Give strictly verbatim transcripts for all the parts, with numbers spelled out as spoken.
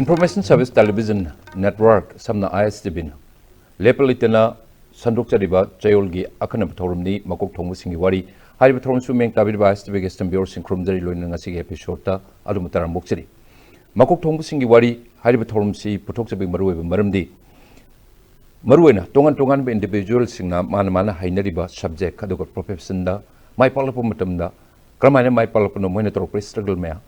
Information Service Television Network, ꯁꯝꯅ I S T V ꯅ ꯂꯦꯞꯄ ꯂꯩꯇꯅ ꯁꯟꯗꯣꯛꯆꯔꯤꯕ ꯆꯌꯣꯜꯒꯤ ꯑꯈꯟꯅꯕ ꯊꯧꯔꯝꯅꯤ ꯃꯀꯣꯛ ꯊꯣꯡꯕꯁꯤꯡꯒꯤ ꯋꯥꯔꯤ꯫ ꯍꯥꯏꯔꯤꯕ ꯊꯧꯔꯝꯁꯨ ꯃꯤꯡ ꯇꯥꯕꯤꯔꯤꯕ I S T V ꯒꯤ ꯁ꯭ꯇꯨꯗꯤꯑꯣꯁꯤꯡ ꯈꯨꯔꯨꯝꯖꯔꯤ, ꯂꯣꯏꯅꯅ ꯉꯁꯤꯒꯤ episode ꯇ ꯑꯗꯣꯝꯕꯨ ꯇꯔꯥꯝꯅ ꯑꯣꯛꯆꯔꯤ꯫ ꯃꯀꯣꯛ ꯊꯣꯡꯕꯁꯤꯡꯒꯤ ꯋꯥꯔꯤ ꯍꯥꯏꯔꯤꯕ ꯊꯧꯔꯝꯁꯤ ꯄꯨꯊꯣꯛꯆꯕꯒꯤ ꯃꯔꯨꯑꯣꯏꯕ ꯃꯔꯝꯗꯤ, ꯃꯔꯨꯑꯣꯏꯅ ꯇꯣꯉꯥꯟ ꯇꯣꯉꯥꯟꯕ individual ꯁꯤꯡꯅ ꯃꯥꯅ ꯃꯥꯅ ꯍꯩꯅꯔꯤꯕ subject ꯑꯗꯨꯒ profession ꯗ ꯃꯥꯏ ꯄꯥꯛꯂꯛꯄ ꯃꯇꯝꯗ ꯀꯔꯝꯍꯥꯏꯅ ꯃꯥꯏ ꯄꯥꯛꯂꯛꯄꯅꯣ, ꯃꯣꯏꯅ ꯇꯧꯔꯛꯄ struggle ꯃꯌꯥꯝ,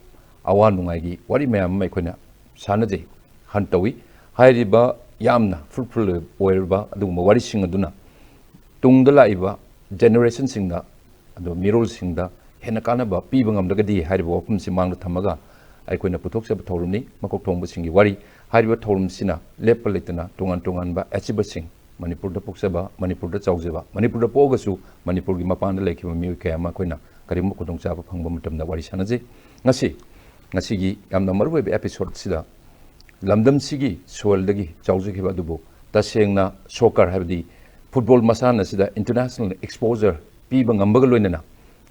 ꯑꯋꯥ ꯅꯨꯡꯉꯥꯏꯒꯤ ꯋꯥꯔꯤ ꯃꯌꯥꯝ ꯑꯃ ꯑꯩꯈꯣꯏꯅ ꯁꯥꯟꯅꯖꯩ, ꯍꯟ ꯇꯧꯏ꯫ ꯍꯥꯏꯔꯤꯕ ꯌꯥꯝꯅ fruitful ꯑꯣꯏꯔꯕ ꯑꯗꯨꯒꯨꯝꯕ ꯋꯥꯔꯤꯁꯤꯡ ꯑꯗꯨꯅ ꯇꯨꯡꯗ ꯂꯥꯛꯏꯕ generation ꯁꯤꯡꯗ, ꯑꯗꯨ ꯃꯤꯔꯣꯜꯁꯤꯡꯗ ꯍꯦꯟꯅ ꯀꯥꯟꯅꯕ ꯄꯤꯕ ꯉꯝꯂꯒꯗꯤ ꯍꯥꯏꯔꯤꯕ ꯋꯥꯐꯝꯁꯤ ꯃꯥꯡꯗ ꯊꯝꯃꯒ ꯑꯩꯈꯣꯏꯅ ꯄꯨꯊꯣꯛꯆꯕ ꯊꯧꯔꯝꯅꯤ ꯃꯀꯣꯛ ꯊꯣꯡꯕꯁꯤꯡꯒꯤ ꯋꯥꯔꯤ꯫ ꯍꯥꯏꯔꯤꯕ ꯊꯧꯔꯝꯁꯤꯅ ꯂꯦꯞꯄ ꯂꯩꯇꯅ ꯇꯣꯉꯥꯟ ꯇꯣꯉꯥꯟꯕ achiever ꯁꯤꯡ, ꯃꯅꯤꯄꯨꯔꯗ ꯄꯣꯛꯆꯕ, ꯃꯅꯤꯄꯨꯔꯗ ꯆꯥꯎꯖꯕ, ꯃꯅꯤꯄꯨꯔꯗ ꯄꯣꯛꯑꯒꯁꯨ ꯃꯅꯤꯄꯨꯔꯒꯤ ꯃꯄꯥꯟꯗ ꯂꯩꯈꯤꯕ ꯃꯤꯑꯣꯏ ꯀꯌꯥ ꯑꯃ ꯑꯩꯈꯣꯏꯅ ꯀꯔꯤꯒꯨꯝꯕ ꯈꯨꯗꯣꯡꯆꯥꯕ ꯐꯪꯕ ꯃꯇꯝꯗ ꯋꯥꯔꯤ ꯁꯥꯟꯅꯖꯩ꯫ ꯉꯁꯤ, ꯉꯁꯤꯒꯤ ꯌꯥꯝꯅ ꯃꯔꯨꯑꯣꯏꯕ episode ꯁꯤꯗ ꯂꯝꯗꯝꯁꯤꯒꯤ soil ꯗꯒꯤ ꯆꯥꯎꯖꯈꯤꯕ ꯑꯗꯨꯕꯨ ꯇꯁꯦꯡꯅ soccer ꯍꯥꯏꯕꯗꯤ football ꯃꯁꯥꯟꯅ ꯑꯁꯤꯗ international exposure ꯄꯤꯕ ꯉꯝꯕꯒ ꯂꯣꯏꯅꯅ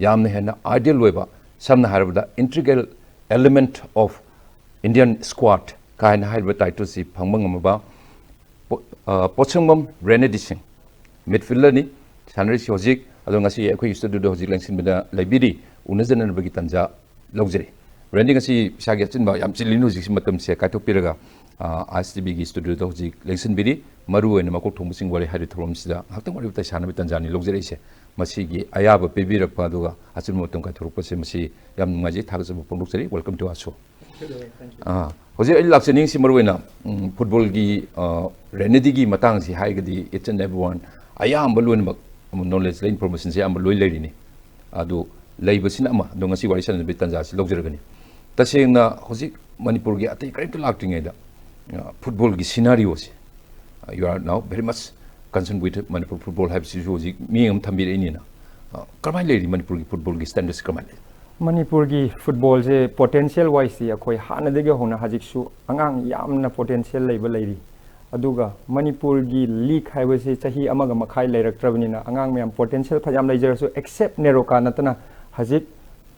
ꯌꯥꯝꯅ ꯍꯦꯟꯅ ideal ꯑꯣꯏꯕ, ꯁꯝꯅ ꯍꯥꯏꯔꯕꯗ integral element of Indian squad ꯀꯥꯏꯅ ꯍꯥꯏꯔꯤꯕ title ꯁꯤ ꯐꯪꯕ ꯉꯝꯃꯕ ꯄꯣ-, ꯑ, ꯄꯣꯠꯁꯪꯕꯝ ꯔꯦꯅꯦꯗꯤ ꯁꯤꯡ, midfielder ꯅꯤ, ꯁꯥꯟꯅꯔꯤꯁꯤ ꯍꯧꯖꯤꯛ꯫ ꯑꯗꯣ ꯉꯁꯤ ꯑꯩꯈꯣꯏꯒꯤ ꯁ꯭ꯇꯨꯗꯤꯑꯣꯗ ꯍꯧꯖꯤꯛ ꯂꯦꯡꯁꯤꯟꯕꯗ ꯂꯩꯕꯤꯔꯤ, ꯎꯅꯖꯅꯅꯕꯒꯤ ꯇꯥꯟꯖꯥ ꯂꯧꯖꯔꯤ꯫ ꯔꯦꯅꯦꯗꯤ, ꯉꯁꯤ ꯏꯁꯥꯒꯤ ꯑꯆꯤꯟꯕ ꯌꯥꯝ ꯆꯤꯜꯂꯤꯅ ꯍꯧꯖꯤꯛꯁꯤ ꯃꯇꯝꯁꯦ ꯀꯥꯏꯊꯣꯛꯄꯤꯔꯒ, ꯑ, I S T V ꯒꯤ ꯁ꯭ꯇꯨꯗꯤꯑꯣꯗ ꯍꯧꯖꯤꯛ ꯂꯦꯡꯁꯤꯟꯕꯤꯔꯤ꯫ ꯃꯔꯨꯑꯣꯏꯅ ꯃꯀꯣꯛ ꯊꯣꯡꯕꯁꯤꯡ ꯋꯥꯔꯤ ꯍꯥꯏꯔꯤꯕ ꯊꯧꯔꯝꯁꯤꯗ ꯉꯥꯏꯍꯥꯛꯇꯪ ꯋꯥꯔꯤ ꯋꯥꯇꯥꯏ ꯁꯥꯟꯅꯕꯒꯤ ꯇꯥꯟꯖꯥꯅꯤ ꯂꯧꯖꯔꯛꯏꯁꯦ꯫ ꯃꯁꯤꯒꯤ ꯑꯌꯥꯕ ꯄꯤꯕꯤꯔꯛꯄ ꯑꯗꯨꯒ ꯑꯆꯤꯟꯕ ꯃꯇꯝ ꯀꯥꯏꯊꯣꯔꯛꯄꯁꯦ, ꯃꯁꯤ ꯌꯥꯝ ꯅꯨꯡꯉꯥꯏꯖꯩ, ꯊꯥꯒꯠꯆꯕ ꯐꯣꯡꯗꯣꯛꯆꯔꯤ꯫ Welcome to ꯑꯁꯨ꯫ ꯑꯥ, ꯍꯧꯖꯤꯛ ꯑꯩ ꯂꯥꯛꯆꯅꯤꯡꯉꯤꯁꯤ ꯃꯔꯨꯑꯣꯏꯅ, ꯎꯝ, football ꯒꯤ, ꯑ, ꯔꯦꯅꯦꯗꯤꯒꯤ ꯃꯇꯥꯡꯁꯤ ꯍꯥꯏꯔꯒꯗꯤ each and everyone ꯑꯌꯥꯝꯕ ꯂꯣꯏꯅꯃꯛ knowledge ꯂꯩ, information ꯁꯦ ꯑꯌꯥꯝꯕ ꯂꯣꯏ ꯂꯩꯔꯤꯅꯤ꯫ ꯑꯗꯨ ꯂꯩꯕꯁꯤꯅ ꯑꯃ, ꯑꯗꯣ ꯉꯁꯤ ꯋꯥꯔꯤ ꯁꯥꯟꯅꯕꯒꯤ ꯇꯥꯟꯖꯥꯁꯤ ꯂꯧꯖꯔꯒꯅꯤ꯫ ꯇꯁꯦꯡꯅ ꯍꯧꯖꯤꯛ ꯃꯅꯤꯄꯨꯔꯒꯤ ꯑꯇꯩ ꯀꯔꯤꯝꯇ ꯂꯥꯛꯇ꯭ꯔꯤꯉꯩꯗ, ꯑ, football ꯒꯤ scenario ꯁꯦ, ꯑ, you are now very much concerned with Manipur football ꯍꯥꯏꯕꯁꯤꯁꯨ ꯍꯧꯖꯤꯛ ꯃꯤꯠꯌꯦꯡ ꯑꯃ ꯊꯝꯕꯤꯔꯛꯏꯅꯤꯅ꯫ ꯑ, ꯀꯔꯝꯍꯥꯏꯅ ꯂꯩꯔꯤ ꯃꯅꯤꯄꯨꯔꯒꯤ football ꯒꯤ standard ꯁꯤ ꯀꯔꯝꯍꯥꯏꯅ ꯂꯩ? ꯃꯅꯤꯄꯨꯔꯒꯤ football ꯁꯦ potential wise ꯇꯤ ꯑꯩꯈꯣꯏ ꯍꯥꯟꯅꯗꯒꯤ ꯍꯧꯅ ꯍꯧꯖꯤꯛꯁꯨ ꯑꯉꯥꯡ ꯌꯥꯝꯅ potential ꯂꯩꯕ ꯂꯩꯔꯤ꯫ ꯑꯗꯨꯒ ꯃꯅꯤꯄꯨꯔꯒꯤ league ꯍꯥꯏꯕꯁꯤ ꯆꯍꯤ ꯑꯃꯒ ꯃꯈꯥꯏ ꯂꯩꯔꯛꯇ꯭ꯔꯕꯅꯤꯅ ꯑꯉꯥꯡ ꯃꯌꯥꯝ potential ꯐꯅꯌꯥꯝ ꯂꯩꯖꯔꯁꯨ, except ꯅꯦꯔꯣꯀꯥ ꯅꯠꯇꯅ ꯍꯧꯖꯤꯛ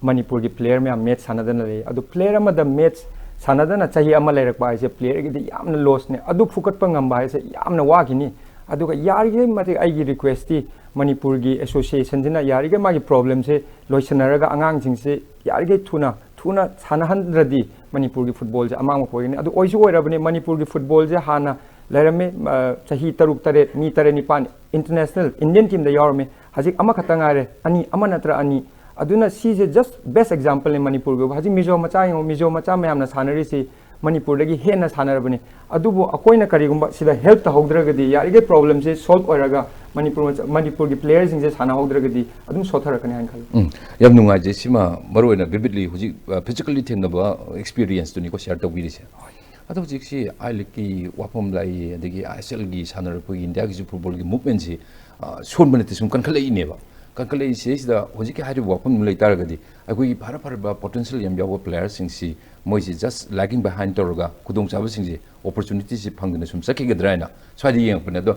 ꯃꯅꯤꯄꯨꯔꯒꯤ player ꯃꯌꯥꯝ match ꯁꯥꯟꯅꯗꯅ ꯂꯩ꯫ ꯑꯗꯨ player ꯑꯃꯗ match ꯁꯥꯟꯅꯗꯅ ꯆꯍꯤ ꯑꯃ ꯂꯩꯔꯛꯄ ꯍꯥꯏꯁꯦ playerꯒꯤꯗꯤ ꯌꯥꯝꯅ lossꯅꯦ꯫ ꯑꯗꯨ ꯐꯨꯀꯠꯄ ꯉꯝꯕ ꯍꯥꯏꯁꯦ ꯌꯥꯝꯅ ꯋꯥꯈꯤꯅꯤ꯫ ꯑꯗꯨꯒ ꯌꯥꯔꯤꯈꯩ ꯃꯇꯤꯛ ꯑꯩꯒꯤ requestꯇꯤ ꯃꯅꯤꯄꯨꯔꯒꯤ associationꯁꯤꯅ ꯌꯥꯔꯤꯈꯩ ꯃꯥꯒꯤ problemꯁꯦ ꯂꯣꯏꯁꯤꯟꯅꯔꯒ ꯑꯉꯥꯡꯁꯤꯡꯁꯦ ꯌꯥꯔꯤꯈꯩ ꯊꯨꯅ ꯊꯨꯅ ꯁꯥꯟꯅꯍꯟꯗ꯭ꯔꯗꯤ ꯃꯅꯤꯄꯨꯔꯒꯤ footballꯁꯦ ꯑꯃꯥꯡꯕ ꯑꯣꯏꯒꯅꯤ꯫ ꯑꯗꯨ ꯑꯣꯏꯁꯨ ꯑꯣꯏꯔꯕꯅꯤ, ꯃꯅꯤꯄꯨꯔꯒꯤ footballꯁꯦ ꯍꯥꯟꯅ ꯂꯩꯔꯝꯃꯤ, ꯑ, ꯆꯍꯤ ꯇꯔꯨꯛ ꯇꯔꯦꯠ, ꯃꯤ ꯇꯔꯦꯠ ꯅꯤꯄꯥꯟ international Indian teamꯗ ꯌꯥꯎꯔꯝꯃꯤ꯫ ꯍꯧꯖꯤꯛ ꯑꯃꯈꯛꯇ ꯉꯥꯏꯔꯦ, ꯑꯅꯤ, ꯑꯃ ꯅꯠꯇ꯭ꯔ ꯑꯅꯤ꯫ ꯑꯗꯨꯅ ꯁꯤꯁꯦ just best exampleꯅꯦ ꯃꯅꯤꯄꯨꯔꯒꯤ ꯑꯣꯏꯕ꯫ ꯍꯧꯖꯤꯛ ꯃꯤꯖꯣ ꯃꯆꯥ ꯌꯦꯡꯉꯣ, ꯃꯤꯖꯣ ꯃꯆꯥ ꯃꯌꯥꯝꯅ ꯁꯥꯟꯅꯔꯤꯁꯤ ꯃꯅꯤꯄꯨꯔꯗꯒꯤ ꯍꯦꯟꯅ ꯁꯥꯟꯅꯔꯕꯅꯤ꯫ ꯑꯗꯨꯕꯨ ꯑꯩꯈꯣꯏꯅ ꯀꯔꯤꯒꯨꯝꯕ ꯁꯤꯗ help ꯇꯧꯍꯧꯗ꯭ꯔꯒꯗꯤ, ꯌꯥꯔꯤꯈꯩ problemꯁꯦ solve ꯑꯣꯏꯔꯒ ꯃꯅꯤꯄꯨꯔ ꯃꯆꯥ-, ꯃꯅꯤꯄꯨꯔꯒꯤ playerꯁꯤꯡꯁꯦ ꯁꯥꯟꯅꯍꯧꯗ꯭ꯔꯒꯗꯤ ꯑꯗꯨꯝ ꯁꯣꯊꯔꯛꯀꯅꯤ ꯍꯥꯏꯅ ꯈꯜꯂꯤ꯫ ꯎꯝ, ꯌꯥꯝ ꯅꯨꯡꯉꯥꯏꯖꯩ꯫ ꯁꯤꯃ ꯃꯔꯨꯑꯣꯏꯅ vividly ꯍꯧꯖꯤꯛ, ꯑ, physically ꯊꯦꯡꯅꯕ experienceꯇꯨꯅꯤꯀꯣ share ꯇꯧꯕꯤꯔꯤꯁꯦ꯫ ꯑꯗꯣ ꯍꯧꯖꯤꯛꯁꯤ I Leagueꯀꯤ ꯋꯥꯐꯝ ꯂꯥꯛꯏ, ꯑꯗꯒꯤ I S Lꯒꯤ ꯁꯥꯟꯅꯔꯛꯄꯒꯤ Indiaꯒꯤꯁꯨ footballꯒꯤ movementꯁꯤ, ꯑ, ꯁꯣꯟꯕ ꯅꯠꯇꯦ, ꯁꯨꯝ ꯀꯟꯈꯠꯂꯛꯏꯅꯦꯕ꯫ ꯀꯟꯈꯠꯂꯛꯏꯁꯤꯗꯩꯁꯤꯗ ꯍꯧꯖꯤꯛꯀꯤ ꯍꯥꯏꯔꯤꯕ ꯋꯥꯐꯝꯗꯨ ꯂꯩ ꯇꯥꯔꯒꯗꯤ ꯑꯩꯈꯣꯏꯒꯤ ꯐꯔ ꯐꯔꯕ potential ꯌꯥꯝ ꯌꯥꯎꯕ playerꯁꯤꯡꯁꯤ ꯃꯣꯏꯁꯤ just lagging behind ꯇꯧꯔꯒ ꯈꯨꯗꯣꯡꯆꯥꯕꯁꯤꯡꯁꯤ, opportunityꯁꯤ ꯐꯪꯗꯅ ꯁꯨꯝ ꯆꯠꯈꯤꯒꯗ꯭ꯔꯥ ꯍꯥꯏꯅ ꯁ꯭ꯋꯥꯏꯗ ꯌꯦꯡꯉꯛꯄꯅꯦ꯫ ꯑꯗꯣ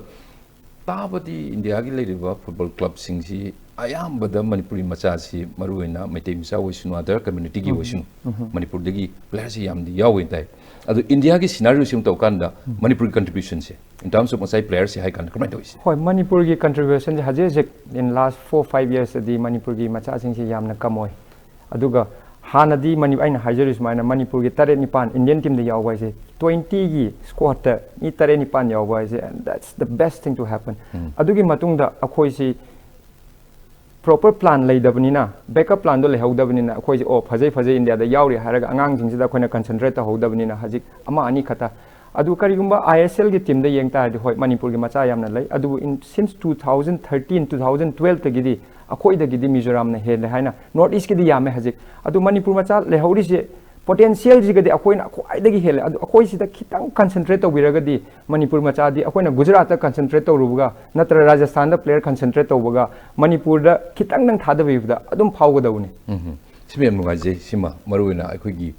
ꯇꯥꯕꯗꯤ Indiaꯒꯤ ꯂꯩꯔꯤꯕ football clubꯁꯤꯡꯁꯤ ꯑꯌꯥꯝꯕꯗ ꯃꯅꯤꯄꯨꯔꯤ ꯃꯆꯥꯁꯤ, ꯃꯔꯨꯑꯣꯏꯅ ꯃꯩꯇꯩ ꯃꯆꯥ ꯑꯣꯏꯁꯅꯨ, other communityꯒꯤ ꯑꯣꯏꯁꯅꯨ, ꯃꯅꯤꯄꯨꯔꯗꯒꯤ playerꯁꯤ ꯌꯥꯝꯗꯤ ꯌꯥꯎꯋꯦ ꯇꯥꯏ꯫ ꯑꯗꯣ Indiaꯒꯤ scenarioꯁꯤ ꯑꯃ ꯇꯧꯀꯥꯟꯗ ꯃꯅꯤꯄꯨꯔꯒꯤ contributionꯁꯦ in terms of ꯉꯁꯥꯏ playerꯁꯤ ꯍꯥꯏ ꯀꯥꯟꯗ ꯀꯃꯥꯏꯅ ꯇꯧꯏ ꯁꯤ? ꯍꯣꯏ, ꯃꯅꯤꯄꯨꯔꯒꯤ contributionꯁꯦ ꯍꯧꯖꯤꯛ ꯍꯧꯖꯤꯛ in last four five yearsꯇꯗꯤ ꯃꯅꯤꯄꯨꯔꯒꯤ ꯃꯆꯥꯁꯤꯡꯁꯤ ꯌꯥꯝꯅ ꯀꯝ ꯑꯣꯏ꯫ ꯑꯗꯨꯒ ꯍꯥꯟꯅꯗꯤ ꯃꯅꯤ-, ꯑꯩꯅ ꯍꯥꯏꯖꯔꯤ ꯁꯨꯃꯥꯏꯅ, ꯃꯅꯤꯄꯨꯔꯒꯤ ꯇꯔꯦꯠ ꯅꯤꯄꯥꯟ Indian teamꯗ ꯌꯥꯎꯕ ꯍꯥꯏꯁꯦ, twentyꯒꯤ squadꯇ ꯃꯤ ꯇꯔꯦꯠ ꯅꯤꯄꯥꯟ ꯌꯥꯎꯕ ꯍꯥꯏꯁꯦ, and that's the best thing to happen꯫ ꯑꯗꯨꯒꯤ ꯃꯇꯨꯡꯗ ꯑꯩꯈꯣꯏꯁꯤ proper plan ꯂꯩꯇꯕꯅꯤꯅ, backup planꯗꯣ ꯂꯩꯍꯧꯗꯕꯅꯤꯅ, ꯑꯩꯈꯣꯏꯁꯦ, "ꯑꯣ, ꯐꯖꯩ, ꯐꯖꯩ, Indiaꯗ ꯌꯥꯎꯔꯤ" ꯍꯥꯏꯔꯒ ꯑꯉꯥꯡꯁꯤꯡꯁꯤꯗ ꯑꯩꯈꯣꯏꯅ concentrate ꯇꯧꯍꯧꯗꯕꯅꯤꯅ ꯍꯧꯖꯤꯛ ꯑꯃ ꯑꯅꯤ ꯈꯛꯇ꯫ ꯑꯗꯨ ꯀꯔꯤꯒꯨꯝꯕ I S Lꯒꯤ teamꯗ ꯌꯦꯡ ꯇꯥꯔꯗꯤ, ꯍꯣꯏ, ꯃꯅꯤꯄꯨꯔꯒꯤ ꯃꯆꯥ ꯌꯥꯝꯅ ꯂꯩ, ꯑꯗꯨꯕꯨ in, since two thousand thirteen, two thousand twelveꯇꯒꯤꯗꯤ ꯑꯩꯈꯣꯏꯗꯒꯤꯗꯤ ꯃꯤꯖꯣꯔꯥꯝꯅ ꯍꯦꯜꯂꯦ ꯍꯥꯏꯅ North Eastꯀꯤꯗꯤ ꯌꯥꯝꯃꯦ꯫ ꯍꯧꯖꯤꯛ ꯑꯗꯨ ꯃꯅꯤꯄꯨꯔ ꯃꯆꯥ ꯂꯩꯍꯧꯔꯤꯁꯦ potentialꯁꯤꯒꯗꯤ ꯑꯩꯈꯣꯏꯅ ꯈ꯭ꯋꯥꯏꯗꯒꯤ ꯍꯦꯜꯂꯦ꯫ ꯑꯗꯨ ꯑꯩꯈꯣꯏ ꯁꯤꯗ ꯈꯤꯇꯪ concentrate ꯇꯧꯕꯤꯔꯒꯗꯤ, ꯃꯅꯤꯄꯨꯔ ꯃꯆꯥꯗꯤ ꯑꯩꯈꯣꯏꯅ ꯒꯨꯖꯔꯥꯠꯇ concentrate ꯇꯧꯔꯨꯕꯒ ꯅꯠꯇ꯭ꯔꯒ ꯔꯥꯖꯁꯊꯥꯟꯗ player concentrate ꯇꯧꯕꯒ ꯃꯅꯤꯄꯨꯔꯗ ꯈꯤꯇꯪꯗꯪ ꯊꯥꯗꯕꯤꯕꯗ ꯑꯗꯨꯝ ꯐꯥꯎꯒꯗꯧꯕꯅꯤ꯫ ꯎꯝ, ꯁꯤꯃ ꯌꯥꯝ ꯅꯨꯡꯉꯥꯏꯖꯩ꯫ ꯁꯤꯃ ꯃꯔꯨꯑꯣꯏꯅ ꯑꯩꯈꯣꯏꯒꯤ,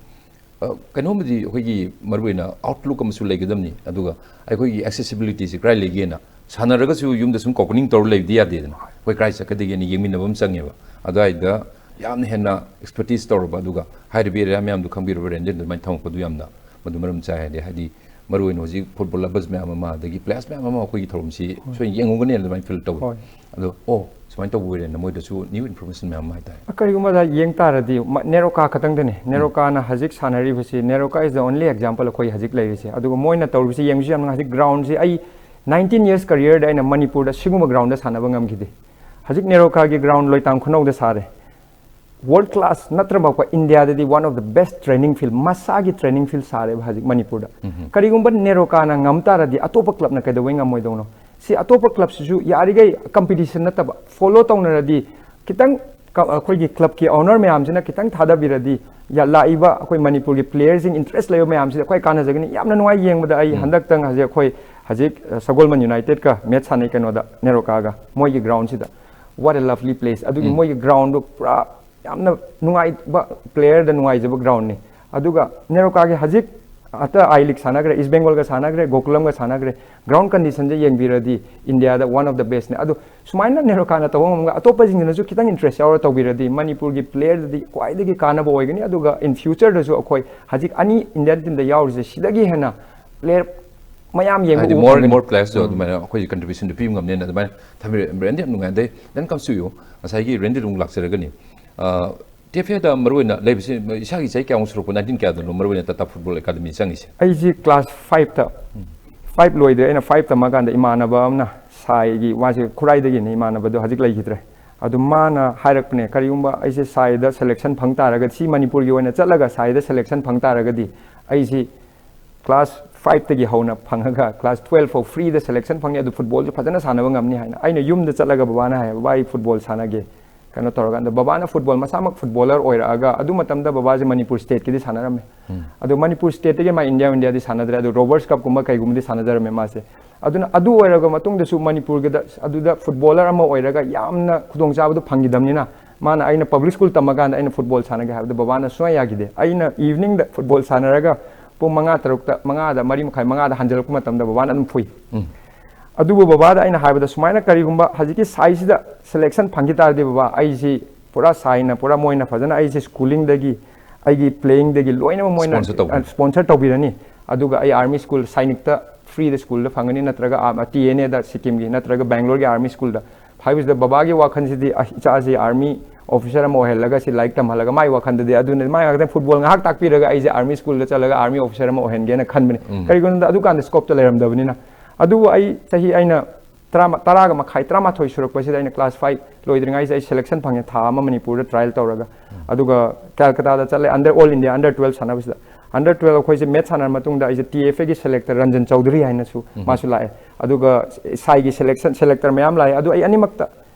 ꯑ, ꯀꯩꯅꯣꯝꯃꯗꯤ ꯑꯩꯈꯣꯏꯒꯤ ꯃꯔꯨꯑꯣꯏꯅ outlook ꯑꯃꯁꯨ ꯂꯩꯒꯗꯕꯅꯤ, ꯑꯗꯨꯒ ꯑꯩꯈꯣꯏꯒꯤ accessibilityꯁꯤ ꯀꯗꯥꯏ ꯂꯩꯒꯦꯅ ꯁꯥꯟꯅꯔꯒꯁꯨ ꯌꯨꯝꯗ ꯁꯨꯝ ꯀꯣꯀꯅꯤꯡ ꯇꯧꯔ ꯂꯩꯕꯗꯤ ꯌꯥꯗꯦꯗꯅ꯫ ꯑꯩꯈꯣꯏ ꯀꯗꯥꯏ ꯆꯠꯀꯗꯒꯦꯅ ꯌꯦꯡꯃꯤꯟꯅꯕ ꯑꯃ ꯆꯪꯉꯦꯕ꯫ ꯑꯗꯨꯋꯥꯏꯗ ꯌꯥꯝꯅ ꯍꯦꯟꯅ ꯑꯦꯛꯁꯄꯔꯇꯤꯁ ꯇꯧꯔꯕ, ꯑꯗꯨꯒ ꯍꯥꯏꯔꯤꯕ ꯑꯦꯔꯤꯌꯥ ꯃꯌꯥꯝꯗꯣ ꯈꯪꯕꯤꯔꯕ ꯔꯦꯟꯗꯦꯟꯗ ꯑꯗꯨꯃꯥꯏꯅ ꯊꯝꯃꯛꯄꯗꯨ ꯌꯥꯝꯅ ꯃꯗꯨ ꯃꯔꯝ ꯆꯥꯏ꯫ ꯍꯥꯏꯗꯤ, ꯍꯥꯏꯗꯤ ꯃꯔꯨꯑꯣꯏꯅ ꯍꯧꯖꯤꯛ ꯐꯨꯠꯕꯣꯜ ꯂꯚꯔꯁ ꯃꯌꯥꯝ ꯑꯃ, ꯑꯗꯒꯤ ꯄ꯭ꯂꯦꯌꯔꯁ ꯃꯌꯥꯝ ꯑꯃ ꯑꯩꯈꯣꯏꯒꯤ ꯊꯧꯔꯝꯁꯤ ꯁꯣꯏꯅ ꯌꯦꯡꯉꯨꯒꯅꯦꯅ ꯑꯗꯨꯃꯥꯏꯅ ꯐꯤꯜ ꯇꯧꯋꯤ꯫ ꯍꯣꯏ꯫ ꯑꯗꯣ, ꯑꯣ, ꯁꯨꯃꯥꯏꯅ ꯇꯧꯕ ꯑꯣꯏꯔꯦꯅ ꯃꯣꯏꯗꯁꯨ ꯅ꯭ꯌꯨ ꯏꯟꯐꯣꯔꯃꯦꯁꯟ ꯃꯌꯥꯝ ꯑꯃ ꯍꯥꯏꯇꯥꯔꯦ꯫ ꯀꯔꯤꯒꯨꯝꯕꯗ ꯌꯦꯡ ꯇꯥꯔꯗꯤ, ꯃ- ꯅꯦꯔꯣꯀꯥ ꯈꯛꯇꯪꯗꯅꯦ꯫ ꯅꯦꯔꯣꯀꯥꯅ ꯍꯧꯖꯤꯛ ꯁꯥꯟꯅꯔꯤꯕꯁꯤ, NEROCA is the only example ꯑꯩꯈꯣꯏ ꯍꯧꯖꯤꯛ ꯂꯩꯔꯤꯁꯦ꯫ ꯑꯗꯨꯒ ꯃꯣꯏꯅ ꯇꯧꯔꯤꯕꯁꯤ ꯌꯦꯡꯕꯁꯨ ꯌꯥꯝ ꯅꯨꯡꯉꯥꯏ꯫ ꯍꯧꯖꯤꯛ ꯒ꯭ꯔꯥꯎꯟꯁꯤ ꯑꯩ nineteen years careerꯗ ꯑꯩꯅ ꯃꯅꯤꯄꯨꯔꯗ ꯁꯤꯒꯨꯝꯕ ꯒ꯭ꯔꯥꯎꯟꯗ ꯁꯥꯟꯅꯕ ꯉꯝꯈꯤꯗꯦ꯫ ꯍꯧꯖꯤꯛ ꯅꯦꯔꯣꯀꯥꯒꯤ ꯒ꯭ꯔꯥꯎꯟ ꯂꯣꯏꯇꯥꯝ ꯈꯨꯅꯧꯗ ꯁꯥꯔꯦ꯫ World class ꯅꯠꯇ꯭ꯔꯕ ꯑꯩꯈꯣꯏ ꯏꯟꯗꯤꯌꯥꯗꯗꯤ one of the best training field, ꯃꯁꯥꯒꯤ training field ꯁꯥꯔꯦꯕ ꯍꯧꯖꯤꯛ ꯃꯅꯤꯄꯨꯔꯗ꯫ ꯀꯔꯤꯒꯨꯝꯕ ꯅꯦꯔꯣꯀꯥꯅ ꯉꯝ ꯇꯥꯔꯗꯤ ꯑꯇꯣꯞꯄ ꯀ꯭ꯂꯕꯅ ꯀꯩꯗꯧꯕꯩ ꯉꯝꯃꯣꯏꯗꯧꯅꯣ? ꯁꯤ ꯑꯇꯣꯞꯄ ꯀ꯭ꯂꯕꯁꯤꯁꯨ ꯌꯥꯔꯤꯈꯩ ꯀꯝꯄꯤꯇꯤꯁꯟ ꯅꯠꯇꯕ, ꯐꯣꯂꯣ ꯇꯧꯅꯔꯗꯤ, ꯈꯤꯇꯪ ꯀ- ꯑꯩꯈꯣꯏꯒꯤ ꯀ꯭ꯂꯕꯀꯤ ꯑꯣꯅꯔ ꯃꯌꯥꯝꯁꯤꯅ ꯈꯤꯇꯪ ꯊꯥꯗꯕꯤꯔꯗꯤ, ꯌꯥ- ꯂꯥꯛꯏꯕ ꯑꯩꯈꯣꯏ ꯃꯅꯤꯄꯨꯔꯒꯤ ꯄ꯭ꯂꯦꯌꯔꯁꯤꯡ, ꯏꯟꯇꯔꯦꯁ ꯂꯩꯕ ꯃꯌꯥꯝꯁꯤꯗ ꯈ꯭ꯋꯥꯏ ꯀꯥꯟꯅꯖꯒꯅꯤ꯫ ꯌꯥꯝꯅ ꯅꯨꯡꯉꯥꯏ ꯌꯦꯡꯕꯗ꯫ ꯑꯩ ꯍꯟꯗꯛꯇꯪ ꯍꯧꯖꯤꯛ ꯑꯩꯈꯣꯏ ꯍꯧꯖꯤꯛ ꯑ, ꯁꯒꯣꯜꯕꯟ ꯌꯨꯅꯥꯏꯇꯦꯗꯀ ꯃꯦꯠꯁ ꯁꯥꯟꯅꯩ ꯀꯩꯅꯣꯗ, ꯅꯦꯔꯣꯀꯥꯒ, ꯃꯣꯏꯒꯤ ꯒ꯭ꯔꯥꯎꯟꯁꯤꯗ꯫ What a lovely place! ꯑꯗꯨꯒꯤ ꯃꯣꯏꯒꯤ ꯒ꯭ꯔꯥꯎꯟꯗꯣ ꯄꯨꯔꯥ ꯌꯥꯝꯅ ꯅꯨꯡꯉꯥꯏꯕ, ꯄ꯭ꯂꯦꯌꯔꯗ ꯅꯨꯡꯉꯥꯏꯖꯕ ꯒ꯭ꯔꯥꯎꯟꯅꯤ꯫ ꯑꯗꯨꯒ ꯅꯦꯔꯣꯀꯥꯒꯤ ꯍꯧꯖꯤꯛ ꯑꯇ ꯑꯥꯏ ꯂꯤꯒ ꯁꯥꯟꯅꯈ꯭ꯔꯦ, ꯏꯁ ꯕꯦꯡꯒꯣꯜꯒ ꯁꯥꯟꯅꯈ꯭ꯔꯦ, ꯒꯣꯀꯨꯂꯝꯒ ꯁꯥꯟꯅꯈ꯭ꯔꯦ꯫ ꯒ꯭ꯔꯥꯎꯟ ꯀꯟꯗꯤꯁꯟꯁꯦ ꯌꯦꯡꯕꯤꯔꯗꯤ ꯏꯟꯗꯤꯌꯥꯗ one of the bestꯅꯦ꯫ ꯑꯗꯣ ꯁꯨꯃꯥꯏꯅ ꯅꯦꯔꯣꯀꯥꯅ ꯇꯧꯕ ꯉꯝꯃꯒ ꯑꯇꯣꯞꯄꯁꯤꯡꯁꯤꯅꯁꯨ ꯈꯤꯇꯪ ꯏꯟꯇꯔꯦꯁ ꯌꯥꯎꯔ ꯇꯧꯕꯤꯔꯗꯤ ꯃꯅꯤꯄꯨꯔꯒꯤ ꯄ꯭ꯂꯦꯌꯔꯗꯗꯤ ꯈ꯭ꯋꯥꯏꯗꯒꯤ ꯀꯥꯟꯅꯕ ꯑꯣꯏꯒꯅꯤ꯫ ꯑꯗꯨꯒ in futureꯗꯁꯨ ꯑꯩꯈꯣꯏ ꯍꯧꯖꯤꯛ ꯑꯅꯤ ꯏꯟꯗꯤꯌꯟ ꯇꯤꯝꯗ ꯌꯥꯎꯔꯤꯁꯦ ꯁꯤꯗꯒꯤ ꯍꯦꯟꯅ ꯄ꯭ꯂꯦꯌꯔ ꯃꯌꯥꯝ ꯌꯦꯡꯕ ꯍꯥꯏꯗꯤ ꯎꯕ more and ꯐꯪꯒꯅꯤ꯫ more players ꯑꯗꯨꯃꯥꯏꯅ ꯑꯩꯈꯣꯏꯒꯤ ꯀꯟꯇ꯭ꯔꯤꯕ꯭ꯌꯨꯁꯟꯗꯨ ꯄꯤꯕ ꯉꯝꯅꯦꯅ ꯑꯗꯨꯃꯥꯏꯅ ꯊꯝꯕꯤꯔꯦ꯫ ꯕ꯭ꯔꯦꯟꯗꯤ ꯌꯥꯝ ꯅꯨꯡꯉꯥꯏ꯫ ꯑꯗꯩ then comes to you, ꯉꯁꯥꯏꯒꯤ ꯔꯦꯟꯗꯤ ꯑꯗꯨꯝ ꯂꯥꯛꯆꯔꯒꯅꯤ꯫ ꯇꯦꯐꯦꯗ ꯃꯔꯨꯑꯣꯏꯅ ꯂꯩꯕꯁꯤ ꯏꯁꯥꯒꯤ ꯆꯍꯤ ꯀꯌꯥꯃꯨꯛ ꯁꯨꯔꯛꯄ, nineteen ꯀꯌꯥꯗꯅꯣ ꯃꯔꯨꯑꯣꯏꯅ ꯇꯥꯇꯥ ꯐꯨꯠꯕꯣꯜ ꯑꯦꯀꯥꯗꯃꯤ ꯆꯪꯉꯤꯁꯦ? ꯑꯩꯁꯤ ꯀ꯭ꯂꯥꯁ ꯐꯥꯏꯚꯇ, ꯐꯥꯏꯚ ꯂꯣꯏꯗ꯭ꯔꯦ, ꯑꯩꯅ ꯐꯥꯏꯚ ꯇꯝꯃꯀꯥꯟꯗ ꯏꯃꯥꯟꯅꯕ ꯑꯃꯅ, ꯁꯥꯏꯒꯤ, ꯃꯥꯁꯦ ꯈꯨꯔꯥꯏꯗꯒꯤꯅꯤ, ꯏꯃꯥꯟꯅꯕꯗꯣ ꯍꯧꯖꯤꯛ ꯂꯩꯈꯤꯗ꯭ꯔꯦ꯫ ꯑꯗꯨ ꯃꯥꯅ ꯍꯥꯏꯔꯛꯄꯅꯦ, ꯀꯔꯤꯒꯨꯝꯕ ꯑꯩꯁꯦ ꯁꯥꯏꯗ ꯁꯦꯂꯦꯛꯁꯟ ꯐꯪ ꯇꯥꯔꯒꯗꯤ, ꯁꯤ ꯃꯅꯤꯄꯨꯔꯒꯤ ꯑꯣꯏꯅ ꯆꯠꯂꯒ ꯁꯥꯏꯗ ꯁꯦꯂꯦꯛꯁꯟ ꯐꯪ ꯇꯥꯔꯒꯗꯤ ꯑꯩꯁꯤ ꯀ꯭ꯂꯥꯁ ꯐꯥꯏꯚꯇꯒꯤ ꯍꯧꯅ ꯐꯪꯉꯒ ꯀ꯭ꯂꯥꯁ ꯇꯨꯋꯦꯜꯐ ꯐꯥꯎ ꯐ꯭ꯔꯤꯗ ꯁꯦꯂꯦꯛꯁꯟ ꯐꯪꯉꯦ, ꯑꯗꯨ ꯐꯨꯠꯕꯣꯜꯁꯨ ꯐꯖꯅ ꯁꯥꯟꯅꯕ ꯉꯝꯅꯤ ꯍꯥꯏꯅ꯫ ꯑꯩꯅ ꯌꯨꯝꯗ ꯆꯠꯂꯒ ꯕꯕꯥꯅ ꯍꯥꯏ, "ꯕꯕꯥ, ꯑꯩ ꯐꯨꯠꯕꯣꯜ ꯁꯥꯟꯅꯒꯦ", ꯀꯩꯅꯣ ꯇꯧꯔꯒ꯫ ꯑꯗꯣ ꯕꯕꯥꯅ ꯐꯨꯠꯕꯣꯜ, ꯃꯁꯥꯃꯛ ꯐꯨꯠꯕꯣꯂꯔ ꯑꯣꯏꯔꯛꯑꯒ, ꯑꯗꯨ ꯃꯇꯝꯗ ꯕꯕꯥꯁꯦ ꯃꯅꯤꯄꯨꯔ ꯁ꯭ꯇꯦꯠꯀꯤꯗꯤ ꯁꯥꯟꯅꯔꯝꯃꯦ꯫ ꯑꯗꯣ ꯃꯅꯤꯄꯨꯔ ꯁ꯭ꯇꯦꯠꯇꯒꯤ ꯃꯥ ꯏꯟꯗꯤꯌꯥ, ꯏꯟꯗꯤꯌꯥꯗꯤ ꯁꯥꯟꯅꯗ꯭ꯔꯦ, ꯑꯗꯣ ꯔꯣꯕꯔꯁ ꯀꯞꯀꯨꯝꯕ ꯀꯩꯒꯨꯝꯕꯗꯤ ꯁꯥꯟꯅꯖꯔꯝꯃꯦ ꯃꯥꯁꯦ꯫ ꯑꯗꯨꯅ ꯑꯗꯨ ꯑꯣꯏꯔꯒ ꯃꯇꯨꯡꯗꯁꯨ ꯃꯅꯤꯄꯨꯔꯒꯤꯗ, ꯑꯗꯨꯗ ꯐꯨꯠꯕꯣꯂꯔ ꯑꯃ ꯑꯣꯏꯔꯒ ꯌꯥꯝꯅ ꯈꯨꯗꯣꯡꯆꯥꯕꯗꯨ ꯐꯪꯈꯤꯗꯕꯅꯤꯅ, ꯃꯥꯅ, "ꯑꯩꯅ ꯄꯕ꯭ꯂꯤꯛ ꯁ꯭ꯀꯨꯜ ꯇꯝꯃꯀꯥꯟꯗ ꯑꯩꯅ ꯐꯨꯠꯕꯣꯜ ꯁꯥꯟꯅꯒꯦ" ꯍꯥꯏꯕꯗ ꯕꯕꯥꯅ ꯁꯨꯡꯌꯥ ꯌꯥꯈꯤꯗꯦ꯫ ꯑꯩꯅ ꯏꯚꯤꯅꯤꯡꯗ ꯐꯨꯠꯕꯣꯜ ꯁꯥꯟꯅꯔꯒ ꯄꯨꯡ ꯃꯉꯥ, ꯇꯔꯨꯛꯇ, ꯃꯉꯥꯗ, ꯃꯔꯤ ꯃꯈꯥꯏ, ꯃꯉꯥꯗ ꯍꯟꯖꯤꯜꯂꯛꯄ ꯃꯇꯝꯗ ꯕꯕꯥꯅ ꯑꯗꯨꯝ ꯐꯨꯏ꯫ ꯑꯗꯨꯕꯨ ꯕꯕꯥꯗ ꯑꯩꯅ ꯍꯥꯏꯕꯗ, "ꯁꯨꯃꯥꯏꯅ ꯀꯔꯤꯒꯨꯝꯕ ꯍꯧꯖꯤꯛꯀꯤ ꯁꯥꯏꯁꯤꯗ ꯁꯦꯂꯦꯛꯁꯟ ꯐꯪꯈꯤ ꯇꯥꯔꯗꯤ ꯕꯕꯥ, ꯑꯩꯁꯤ ꯄꯨꯔꯥ ꯁꯥꯏꯅ, ꯄꯨꯔꯥ ꯃꯣꯏꯅ ꯐꯖꯅ ꯑꯩꯁꯦ ꯁ꯭ꯀꯨꯂꯤꯡꯗꯒꯤ, ꯑꯩꯒꯤ ꯄ꯭ꯂꯦꯌꯤꯡꯗꯒꯤ ꯂꯣꯏꯅꯃꯛ ꯃꯣꯏꯅ Sponsor ꯇꯧꯕꯤ꯫ ꯁ꯭ꯄꯣꯟꯁꯔ ꯇꯧꯕꯤꯔꯅꯤ꯫ ꯑꯗꯨꯒ ꯑꯩ ꯑꯥꯔꯃꯤ ꯁ꯭ꯀꯨꯜ ꯁꯥꯏꯅꯤꯛꯇ ꯐ꯭ꯔꯤꯗ ꯁ꯭ꯀꯨꯜꯗ ꯐꯪꯒꯅꯤ, ꯅꯠꯇ꯭ꯔꯒ ꯇꯤ ꯑꯦꯟ ꯑꯦꯗ ꯁꯤꯛꯀꯤꯝꯒꯤ ꯅꯠꯇ꯭ꯔꯒ ꯕꯦꯡꯒ꯭ꯂꯣꯔꯒꯤ ꯑꯥꯔꯃꯤ ꯁ꯭ꯀꯨꯜꯗ꯫ ꯍꯥꯏꯕꯁꯤꯗ ꯕꯕꯥꯒꯤ ꯋꯥꯈꯜꯁꯤꯗꯤ, "ꯑ, ꯏꯆꯥꯁꯤ ꯑꯥꯔꯃꯤ ꯑꯣꯐꯤꯁꯔ ꯑꯃ ꯑꯣꯏꯍꯜꯂꯒ ꯁꯤ ꯂꯥꯏꯔꯤꯛ ꯇꯝꯍꯜꯂꯒ", ꯃꯥꯒꯤ ꯋꯥꯈꯜꯗꯗꯤ ꯑꯗꯨꯅ ꯃꯥꯒꯤ ꯉꯥꯛꯇꯪ ꯐꯨꯠꯕꯣꯜ ꯉꯥꯏꯍꯥꯛ ꯇꯥꯛꯄꯤꯔꯒ ꯑꯩꯁꯦ ꯑꯥꯔꯃꯤ ꯁ꯭ꯀꯨꯜꯗ ꯆꯠꯂꯒ ꯑꯥꯔꯃꯤ ꯑꯣꯐꯤꯁꯔ ꯑꯃ ꯑꯣꯏꯍꯟꯒꯦꯅ ꯈꯟꯕꯅꯤ꯫ ꯀꯔꯤꯒꯤꯅꯣꯗ ꯑꯗꯨꯀꯥꯟꯗ ꯁ꯭ꯀꯣꯞꯇ ꯂꯩꯔꯝꯗꯕꯅꯤꯅ꯫ ꯑꯗꯨꯕꯨ ꯑꯩ ꯆꯍꯤ, ꯑꯩꯅ ꯇꯔꯥ, ꯇꯔꯥꯒ ꯃꯈꯥꯏ, ꯇꯔꯥꯃꯥꯊꯣꯏ ꯁꯨꯔꯛꯄꯁꯤꯗ, ꯑꯩꯅ ꯀ꯭ꯂꯥꯁ ꯐꯥꯏꯚ ꯂꯣꯏꯗ꯭ꯔꯤꯉꯩꯁꯤꯗ ꯑꯩ ꯁꯦꯂꯦꯛꯁꯟ ꯐꯪꯉꯦ ꯊꯥ ꯑꯃ ꯃꯅꯤꯄꯨꯔꯗ ꯇ꯭ꯔꯥꯏꯌꯦꯜ ꯇꯧꯔꯒ꯫ ꯑꯗꯨꯒ ꯀꯜꯀꯇꯥꯗ ꯆꯠꯂꯦ, under, all India under twelve ꯁꯥꯟꯅꯕꯁꯤꯗ꯫ Under twelve ꯑꯩꯈꯣꯏꯁꯦ ꯃꯦꯠꯆ ꯁꯥꯟꯅꯔ ꯃꯇꯨꯡꯗ ꯑꯩꯁꯦ ꯇꯤ ꯑꯦꯐ ꯑꯦꯒꯤ ꯁꯦꯂꯦꯛꯇꯔ ꯔꯟꯖꯟ ꯆꯧꯙꯨꯔꯤ ꯍꯥꯏꯅꯁꯨ ꯃꯥꯁꯨ ꯂꯥꯛꯑꯦ꯫ ꯑꯗꯨꯒ ꯁꯥꯏꯒꯤ ꯁꯦꯂꯦꯛꯁꯟ, ꯁꯦꯂꯦꯛꯇꯔ ꯃꯌꯥꯝ ꯂꯥꯛꯑꯦ꯫ ꯑꯗꯨ ꯑꯩ ꯑꯅꯤꯃꯛꯇ,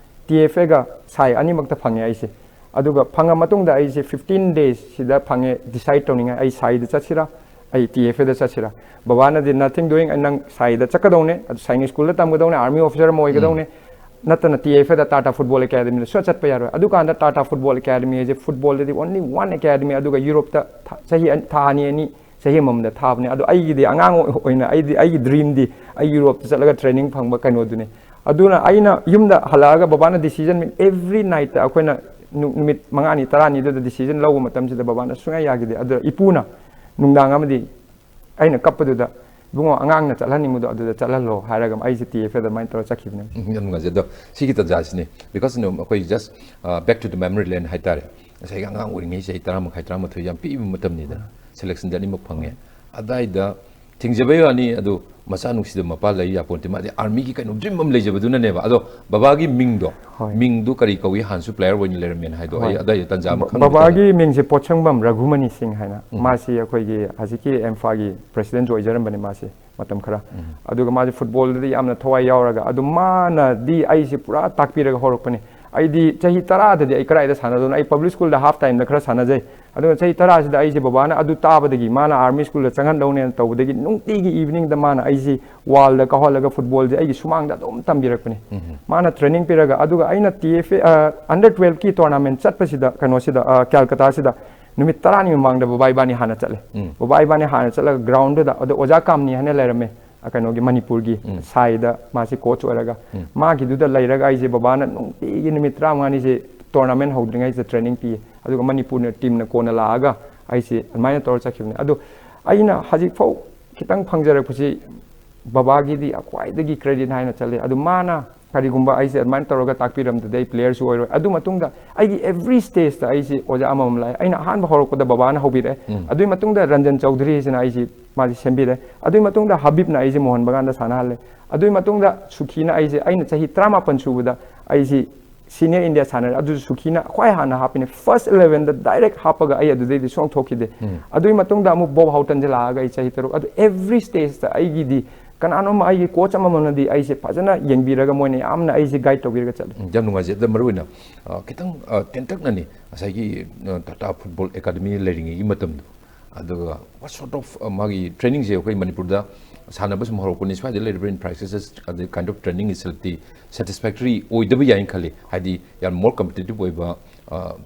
ꯇꯤ ꯑꯦꯐ ꯑꯦꯒ ꯁꯥꯏ ꯑꯅꯤꯃꯛꯇ ꯐꯪꯉꯦ ꯑꯩꯁꯦ꯫ ꯑꯗꯨꯒ ꯐꯪꯉ ꯃꯇꯨꯡꯗ ꯑꯩꯁꯦ ꯐꯤꯐꯇꯤꯟ ꯗꯦꯖꯁꯤꯗ ꯐꯪꯉꯦ ꯗꯤꯁꯥꯏꯗ ꯇꯧꯅꯤꯡꯉꯥꯏ, ꯑꯩ ꯁꯥꯏꯗ ꯆꯠꯁꯤꯔꯥ, ꯑꯩ ꯇꯤ ꯑꯦꯐ ꯑꯦꯗ ꯆꯠꯁꯤꯔꯥ꯫ ꯕꯕꯥꯅꯗꯤ, "Nothing doing, ꯅꯪ ꯁꯥꯏꯗ ꯆꯠꯀꯗꯧꯅꯦ, ꯑꯗꯨ ꯁꯥꯏꯅꯤꯛ ꯁ꯭ꯀꯨꯜꯗ ꯇꯝꯒꯗꯧꯅꯦ, ꯑꯥꯔꯃꯤ ꯑꯣꯐꯤꯁꯔ ꯑꯃ ꯑꯣꯏꯒꯗꯧꯅꯦ, ꯅꯠꯇꯅ ꯇꯤ ꯑꯦꯐ ꯑꯦꯗ, ꯇꯥꯇꯥ ꯐꯨꯠꯕꯣꯜ ꯑꯦꯀꯥꯗꯃꯤꯗ ꯁꯨꯡꯆꯠ ꯆꯠꯄ ꯌꯥꯔꯣꯏ꯫" ꯑꯗꯨꯀꯥꯟꯗ ꯇꯥꯇꯥ ꯐꯨꯠꯕꯣꯜ ꯑꯦꯀꯥꯗꯃꯤ ꯍꯥꯏꯁꯦ ꯐꯨꯠꯕꯣꯜꯗꯗꯤ only one academy, ꯑꯗꯨꯒ ꯌꯨꯔꯣꯞꯇ ꯊꯥ-, ꯆꯍꯤ ꯑꯅꯤ, ꯊꯥ ꯑꯅꯤ, ꯑꯅꯤ, ꯆꯍꯤ ꯑꯃꯃꯝꯗ ꯊꯥꯕꯅꯦ꯫ ꯑꯗꯣ ꯑꯩꯒꯤꯗꯤ ꯑꯉꯥꯡ ꯑꯣꯏꯅ ꯑꯩꯗꯤ, ꯑꯩꯒꯤ ꯗ꯭ꯔꯤꯝꯗꯤ ꯑꯩ ꯌꯨꯔꯣꯞꯇ ꯆꯠꯂꯒ ꯇ꯭ꯔꯦꯅꯤꯡ ꯐꯪꯕ ꯀꯩꯅꯣꯗꯨꯅꯤ꯫ ꯑꯗꯨꯅ ꯑꯩꯅ ꯌꯨꯝꯗ ꯍꯜꯂꯛꯑꯒ ꯕꯕꯥꯅ decision, every nightꯇ ꯑꯩꯈꯣꯏꯅ ꯅꯨ-, ꯅꯨꯃꯤꯠ ꯃꯉꯥꯅꯤ, ꯇꯔꯥꯅꯤꯗꯨꯗ decision ꯂꯧꯕ ꯃꯇꯝꯁꯤꯗ ꯕꯕꯥꯅ ꯁꯨꯡꯌꯥ ꯌꯥꯈꯤꯗꯦ꯫ ꯑꯗꯨꯗ ꯏꯄꯨꯅ ꯅꯨꯡꯗꯥꯡ ꯑꯃꯗꯤ ꯑꯩꯅ ꯀꯞꯄꯗꯨꯗ, "ꯏꯕꯨꯡꯉꯣ, ꯑꯉꯥꯡꯅ ꯆꯠꯍꯟꯅꯤꯡꯕꯗꯣ ꯑꯗꯨꯗ ꯆꯠꯍꯜꯂꯣ" ꯍꯥꯏꯔꯒ ꯑꯩꯁꯦ ꯇꯤ ꯑꯦꯐ ꯑꯦꯗ ꯑꯗꯨꯃꯥꯏꯅ ꯇꯧꯔ ꯆꯠꯈꯤꯕꯅꯦ꯫ ꯎꯝ, ꯌꯥꯝ ꯅꯨꯡꯉꯥꯏꯖꯩ꯫ ꯑꯗꯣ ꯁꯤꯒꯤ ꯇꯥꯟꯖꯥꯁꯤꯅꯤ, because, you know, ꯑꯩꯈꯣꯏ just, uh, back to the memory lane ꯍꯥꯏꯇꯥꯔꯦ꯫ ꯉꯁꯥꯏꯒꯤ ꯑꯉꯥꯡ ꯑꯣꯏꯔꯤꯉꯩ ꯆꯍꯤ ꯇꯔꯥ ꯃꯈꯥꯏ, ꯇꯔꯥꯃꯥꯊꯣꯏ ꯌꯥꯝ ꯄꯤꯛꯏꯕ ꯃꯇꯝꯅꯤꯗꯅ, ꯁꯦꯂꯦꯛꯁꯟꯗꯤ ꯑꯅꯤꯃꯛ ꯐꯪꯉꯦ꯫ ꯑꯗꯥꯏꯗ ꯊꯤꯡꯖꯕꯩ ꯋꯥꯅꯤ, ꯑꯗꯨ ꯃꯆꯥ ꯅꯨꯡꯁꯤꯗꯕ ꯃꯄꯥ ꯂꯩ ꯌꯥꯄꯣꯟꯇꯦ꯫ ꯃꯥꯗꯤ ꯑꯥꯔꯃꯤꯒꯤ ꯀꯩꯅꯣ ꯗ꯭ꯔꯤꯝ ꯑꯃ ꯂꯩꯖꯕꯗꯨꯅꯅꯦꯕ꯫ ꯑꯗꯣ ꯕꯕꯥꯒꯤ ꯃꯤꯡꯗꯣ, ꯍꯣꯏ꯫ ꯃꯤꯡꯗꯨ ꯀꯔꯤ ꯀꯧꯏ? ꯍꯥꯟꯅꯁꯨ ꯄ꯭ꯂꯦꯌꯔ ꯑꯣꯏꯅ ꯂꯩꯔꯝꯃꯦꯅ ꯍꯥꯏꯗꯣ ꯑꯩ ꯍꯣꯏ꯫ ꯑꯗꯥꯏꯗ ꯇꯥꯟꯖꯥ ꯑꯃ ꯕ-, ꯈꯪꯗꯕ ꯕꯕꯥꯒꯤ ꯃꯤꯡꯁꯦ ꯄꯣꯠꯁꯪꯕꯝ ꯔꯘꯨꯃꯅꯤ ꯁꯤꯡ ꯍꯥꯏꯅ꯫ ꯃꯥꯁꯤ ꯑꯩꯈꯣꯏꯒꯤ ꯍꯧꯖꯤꯛꯀꯤ ꯏꯝꯐꯥꯜꯒꯤ ꯄ꯭ꯔꯦꯁꯤꯗꯦꯟꯁꯨ ꯑꯣꯏꯖꯔꯝꯕꯅꯤ ꯃꯥꯁꯤ ꯃꯇꯝ ꯈꯔ꯫ ꯑꯗꯨꯒ ꯃꯥꯁꯦ ꯐꯨꯠꯕꯣꯜꯗꯗꯤ ꯌꯥꯝꯅ ꯊꯋꯥꯏ ꯌꯥꯎꯔꯒ, ꯑꯗꯨ ꯃꯥꯅꯗꯤ ꯑꯩꯁꯦ ꯄꯨꯔꯥ ꯇꯥꯛꯄꯤꯔꯒ ꯍꯧꯔꯛꯄꯅꯤ꯫ ꯑꯩꯗꯤ ꯆꯍꯤ ꯇꯔꯥꯗꯗꯤ ꯑꯩ ꯀꯗꯥꯏꯗ ꯁꯥꯟꯅꯗꯣꯏꯅꯣ? ꯑꯩ ꯄꯕ꯭ꯂꯤꯛ ꯁ꯭ꯀꯨꯜꯗ ꯍꯥꯐ ꯇꯥꯏꯝꯗ ꯈꯔ ꯁꯥꯟꯅꯖꯩ꯫ ꯑꯗꯨꯒ ꯆꯍꯤ ꯇꯔꯥꯁꯤꯗ ꯑꯩꯁꯦ ꯕꯕꯥꯅ ꯑꯗꯨ ꯇꯥꯕꯗꯒꯤ, ꯃꯥꯅ ꯑꯥꯔꯃꯤ ꯁ꯭ꯀꯨꯜꯗ ꯆꯪꯍꯟꯗꯧꯅꯦꯅ ꯇꯧꯕꯗꯒꯤ, ꯅꯨꯡꯇꯤꯒꯤ ꯏꯚꯤꯅꯤꯡꯗ ꯃꯥꯅ ꯑꯩꯁꯤ ꯋꯥꯜꯗ ꯀꯥꯎꯍꯜꯂꯒ ꯐꯨꯠꯕꯣꯜꯁꯦ ꯑꯩꯒꯤ ꯁꯨꯃꯥꯡꯗ ꯑꯗꯨꯝ ꯇꯝꯕꯤꯔꯛꯄꯅꯤ꯫ ꯃꯥꯅ ꯇ꯭ꯔꯦꯅꯤꯡ ꯄꯤꯔꯒ, ꯑꯗꯨꯒ ꯑꯩꯅ ꯇꯤ ꯑꯦꯐ ꯑꯦ, ꯑ, under twelveꯀꯤ tournamentꯁꯦ ꯆꯠꯄꯁꯤꯗ, ꯀꯩꯅꯣꯁꯤꯗ, ꯑ, ꯀꯜꯀꯇꯥꯁꯤꯗ ꯅꯨꯃꯤꯠ ꯇꯔꯥꯅꯤ ꯃꯃꯥꯡꯗ ꯕꯕꯥ ꯏꯕꯥꯅꯤ ꯍꯥꯟꯅ ꯆꯠꯂꯦ꯫ ꯕꯕꯥ ꯏꯕꯥꯅꯤ ꯍꯥꯟꯅ ꯆꯠꯂꯒ groundꯗꯨꯗ, ꯑꯗ ꯑꯣꯖꯥ ꯀꯥꯝꯅꯤ ꯍꯥꯏꯅ ꯂꯩꯔꯝꯃꯦ, ꯑ, ꯀꯩꯅꯣꯒꯤ ꯃꯅꯤꯄꯨꯔꯒꯤ ꯁꯥꯏꯗ ꯃꯥꯁꯤ coach ꯑꯣꯏꯔꯒ, ꯃꯥꯒꯤꯗꯨꯗ ꯂꯩꯔꯒ ꯑꯩꯁꯦ ꯕꯕꯥꯅ ꯅꯨꯡꯇꯤꯒꯤ ꯅꯨꯃꯤꯠ ꯇꯔꯥꯃꯉꯥꯅꯤꯁꯦ ꯇꯣꯔꯅꯥꯃꯦꯟ ꯍꯧꯗ꯭ꯔꯤꯉꯩꯁꯤꯗ ꯇ꯭ꯔꯦꯅꯤꯡ ꯄꯤ꯫ ꯑꯗꯨꯒ ꯃꯅꯤꯄꯨꯔꯅ ꯇꯤꯝꯅ ꯀꯣꯟꯅ ꯂꯥꯛꯑꯒ ꯑꯩꯁꯦ ꯑꯗꯨꯃꯥꯏꯅ ꯇꯧꯔ ꯆꯠꯈꯤꯕꯅꯦ꯫ ꯑꯗꯣ ꯑꯩꯅ ꯍꯧꯖꯤꯛꯐꯥꯎ ꯈꯤꯇꯪ ꯐꯪꯖꯔꯛꯄꯁꯤ ꯕꯕꯥꯒꯤꯗꯤ ꯈ꯭ꯋꯥꯏꯗꯒꯤ ꯀ꯭ꯔꯦꯗꯤꯠ ꯍꯥꯏꯅ ꯆꯠꯂꯤ꯫ ꯑꯗꯨ ꯃꯥꯅ ꯀꯔꯤꯒꯨꯝꯕ ꯑꯩꯁꯦ ꯑꯗꯨꯃꯥꯏꯅ ꯇꯧꯔꯒ ꯇꯥꯛꯄꯤꯔꯝꯗꯗꯤ ꯑꯩ ꯄ꯭ꯂꯦꯌꯔꯁꯨ ꯑꯣꯏꯔꯣꯏ꯫ ꯑꯗꯨ ꯃꯇꯨꯡꯗ ꯑꯩꯒꯤ ꯑꯦꯚ꯭ꯔꯤ ꯁ꯭ꯇꯦꯖꯇ ꯑꯩꯁꯦ ꯑꯣꯖꯥ ꯑꯃꯃꯝ ꯂꯥꯛꯑꯦ꯫ ꯑꯩꯅ ꯑꯍꯥꯟꯕ ꯍꯧꯔꯛꯄꯗ ꯕꯕꯥꯅ ꯍꯧꯕꯤꯔꯛꯑꯦ꯫ ꯎꯝ꯫ ꯑꯗꯨꯒꯤ ꯃꯇꯨꯡꯗ ꯔꯟꯖꯟ ꯆꯧꯙꯔꯤꯁꯤꯅ ꯑꯩꯁꯦ ꯃꯥꯁꯦ ꯁꯦꯝꯕꯤꯔꯦ꯫ ꯑꯗꯨꯒꯤ ꯃꯇꯨꯡꯗ ꯍꯕꯤꯕꯅ ꯑꯩꯁꯦ ꯃꯣꯍꯟ ꯕꯒꯥꯟꯗ ꯁꯥꯟꯅꯍꯜꯂꯦ꯫ ꯑꯗꯨꯒꯤ ꯃꯇꯨꯡꯗ ꯁꯨꯈꯤꯅ ꯑꯩꯁꯦ, ꯑꯩꯅ ꯆꯍꯤ ꯇꯔꯥꯃꯥꯄꯟ ꯁꯨꯕꯗ ꯑꯩꯁꯤ ꯁꯤꯅꯤꯌꯔ ꯏꯟꯗꯤꯌꯥ ꯁꯥꯟꯅꯔꯦ꯫ ꯑꯗꯨꯁꯨ ꯁꯨꯈꯤꯅ ꯈ꯭ꯋꯥꯏ ꯍꯥꯟꯅ ꯍꯥꯞꯄꯤꯅꯦ꯫ ꯐꯥꯔꯁ ꯏꯂꯦꯚꯦꯟꯗ ꯗꯥꯏꯔꯦꯛ ꯍꯥꯞꯄꯒ ꯑꯩ ꯑꯗꯨꯗꯩꯗꯤ ꯁꯨꯡꯊꯣꯛ ꯊꯣꯛꯈꯤꯗꯦ꯫ ꯎꯝ꯫ ꯑꯗꯨꯒꯤ ꯃꯇꯨꯡꯗ ꯑꯃꯨꯛ ꯕꯣꯕ ꯍꯥꯎꯇꯟꯁꯦ ꯂꯥꯛꯑꯒ ꯑꯩ ꯆꯍꯤ ꯇꯔꯨꯛ꯫ ꯑꯗꯨ ꯑꯦꯚ꯭ꯔꯤ ꯁ꯭ꯇꯦꯖꯇ ꯑꯩꯒꯤꯗꯤ ꯀꯅꯥꯅꯣꯝ ꯑꯩꯒꯤ ꯀꯣꯆ ꯑꯃꯃꯝꯅꯗꯤ ꯑꯩꯁꯦ ꯐꯖꯅ ꯌꯦꯡꯕꯤꯔꯒ ꯃꯣꯏꯅ ꯌꯥꯝꯅ ꯑꯩꯁꯦ ꯒꯥꯏꯗ ꯇꯧꯕꯤꯔꯒ ꯆꯠꯂꯤ꯫ ꯎꯝ, ꯌꯥꯝ ꯅꯨꯡꯉꯥꯏꯖꯩ꯫ ꯑꯗ ꯃꯔꯨꯑꯣꯏꯅ ꯑ, ꯈꯤꯇꯪ ꯑ, ꯇꯦꯟꯇꯛꯅꯅꯤ ꯉꯁꯥꯏꯒꯤ ꯑ, ꯇꯥꯇꯥ ꯐꯨꯠꯕꯣꯜ ꯑꯦꯀꯥꯗꯃꯤ ꯂꯩꯔꯤꯉꯩꯒꯤ ꯃꯇꯝꯗꯣ, ꯑꯗꯨꯒ what sort of ꯑ, ꯃꯥꯒꯤ ꯇ꯭ꯔꯦꯅꯤꯡꯁꯦ ꯑꯩꯈꯣꯏ ꯃꯅꯤꯄꯨꯔꯗ ꯁꯥꯟꯅꯕ ꯁꯨꯝ ꯍꯧꯔꯛꯄꯅꯤ, ꯁ꯭ꯋꯥꯏꯗ ꯂꯩꯔꯤꯕ ꯏꯟꯐ꯭ꯔꯥꯁ꯭ꯇ꯭ꯔꯛꯆꯔ ꯑꯗꯩ ꯀꯥꯏꯟ ꯑꯣꯐ ꯇ꯭ꯔꯦꯅꯤꯡ ꯏꯟꯁꯇꯤꯇ꯭ꯌꯨꯠꯇꯤ ꯁꯦꯇꯤꯁꯐꯦꯛꯇꯔꯤ ꯑꯣꯏꯗꯕ ꯌꯥꯏꯅ ꯈꯜꯂꯤ꯫ ꯍꯥꯏꯗꯤ ꯌꯥꯝ ꯃꯣꯔ ꯀꯝꯄꯤꯇꯤꯇꯤꯞ ꯑꯣꯏꯕ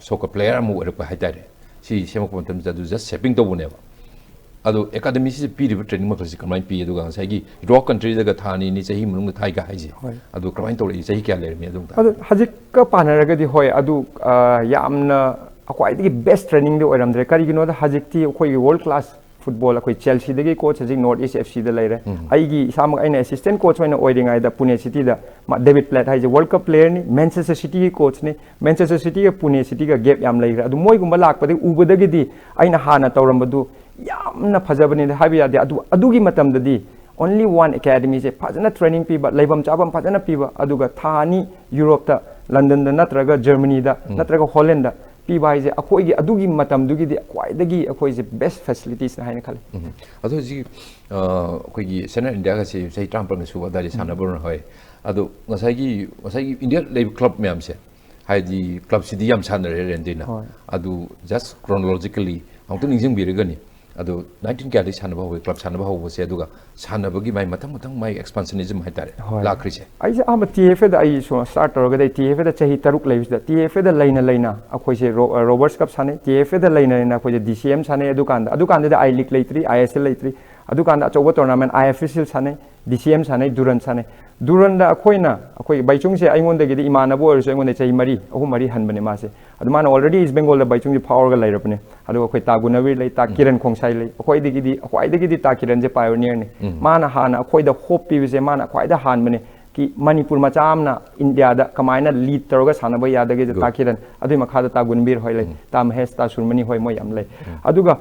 ꯁꯣꯀꯔ ꯄ꯭ꯂꯦꯌꯔ ꯑꯃ ꯑꯣꯏꯔꯛꯄ ꯍꯥꯏꯇꯥꯔꯦ꯫ ꯁꯤ ꯁꯦꯝꯃꯛꯄ ꯃꯇꯝꯗ ꯑꯗꯨ ꯖꯁ ꯁꯦꯄꯤꯡ ꯇꯧꯕꯅꯦꯕ꯫ ꯑꯗꯣ ꯑꯦꯀꯥꯗꯃꯤꯁꯤꯗ ꯄꯤꯔꯤꯕ ꯇ꯭ꯔꯦꯅꯤꯡ ꯃꯈꯜꯁꯤ ꯀꯃꯥꯏꯅ ꯄꯤ? ꯑꯗꯨꯒ ꯉꯁꯥꯏꯒꯤ ꯔꯣ ꯀꯟꯇ꯭ꯔꯤꯗꯒ ꯊꯥ ꯑꯅꯤ ꯑꯅꯤ ꯆꯍꯤ ꯃꯅꯨꯡꯗ ꯊꯥꯏꯒ ꯍꯥꯏꯁꯦ, ꯍꯣꯏ꯫ ꯑꯗꯨ ꯀꯃꯥꯏꯅ ꯇꯧꯔꯛꯏ? ꯆꯍꯤ ꯀꯌꯥ ꯂꯩꯔꯝꯃꯤ ꯑꯗꯨꯝ? ꯑꯗꯨ ꯍꯧꯖꯤꯛꯀ ꯄꯥꯅꯔꯒꯗꯤ ꯍꯣꯏ, ꯑꯗꯨ ꯑ, ꯌꯥꯝꯅ ꯈ꯭ꯋꯥꯏꯗꯒꯤ ꯕꯦꯁ ꯇ꯭ꯔꯦꯅꯤꯡꯗꯤ ꯑꯣꯏꯔꯝꯗ꯭ꯔꯦ꯫ ꯀꯔꯤꯒꯤꯅꯣꯗ ꯍꯧꯖꯤꯛꯇꯤ ꯑꯩꯈꯣꯏꯒꯤ ꯋꯥꯔꯜ ꯀ꯭ꯂꯥꯁ ꯐꯨꯠꯕꯣꯜ, ꯑꯩꯈꯣꯏ ꯆꯦꯜꯁꯤꯗꯒꯤ ꯀꯣꯆ ꯍꯧꯖꯤꯛ ꯅꯣꯔꯠ ꯏꯁ ꯑꯦꯐ ꯁꯤꯗ ꯂꯩꯔꯦ꯫ ꯎꯝ꯫ ꯑꯩꯒꯤ ꯏꯁꯥꯃꯛ ꯑꯩꯅ ꯑꯦꯁꯤꯁꯇꯦꯟ ꯀꯣꯆ ꯑꯣꯏꯅ ꯑꯣꯏꯔꯤꯉꯩꯗ ꯄꯨꯅꯦ ꯁꯤꯇꯤꯗ ꯃꯥ ꯗꯦꯕꯤꯠ ꯄ꯭ꯂꯦꯠ ꯍꯥꯏꯁꯦ ꯋꯥꯔꯜ ꯀꯞ ꯄ꯭ꯂꯦꯌꯔꯅꯤ, ꯃꯦꯟꯆꯦꯁꯇꯔ ꯁꯤꯇꯤꯒꯤ ꯀꯣꯆꯅꯤ꯫ ꯃꯦꯟꯆꯦꯁꯇꯔ ꯁꯤꯇꯤꯒ ꯄꯨꯅꯦ ꯁꯤꯇꯤꯒ ꯒꯦꯞ ꯌꯥꯝ ꯂꯩꯈ꯭ꯔꯦ꯫ ꯑꯗꯨ ꯃꯣꯏꯒꯨꯝꯕ ꯂꯥꯛꯄꯗꯒꯤ ꯎꯕꯗꯒꯤꯗꯤ ꯑꯩꯅ ꯍꯥꯟꯅ ꯇꯧꯔꯝꯕꯗꯨ ꯌꯥꯝꯅ ꯐꯖꯕꯅꯤꯗ ꯍꯥꯏꯕ ꯌꯥꯗꯦ꯫ ꯑꯗꯨ ꯑꯗꯨꯒꯤ ꯃꯇꯝꯗꯗꯤ ꯑꯣꯟꯂꯤ ꯋꯥꯟ ꯑꯦꯀꯥꯗꯃꯤꯁꯦ ꯐꯖꯅ ꯇ꯭ꯔꯦꯅꯤꯡ ꯄꯤꯕ, ꯂꯩꯐꯝ ꯆꯥꯐꯝ ꯐꯖꯅ ꯄꯤꯕ, ꯑꯗꯨꯒ ꯊꯥ ꯑꯅꯤ ꯌꯨꯔꯣꯞꯇ, ꯂꯟꯗꯟꯗ ꯅꯠꯇ꯭ꯔꯒ ꯖꯔꯃꯅꯤꯗ ꯎꯝ꯫ ꯅꯠꯇ꯭ꯔꯒ ꯍꯣꯂꯦꯟꯗ ꯄꯤꯕ ꯍꯥꯏꯁꯦ ꯑꯩꯈꯣꯏꯒꯤ ꯑꯗꯨꯒꯤ ꯃꯇꯝꯗꯨꯒꯤꯗꯤ ꯈ꯭ꯋꯥꯏꯗꯒꯤ ꯑꯩꯈꯣꯏꯁꯦ ꯕꯦꯁ ꯐꯦꯁꯤꯂꯤꯇꯤꯁꯅ ꯍꯥꯏꯅ ꯈꯜꯂꯤ꯫ ꯎꯝ꯫ ꯑꯗꯣ ꯍꯧꯖꯤꯛ ꯑ, ꯑꯩꯈꯣꯏꯒꯤ ꯁꯦꯅꯤꯌꯔ ꯏꯟꯗꯤꯌꯥꯒꯁꯦ ꯆꯍꯤ ꯇꯔꯥꯃꯥꯄꯜꯒ ꯁꯨꯕ ꯑꯗꯨꯋꯥꯏꯗ ꯁꯥꯟꯅꯕ ꯍꯣꯏ꯫ ꯑꯗꯣ ꯉꯁꯥꯏꯒꯤ ꯉꯁꯥꯏꯒꯤ ꯏꯟꯗꯤꯌꯥ ꯂꯩꯕ ꯀ꯭ꯂꯕ ꯃꯌꯥꯝꯁꯦ, ꯍꯥꯏꯗꯤ ꯀ꯭ꯂꯕꯁꯤꯗꯤ ꯌꯥꯝ ꯁꯥꯟꯅꯔꯦ ꯔꯦꯟꯗꯤꯅ꯫ ꯍꯣꯏ꯫ ꯑꯗꯨ ꯖꯁ ꯀ꯭ꯔꯣꯅꯣꯂꯣꯖꯤꯀꯦꯜꯂꯤ ꯑꯃꯨꯛꯇ ꯅꯤꯡꯁꯤꯡꯕꯤꯔꯒꯅꯤ꯫ ꯑꯗꯣ ꯅꯥꯏꯟꯇꯤꯟ ꯀꯌꯥꯗꯒꯤ ꯁꯥꯟꯅꯕ ꯍꯧꯋꯤ ꯀ꯭ꯂꯕ ꯁꯥꯟꯅꯕ ꯍꯧꯕꯁꯦ? ꯑꯗꯨꯒ ꯁꯥꯟꯅꯕꯒꯤ ꯃꯥꯏ ꯃꯊꯪ ꯃꯊꯪ ꯃꯥꯏ ꯑꯦꯛꯁꯄꯥꯟꯁꯅꯤꯖꯝ ꯍꯥꯏꯇꯥꯔꯦ ꯍꯣꯏ꯫ ꯂꯥꯛꯈ꯭ꯔꯤꯁꯦ? ꯑꯩꯁꯦ ꯑꯍꯥꯟꯕ ꯇꯤ ꯑꯦꯐ ꯑꯦꯗ ꯑꯩ ꯁꯨꯝ ꯁ꯭ꯇꯥꯔꯠ ꯇꯧꯔꯒꯗꯤ ꯇꯤ ꯑꯦꯐ ꯑꯦꯗ ꯆꯍꯤ ꯇꯔꯨꯛ ꯂꯩꯕꯁꯤꯗ ꯇꯤ ꯑꯦꯐ ꯑꯦꯗ ꯂꯩꯅ ꯂꯩꯅ ꯑꯩꯈꯣꯏꯁꯦ ꯔꯣ-, ꯔꯣꯕꯔꯁ ꯀꯞ ꯁꯥꯟꯅꯩ, ꯇꯤ ꯑꯦꯐ ꯑꯦꯗ ꯂꯩꯅ ꯂꯩꯅ ꯑꯩꯈꯣꯏꯁꯦ ꯗꯤ ꯁꯤ ꯑꯦꯝ ꯁꯥꯟꯅꯩ꯫ ꯑꯗꯨꯀꯥꯟꯗ ꯑꯗꯨꯀꯥꯟꯗꯗꯤ ꯑꯥꯏ ꯂꯤꯒ ꯂꯩꯇ꯭ꯔꯤ, ꯑꯥꯏ ꯑꯦꯁ ꯑꯦꯜ ꯂꯩꯇ꯭ꯔꯤ꯫ ꯑꯗꯨꯀꯥꯟꯗ ꯑꯆꯧꯕ ꯇꯣꯔꯅꯥꯃꯦꯟ ꯑꯥꯏ ꯑꯦꯐ ꯑꯦꯁ ꯑꯦꯜ ꯁꯥꯟꯅꯩ, ꯗꯤ ꯁꯤ ꯑꯦꯝ ꯁꯥꯟꯅꯩ, ꯗꯨꯔꯟ ꯁꯥꯟꯅꯩ꯫ ꯗꯨꯔꯟꯗ ꯑꯩꯈꯣꯏꯅ, ꯑꯩꯈꯣꯏ ꯕꯥꯏꯆꯨꯡꯁꯦ ꯑꯩꯉꯣꯟꯗꯒꯤꯗꯤ, ꯏꯃꯥꯟꯅꯕ ꯑꯣꯏꯔꯁꯨ ꯑꯩꯉꯣꯟꯗ ꯆꯍꯤ ꯃꯔꯤ, ꯑꯍꯨꯝ ꯃꯔꯤ ꯍꯟꯕꯅꯦ ꯃꯥꯁꯦ꯫ ꯑꯗꯨ ꯃꯥꯅ already ꯏꯁ ꯕꯦꯡꯒꯣꯜꯗ ꯕꯥꯏꯆꯨꯡꯁꯦ ꯐꯥꯎꯔꯒ ꯂꯩꯔꯕꯅꯦ꯫ ꯑꯗꯨꯒ ꯑꯩꯈꯣꯏ ꯇꯥ ꯒꯨꯅꯕꯤꯔ ꯂꯩ, ꯇꯥ ꯎꯝ꯫ ꯀꯤꯔꯟ ꯈꯣꯡꯁꯥꯏ ꯂꯩ꯫ ꯑꯩꯈꯣꯏꯗꯒꯤꯗꯤ, ꯈ꯭ꯋꯥꯏꯗꯒꯤꯗꯤ ꯇꯥ ꯀꯤꯔꯟꯁꯦ pioneer ꯅꯤ꯫ ꯎꯝ꯫ ꯃꯥꯅ ꯍꯥꯟꯅ ꯑꯩꯈꯣꯏꯗ hope ꯄꯤꯕꯁꯦ ꯃꯥꯅ ꯈ꯭ꯋꯥꯏꯗ ꯍꯥꯟꯕꯅꯦ꯫ ꯀꯤ ꯃꯅꯤꯄꯨꯔ ꯃꯆꯥ ꯑꯃꯅ ꯏꯟꯗꯤꯌꯥꯗ ꯀꯃꯥꯏꯅ lead ꯇꯧꯔꯒ ꯁꯥꯟꯅꯕ ꯌꯥꯗꯒꯦ, good꯫ ꯇꯥ ꯀꯤꯔꯟ, ꯑꯗꯨꯒꯤ ꯃꯈꯥꯗ ꯇꯥ ꯒꯨꯅꯕꯤꯔ ꯍꯣꯏ ꯂꯩ, ꯎꯝ꯫ ꯇꯥ ꯃꯍꯦꯁ, ꯇꯥ ꯁꯨꯔꯃꯅꯤ ꯍꯣꯏ, ꯃꯣꯏ ꯌꯥꯝ ꯂꯩ꯫ ꯎꯝ꯫ ꯑꯗꯨꯒ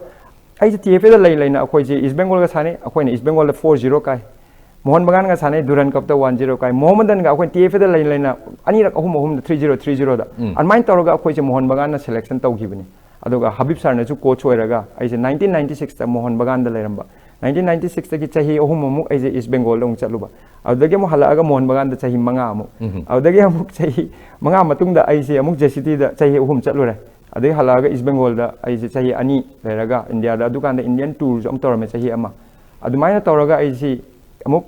ꯑꯩꯁꯦ ꯇꯤ ꯑꯦꯐ ꯑꯦꯗ ꯂꯩ ꯂꯩꯅ ꯑꯩꯈꯣꯏꯁꯦ ꯏꯁ ꯕꯦꯡꯒꯣꯜꯒ ꯁꯥꯟꯅꯩ꯫ ꯑꯩꯈꯣꯏꯅ ꯏꯁ ꯕꯦꯡꯒꯣꯜꯗ four zero ꯀꯥꯏ꯫ ꯃꯣꯍꯟ ꯕꯒꯥꯟꯒ ꯁꯥꯟꯅꯩ, ꯗꯨꯔꯟ ꯀꯞꯇ one zero ꯀꯥꯏ꯫ ꯃꯣꯍꯝꯃꯗꯟꯒ ꯑꯩꯈꯣꯏ ꯇꯤ ꯑꯦꯐ ꯑꯦꯗ ꯂꯩ ꯂꯩꯅ ꯑꯅꯤꯔꯛ, ꯑꯍꯨꯝ, ꯑꯍꯨꯝꯗ three zero, three zeroꯗ꯫ ꯎꯝ꯫ ꯑꯗꯨꯃꯥꯏꯅ ꯇꯧꯔꯒ ꯑꯩꯈꯣꯏꯁꯦ ꯃꯣꯍꯟ ꯕꯒꯥꯟꯅ selection ꯇꯧꯈꯤꯕꯅꯤ꯫ ꯑꯗꯨꯒ ꯍꯕꯤꯕ ꯁꯥꯔꯅꯁꯨ coach ꯑꯣꯏꯔꯒ ꯑꯩꯁꯦ nineteen ninety sixꯇ ꯃꯣꯍꯟ ꯕꯒꯥꯟꯗ ꯂꯩꯔꯝꯕ꯫ Nineteen ninety sixꯇꯒꯤ ꯆꯍꯤ ꯑꯍꯨꯝ ꯑꯃꯨꯛ ꯑꯩꯁꯦ ꯏꯁ ꯕꯦꯡꯒꯣꯜꯗ ꯑꯃꯨꯛ ꯆꯠꯂꯨꯕ꯫ ꯑꯗꯨꯗꯒꯤ ꯑꯃꯨꯛ ꯍꯜꯂꯛꯑꯒ ꯃꯣꯍꯟ ꯕꯒꯥꯟꯗ ꯆꯍꯤ ꯃꯉꯥ ꯑꯃꯨꯛ꯫ ꯎꯝ꯫ ꯑꯗꯨꯗꯒꯤ ꯑꯃꯨꯛ ꯆꯍꯤ ꯃꯉꯥ ꯃꯇꯨꯡꯗ ꯑꯩꯁꯦ ꯑꯃꯨꯛ ꯖꯦ ꯁꯤ ꯇꯤꯗ ꯆꯍꯤ ꯑꯍꯨꯝ ꯆꯠꯂꯨꯔꯦ꯫ ꯑꯗꯩ ꯍꯜꯂꯛꯑꯒ ꯏꯁ ꯕꯦꯡꯒꯣꯜꯗ ꯑꯩꯁꯦ ꯆꯍꯤ ꯑꯅꯤ ꯂꯩꯔꯒ ꯏꯟꯗꯤꯌꯥꯗ ꯑꯗꯨꯀꯥꯟꯗ Indian tourꯁꯨ ꯑꯃꯨꯛ ꯇꯧꯔꯝꯃꯦ ꯆꯍꯤ ꯑꯃ꯫ ꯑꯗꯨꯃꯥꯏꯅ ꯇꯧꯔꯒ ꯑꯩꯁꯤ ꯑꯃꯨꯛ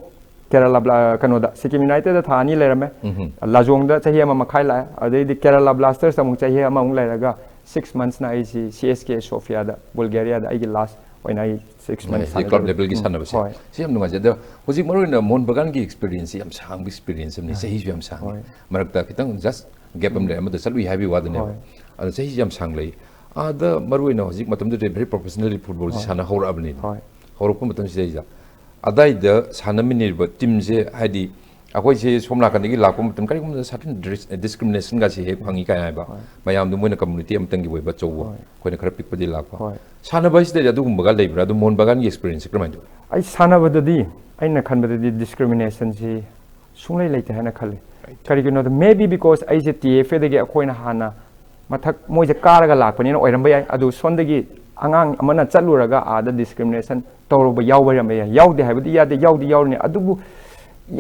ꯀꯦꯔꯂꯥ ꯕ꯭ꯂꯥ-, ꯀꯩꯅꯣꯗ, ꯁꯤꯛꯀꯤꯝ ꯌꯨꯅꯥꯏꯇꯦꯗꯇ ꯊꯥ ꯑꯅꯤ ꯂꯩꯔꯝꯃꯦ꯫ ꯎꯝ꯫ ꯂꯥꯖꯣꯡꯗ ꯆꯍꯤ ꯑꯃ ꯃꯈꯥꯏ ꯂꯥꯛꯑꯦ꯫ ꯑꯗꯩꯗꯤ ꯀꯦꯔꯂꯥ ꯕ꯭ꯂꯥꯁꯇꯔꯁꯇ ꯑꯃꯨꯛ ꯆꯍꯤ ꯑꯃꯃꯨꯛ ꯂꯩꯔꯒ six monthsꯅ ꯑꯩꯁꯤ ꯁꯤ ꯑꯦꯁ ꯀꯦ ꯁꯣꯐꯤꯌꯥꯗ, ꯕꯜꯒꯦꯔꯤꯌꯥꯗ ꯑꯩꯒꯤ last ꯑꯣꯏꯅ ꯑꯩ six months ꯍꯧꯖꯤꯛ club ꯁꯥꯟꯅꯔꯝꯃꯦ꯫ Levelꯒꯤ ꯎꯝ, ꯁꯥꯟꯅꯕꯁꯦ꯫ ꯍꯣꯏ꯫ ꯁꯤ ꯌꯥꯝ ꯅꯨꯡꯉꯥꯏꯖꯩ꯫ ꯑꯗꯣ ꯍꯧꯖꯤꯛ ꯃꯔꯨꯑꯣꯏꯅ ꯃꯣꯍꯟ ꯕꯒꯥꯟꯒꯤ experienceꯁꯤ ꯌꯥꯝ ꯁꯥꯡꯕ experience ꯑꯃꯅꯤ, ꯍꯣꯏ꯫ ꯆꯍꯤꯁꯨ ꯌꯥꯝ ꯁꯥꯡꯉꯤ꯫ ꯍꯣꯏ꯫ ꯃꯔꯛꯇ ꯈꯤꯇꯪ just gap ꯑꯃ ꯎꯝ꯫ ꯂꯩ, ꯑꯃꯗ ꯆꯠꯂꯨꯏ ꯍꯥꯏꯕꯒꯤ ꯋꯥꯗꯅꯦꯕ꯫ ꯍꯣꯏ꯫ ꯑꯗꯣ ꯆꯍꯤꯁꯤ ꯌꯥꯝ ꯁꯥꯡ ꯂꯩ꯫ ꯑꯗ ꯃꯔꯨꯑꯣꯏꯅ ꯍꯧꯖꯤꯛ ꯃꯇꯝꯗꯨꯗ very professionally footballꯁꯤ ꯍꯣꯏ꯫ ꯁꯥꯟꯅꯍꯧꯔꯛꯑꯕꯅꯤꯅ꯫ ꯍꯣꯏ꯫ ꯍꯧꯔꯛꯄ ꯃꯇꯝꯁꯤꯗꯩꯗ ꯑꯗꯥꯏꯗ ꯁꯥꯟꯅꯃꯤꯟꯅꯔꯤꯕ teamꯁꯦ, ꯍꯥꯏꯗꯤ, ꯑꯩꯈꯣꯏꯁꯦ ꯁꯣꯝ ꯅꯥꯀꯟꯗꯒꯤ ꯂꯥꯛꯄ ꯃꯇꯝ ꯀꯔꯤꯒꯨꯝꯕꯗ certain dis-, discriminationꯒꯁꯦ ꯍꯦꯛ ꯐꯪꯉꯤ ꯀꯥꯏꯅ ꯍꯥꯏꯕ꯫ ꯍꯣꯏ꯫ ꯃꯌꯥꯝꯗꯨ ꯃꯣꯏꯅ community ꯑꯃꯇꯪꯒꯤ ꯑꯣꯏꯕ ꯑꯆꯧꯕ, ꯍꯣꯏ꯫ ꯑꯩꯈꯣꯏꯅ ꯈꯔ ꯄꯤꯛꯄꯗꯤ ꯂꯥꯛꯄ꯫ ꯍꯣꯏ꯫ ꯁꯥꯟꯅꯕ ꯍꯥꯏꯁꯤꯗꯗꯤ ꯑꯗꯨꯒꯨꯝꯕꯒ ꯂꯩꯕ꯭ꯔꯥ? ꯑꯗꯨ ꯃꯣꯍꯟ ꯕꯒꯥꯟꯒꯤ experienceꯁꯦ ꯀꯔꯝꯍꯥꯏꯅ ꯇꯧꯋꯤ? ꯑꯩ ꯁꯥꯟꯅꯕꯗꯗꯤ ꯑꯩꯅ ꯈꯟꯕꯗꯗꯤ discriminationꯁꯤ ꯁꯨꯡꯂꯩ ꯂꯩꯇꯦ ꯍꯥꯏꯅ ꯈꯜꯂꯤ꯫ Right꯫ ꯀꯔꯤꯒꯤꯅꯣꯗ, maybe because ꯑꯩꯁꯦ ꯇꯤ ꯑꯦꯐ ꯑꯦꯗꯒꯤ ꯑꯩꯈꯣꯏꯅ ꯍꯥꯟꯅ ꯃꯊꯛ ꯃꯣꯏꯁꯦ ꯀꯥꯔꯒ ꯂꯥꯛꯄꯅꯤꯅ ꯑꯣꯏꯔꯝꯕ ꯌꯥꯏ꯫ ꯑꯗꯨ ꯁꯣꯝꯗꯒꯤ ꯑꯉꯥꯡ ꯑꯃꯅ ꯆꯠꯂꯨꯔꯒ ꯑꯥꯗ discrimination ꯇꯧꯔꯨꯕ ꯌꯥꯎꯕ ꯑꯣꯏꯔꯝꯕ ꯌꯥꯏ꯫ ꯌꯥꯎꯗꯦ ꯍꯥꯏꯕꯗꯤ ꯌꯥꯗꯦ, ꯌꯥꯎꯗꯤ ꯌꯥꯎꯔꯤꯅꯤ꯫ ꯑꯗꯨꯕꯨ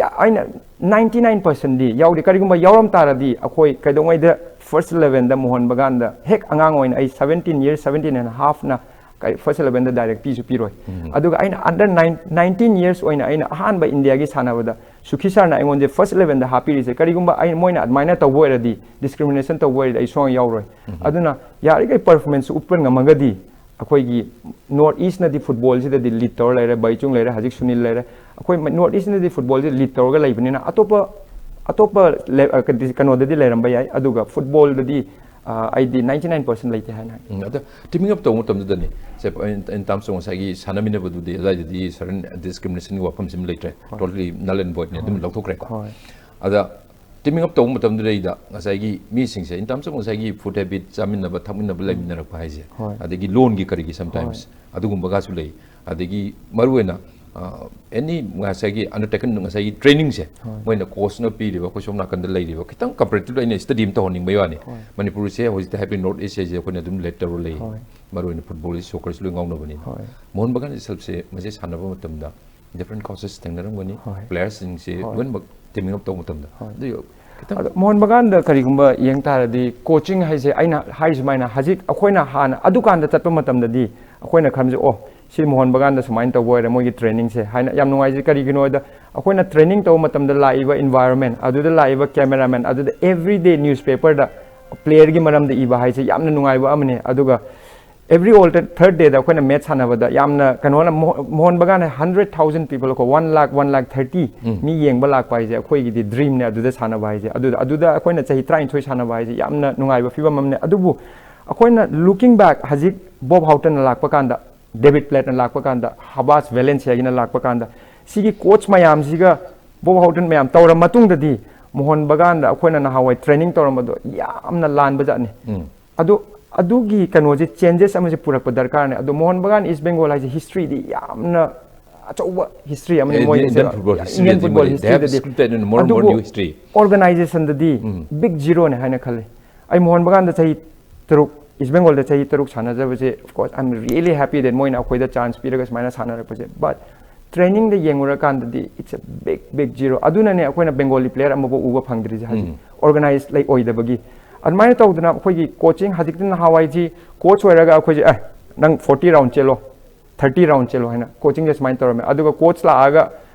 ꯌꯥ-, ꯑꯩꯅ ninety nine percentꯗꯤ ꯌꯥꯎꯗꯦ꯫ ꯀꯔꯤꯒꯨꯝꯕ ꯌꯥꯎꯔꯝ ꯇꯥꯔꯗꯤ ꯑꯩꯈꯣꯏ ꯀꯩꯗꯧꯉꯩꯗ first elevenꯗ ꯃꯣꯍꯟ ꯕꯒꯥꯟꯗ ꯍꯦꯛ ꯑꯉꯥꯡ ꯑꯣꯏꯅ ꯑꯩ seventeen years, seventeen and halfꯅ ꯀꯩ first elevenꯗ direct ꯄꯤꯁꯨ ꯄꯤꯔꯣꯏ꯫ ꯎꯝ꯫ ꯑꯗꯨꯒ ꯑꯩꯅ under nine, nineteen years ꯑꯣꯏꯅ ꯑꯩꯅ ꯑꯍꯥꯟꯕ ꯏꯟꯗꯤꯌꯥꯒꯤ ꯁꯥꯟꯅꯕꯗ ꯁꯨꯈꯤ ꯁꯥꯔꯅ ꯑꯩꯉꯣꯟꯗ first elevenꯗ ꯍꯥꯞꯄꯤꯔꯤꯁꯦ, ꯀꯔꯤꯒꯨꯝꯕ ꯑꯩ, ꯃꯣꯏꯅ ꯑꯗꯨꯃꯥꯏꯅ ꯇꯧꯕ ꯑꯣꯏꯔꯗꯤ, discrimination ꯇꯧꯕ ꯑꯣꯏꯔꯗꯤ ꯑꯩ ꯁꯨꯡꯌꯥꯎ ꯌꯥꯎꯔꯣꯏ꯫ ꯎꯝ꯫ ꯑꯗꯨꯅ ꯌꯥꯔꯤꯈꯩ performanceꯁꯨ ꯎꯠꯄ ꯉꯝꯃꯒꯗꯤ ꯑꯩꯈꯣꯏꯒꯤ ꯅꯣꯔꯠ ꯏꯁꯅꯗꯤ ꯐꯨꯠꯕꯣꯜꯁꯤꯗꯗꯤ ꯂꯤꯠ ꯇꯧꯔ ꯂꯩꯔꯦ, ꯕꯩꯆꯨꯡ ꯂꯩꯔꯦ, ꯍꯧꯖꯤꯛ ꯁꯨꯅꯤꯜ ꯂꯩꯔꯦ꯫ ꯑꯩꯈꯣꯏ ꯅꯣꯔꯠ ꯏꯁꯅꯗꯤ ꯐꯨꯠꯕꯣꯜꯁꯤ ꯂꯤꯠ ꯇꯧꯔꯒ ꯂꯩꯕꯅꯤꯅ ꯑꯇꯣꯞꯄ ꯑꯇꯣꯞꯄ ꯂꯦ- ꯑ, ꯀꯗꯤ- ꯀꯩꯅꯣꯗꯗꯤ ꯂꯩꯔꯝꯕ ꯌꯥꯏ, ꯑꯗꯨꯒ ꯐꯨꯠꯕꯣꯜꯗꯗꯤ ꯑ, ꯑꯩꯗꯤ ninety nine percent ꯂꯩꯇꯦ ꯍꯥꯏꯅ ꯍꯥꯏ꯫ ꯎꯝ, ꯑꯗ teaming up ꯇꯧꯕ ꯃꯇꯝꯗꯨꯗꯅꯤ, ꯁꯦ, in, in terms of ꯉꯁꯥꯏꯒꯤ ꯁꯥꯟꯅꯃꯤꯟꯅꯕꯗꯨꯗꯤ ꯑꯗꯨꯋꯥꯏꯗꯗꯤ certain discriminationꯒꯤ ꯋꯥꯐꯝꯁꯤꯃ ꯂꯩꯇ꯭ꯔꯦ, totally null and voidꯅꯤ, ꯑꯗꯨꯝ ꯂꯧꯊꯣꯛꯈ꯭ꯔꯦꯀꯣ꯫ ꯍꯣꯏ꯫ ꯑꯗ teaming up ꯇꯧꯕ ꯃꯇꯝꯗꯨꯗꯩꯗ ꯉꯁꯥꯏꯒꯤ ꯃꯤꯁꯤꯡꯁꯦ in terms of ꯉꯁꯥꯏꯒꯤ food habit, ꯆꯥꯃꯤꯟꯅꯕ ꯊꯛꯃꯤꯟꯅꯕ ꯂꯩꯃꯤꯟꯅꯔꯛꯄ ꯍꯥꯏꯁꯦ, ꯍꯣꯏ꯫ ꯑꯗꯒꯤ ꯂꯣꯟꯒꯤ ꯀꯔꯤꯒꯤ sometimes ꯑꯗꯨꯒꯨꯝꯕꯒꯁꯨ ꯂꯩ꯫ ꯑꯗꯒꯤ ꯃꯔꯨꯑꯣꯏꯅ ꯑꯦꯅꯤ ꯉꯁꯥꯏꯒꯤ undertaken ꯉꯁꯥꯏꯒꯤ trainingꯁꯦ, ꯍꯣꯏ꯫ ꯃꯣꯏꯅ coachꯅ ꯄꯤꯔꯤꯕ, ꯑꯩꯈꯣꯏ ꯁꯣꯝ ꯅꯥꯀꯟꯗ ꯂꯩꯔꯤꯕ, ꯈꯤꯇꯪ comparatively ꯑꯩꯅ study ꯑꯃ ꯇꯧꯍꯟꯅꯤꯡꯕꯒꯤ ꯋꯥꯅꯤ꯫ ꯍꯣꯏ꯫ ꯃꯅꯤꯄꯨꯔꯁꯦ ꯍꯧꯖꯤꯛꯇꯤ ꯍꯥꯏꯕꯗꯤ North East ꯍꯥꯏꯁꯦ ꯑꯩꯈꯣꯏꯅ ꯑꯗꯨꯝ ꯂꯦꯠ ꯇꯧꯔ ꯂꯩ꯫ ꯍꯣꯏ꯫ ꯃꯔꯨꯑꯣꯏꯅ ꯐꯨꯠꯕꯣꯜꯁꯤ, soccerꯁꯤ ꯂꯣꯏ ꯉꯥꯎꯅꯕꯅꯤꯅ꯫ ꯍꯣꯏ꯫ ꯃꯣꯍꯟ ꯕꯒꯥꯟ itselfꯁꯦ ꯃꯁꯤ ꯁꯥꯟꯅꯕ ꯃꯇꯝꯗ different coaches ꯊꯦꯡꯅꯔꯝꯒꯅꯤ, ꯍꯣꯏ꯫ playerꯁꯤꯡꯁꯦ ꯍꯣꯏ꯫ ꯂꯣꯏꯅꯃꯛ teaming up ꯇꯧꯕ ꯃꯇꯝꯗ꯫ ꯍꯣꯏ꯫ ꯑꯗꯨ ꯈꯤꯇꯪ ꯑꯗꯣ ꯃꯣꯍꯟ ꯕꯒꯥꯟꯗ ꯀꯔꯤꯒꯨꯝꯕ ꯌꯦꯡ ꯇꯥꯔꯗꯤ, coaching ꯍꯥꯏꯁꯦ ꯑꯩꯅ ꯍꯥꯏꯔꯤ ꯁꯨꯃꯥꯏꯅ, ꯍꯧꯖꯤꯛ ꯑꯩꯈꯣꯏꯅ ꯍꯥꯟꯅ ꯑꯗꯨꯀꯥꯟꯗ ꯆꯠꯄ ꯃꯇꯝꯗꯗꯤ ꯑꯩꯈꯣꯏꯅ ꯈꯟꯕꯁꯦ, "ꯑꯣ, ꯁꯤ ꯃꯣꯍꯟ ꯕꯒꯥꯟꯗ ꯁꯨꯃꯥꯏꯅ ꯇꯧꯕ ꯑꯣꯏꯔꯦ ꯃꯣꯏꯒꯤ trainingꯁꯦ" ꯍꯥꯏꯅ ꯌꯥꯝ ꯅꯨꯡꯉꯥꯏꯖꯩ꯫ ꯀꯔꯤꯒꯤꯅꯣ ꯍꯥꯏꯗ, ꯑꯩꯈꯣꯏꯅ training ꯇꯧꯕ ꯃꯇꯝꯗ ꯂꯥꯛꯏꯕ environment, ꯑꯗꯨꯗ ꯂꯥꯛꯏꯕ cameraman, ꯑꯗꯨꯗ everyday newspaperꯗ playerꯒꯤ ꯃꯔꯝꯗ ꯏꯕ ꯍꯥꯏꯁꯦ ꯌꯥꯝꯅ ꯅꯨꯡꯉꯥꯏꯕ ꯑꯃꯅꯤ꯫ ꯑꯗꯨꯒ every alternate third dayꯗ ꯑꯩꯈꯣꯏꯅ match ꯁꯥꯟꯅꯕꯗ ꯌꯥꯝꯅ ꯀꯩꯅꯣꯅ ꯃꯣ- ꯃꯣꯍꯟ ꯕꯒꯥꯟ ꯍꯥꯏ hundred thousand people ꯀꯣ, one lakh, one lakh thirty ꯎꯝ꯫ ꯃꯤ ꯌꯦꯡꯕ ꯂꯥꯛꯄ ꯍꯥꯏꯁꯦ ꯑꯩꯈꯣꯏꯒꯤꯗꯤ dreamꯅꯦ꯫ ꯑꯗꯨꯗ ꯁꯥꯟꯅꯕ ꯍꯥꯏꯁꯦ, ꯑꯗꯨꯗ ꯑꯗꯨꯗ ꯑꯩꯈꯣꯏꯅ ꯆꯍꯤ ꯇꯔꯥꯅꯤꯊꯣꯏ ꯁꯥꯟꯅꯕ ꯍꯥꯏꯁꯦ ꯌꯥꯝꯅ ꯅꯨꯡꯉꯥꯏꯕ ꯐꯤꯕꯝ ꯑꯃꯅꯦ꯫ ꯑꯗꯨꯕꯨ ꯑꯩꯈꯣꯏꯅ looking back, ꯍꯧꯖꯤꯛ ꯕꯣꯕ ꯍꯥꯎꯇꯟꯅ ꯂꯥꯛꯄ ꯀꯥꯟꯗ, ꯗꯦꯕꯤꯠ ꯄ꯭ꯂꯦꯠꯅ ꯂꯥꯛꯄ ꯀꯥꯟꯗ, ꯍꯕꯥꯁ ꯚꯦꯂꯦꯟꯁꯤꯌꯥꯒꯤꯅ ꯂꯥꯛꯄ ꯀꯥꯟꯗ, ꯁꯤꯒꯤ coach ꯃꯌꯥꯝꯁꯤꯒ ꯕꯣꯕ ꯍꯥꯎꯇꯟ ꯃꯌꯥꯝ ꯇꯧꯔ ꯃꯇꯨꯡꯗꯗꯤ ꯃꯣꯍꯟ ꯕꯒꯥꯟꯗ ꯑꯩꯈꯣꯏꯅ ꯅꯍꯥꯟꯋꯥꯏ training ꯇꯧꯔꯝꯕꯗꯣ ꯌꯥꯝꯅ ꯂꯥꯟꯕ ꯖꯥꯠꯅꯤ꯫ ꯎꯝ꯫ ꯑꯗꯣ ꯑꯗꯨꯒꯤ ꯀꯩꯅꯣꯁꯦ, changes ꯑꯃꯁꯦ ꯄꯨꯔꯛꯄ ꯗꯔꯀꯥꯔꯅꯦ꯫ ꯑꯗꯣ ꯃꯣꯍꯟ ꯕꯒꯥꯟ East Bengal ꯍꯥꯏꯁꯦ historyꯗꯤ ꯌꯥꯝꯅ ꯑꯆꯧꯕ history ꯑꯃꯅꯤ꯫ Yeah, ꯃꯣꯏ Indian football historyꯗꯗꯤ Indian football ꯃꯣꯏꯗꯤ they have historyꯗꯗꯤ꯫ scripted in more and more ꯑꯗꯨꯕꯨ new history. organizationꯗꯗꯤ ꯎꯝ꯫ big zeroꯅꯦ ꯍꯥꯏꯅ ꯈꯜꯂꯤ꯫ ꯑꯩ ꯃꯣꯍꯟ ꯕꯒꯥꯟꯗ ꯆꯍꯤ ꯇꯔꯨꯛ, East Bengalꯗ ꯆꯍꯤ ꯇꯔꯨꯛ ꯁꯥꯟꯅꯖꯕꯁꯦ, of course, I'm really happy that ꯃꯣꯏꯅ ꯑꯩꯈꯣꯏꯗ chance ꯄꯤꯔꯒ ꯁꯨꯃꯥꯏꯅ ꯁꯥꯟꯅꯔꯛꯄꯁꯦ꯫ But trainingꯗ ꯌꯦꯡꯉꯨꯔꯀꯥꯟꯗꯗꯤ it's a big, big zero꯫ ꯑꯗꯨꯅꯅꯦ ꯑꯩꯈꯣꯏꯅ Bengali player ꯑꯃꯐꯥꯎ ꯎꯕ ꯐꯪꯗ꯭ꯔꯤꯁꯦ ꯍꯧꯖꯤꯛ꯫ ꯎꯝ꯫ Organize ꯂꯩ ꯑꯣꯏꯗꯕꯒꯤ꯫ ꯑꯗꯨꯃꯥꯏꯅ ꯇꯧꯗꯅ ꯑꯩꯈꯣꯏꯒꯤ coaching ꯍꯧꯖꯤꯛꯇꯤ ꯅꯍꯥꯟꯋꯥꯏꯁꯤ coach ꯑꯣꯏꯔꯒ ꯑꯩꯈꯣꯏꯁꯦ, "ꯑꯦ, ꯅꯪ forty round ꯆꯦꯜꯂꯣ, thirty round ꯆꯦꯜꯂꯣ" ꯍꯥꯏꯅ coachingꯁꯦ ꯁꯨꯃꯥꯏꯅ ꯇꯧꯔꯝꯃꯦ꯫ ꯑꯗꯨꯒ coach ꯂꯥꯛꯑꯒ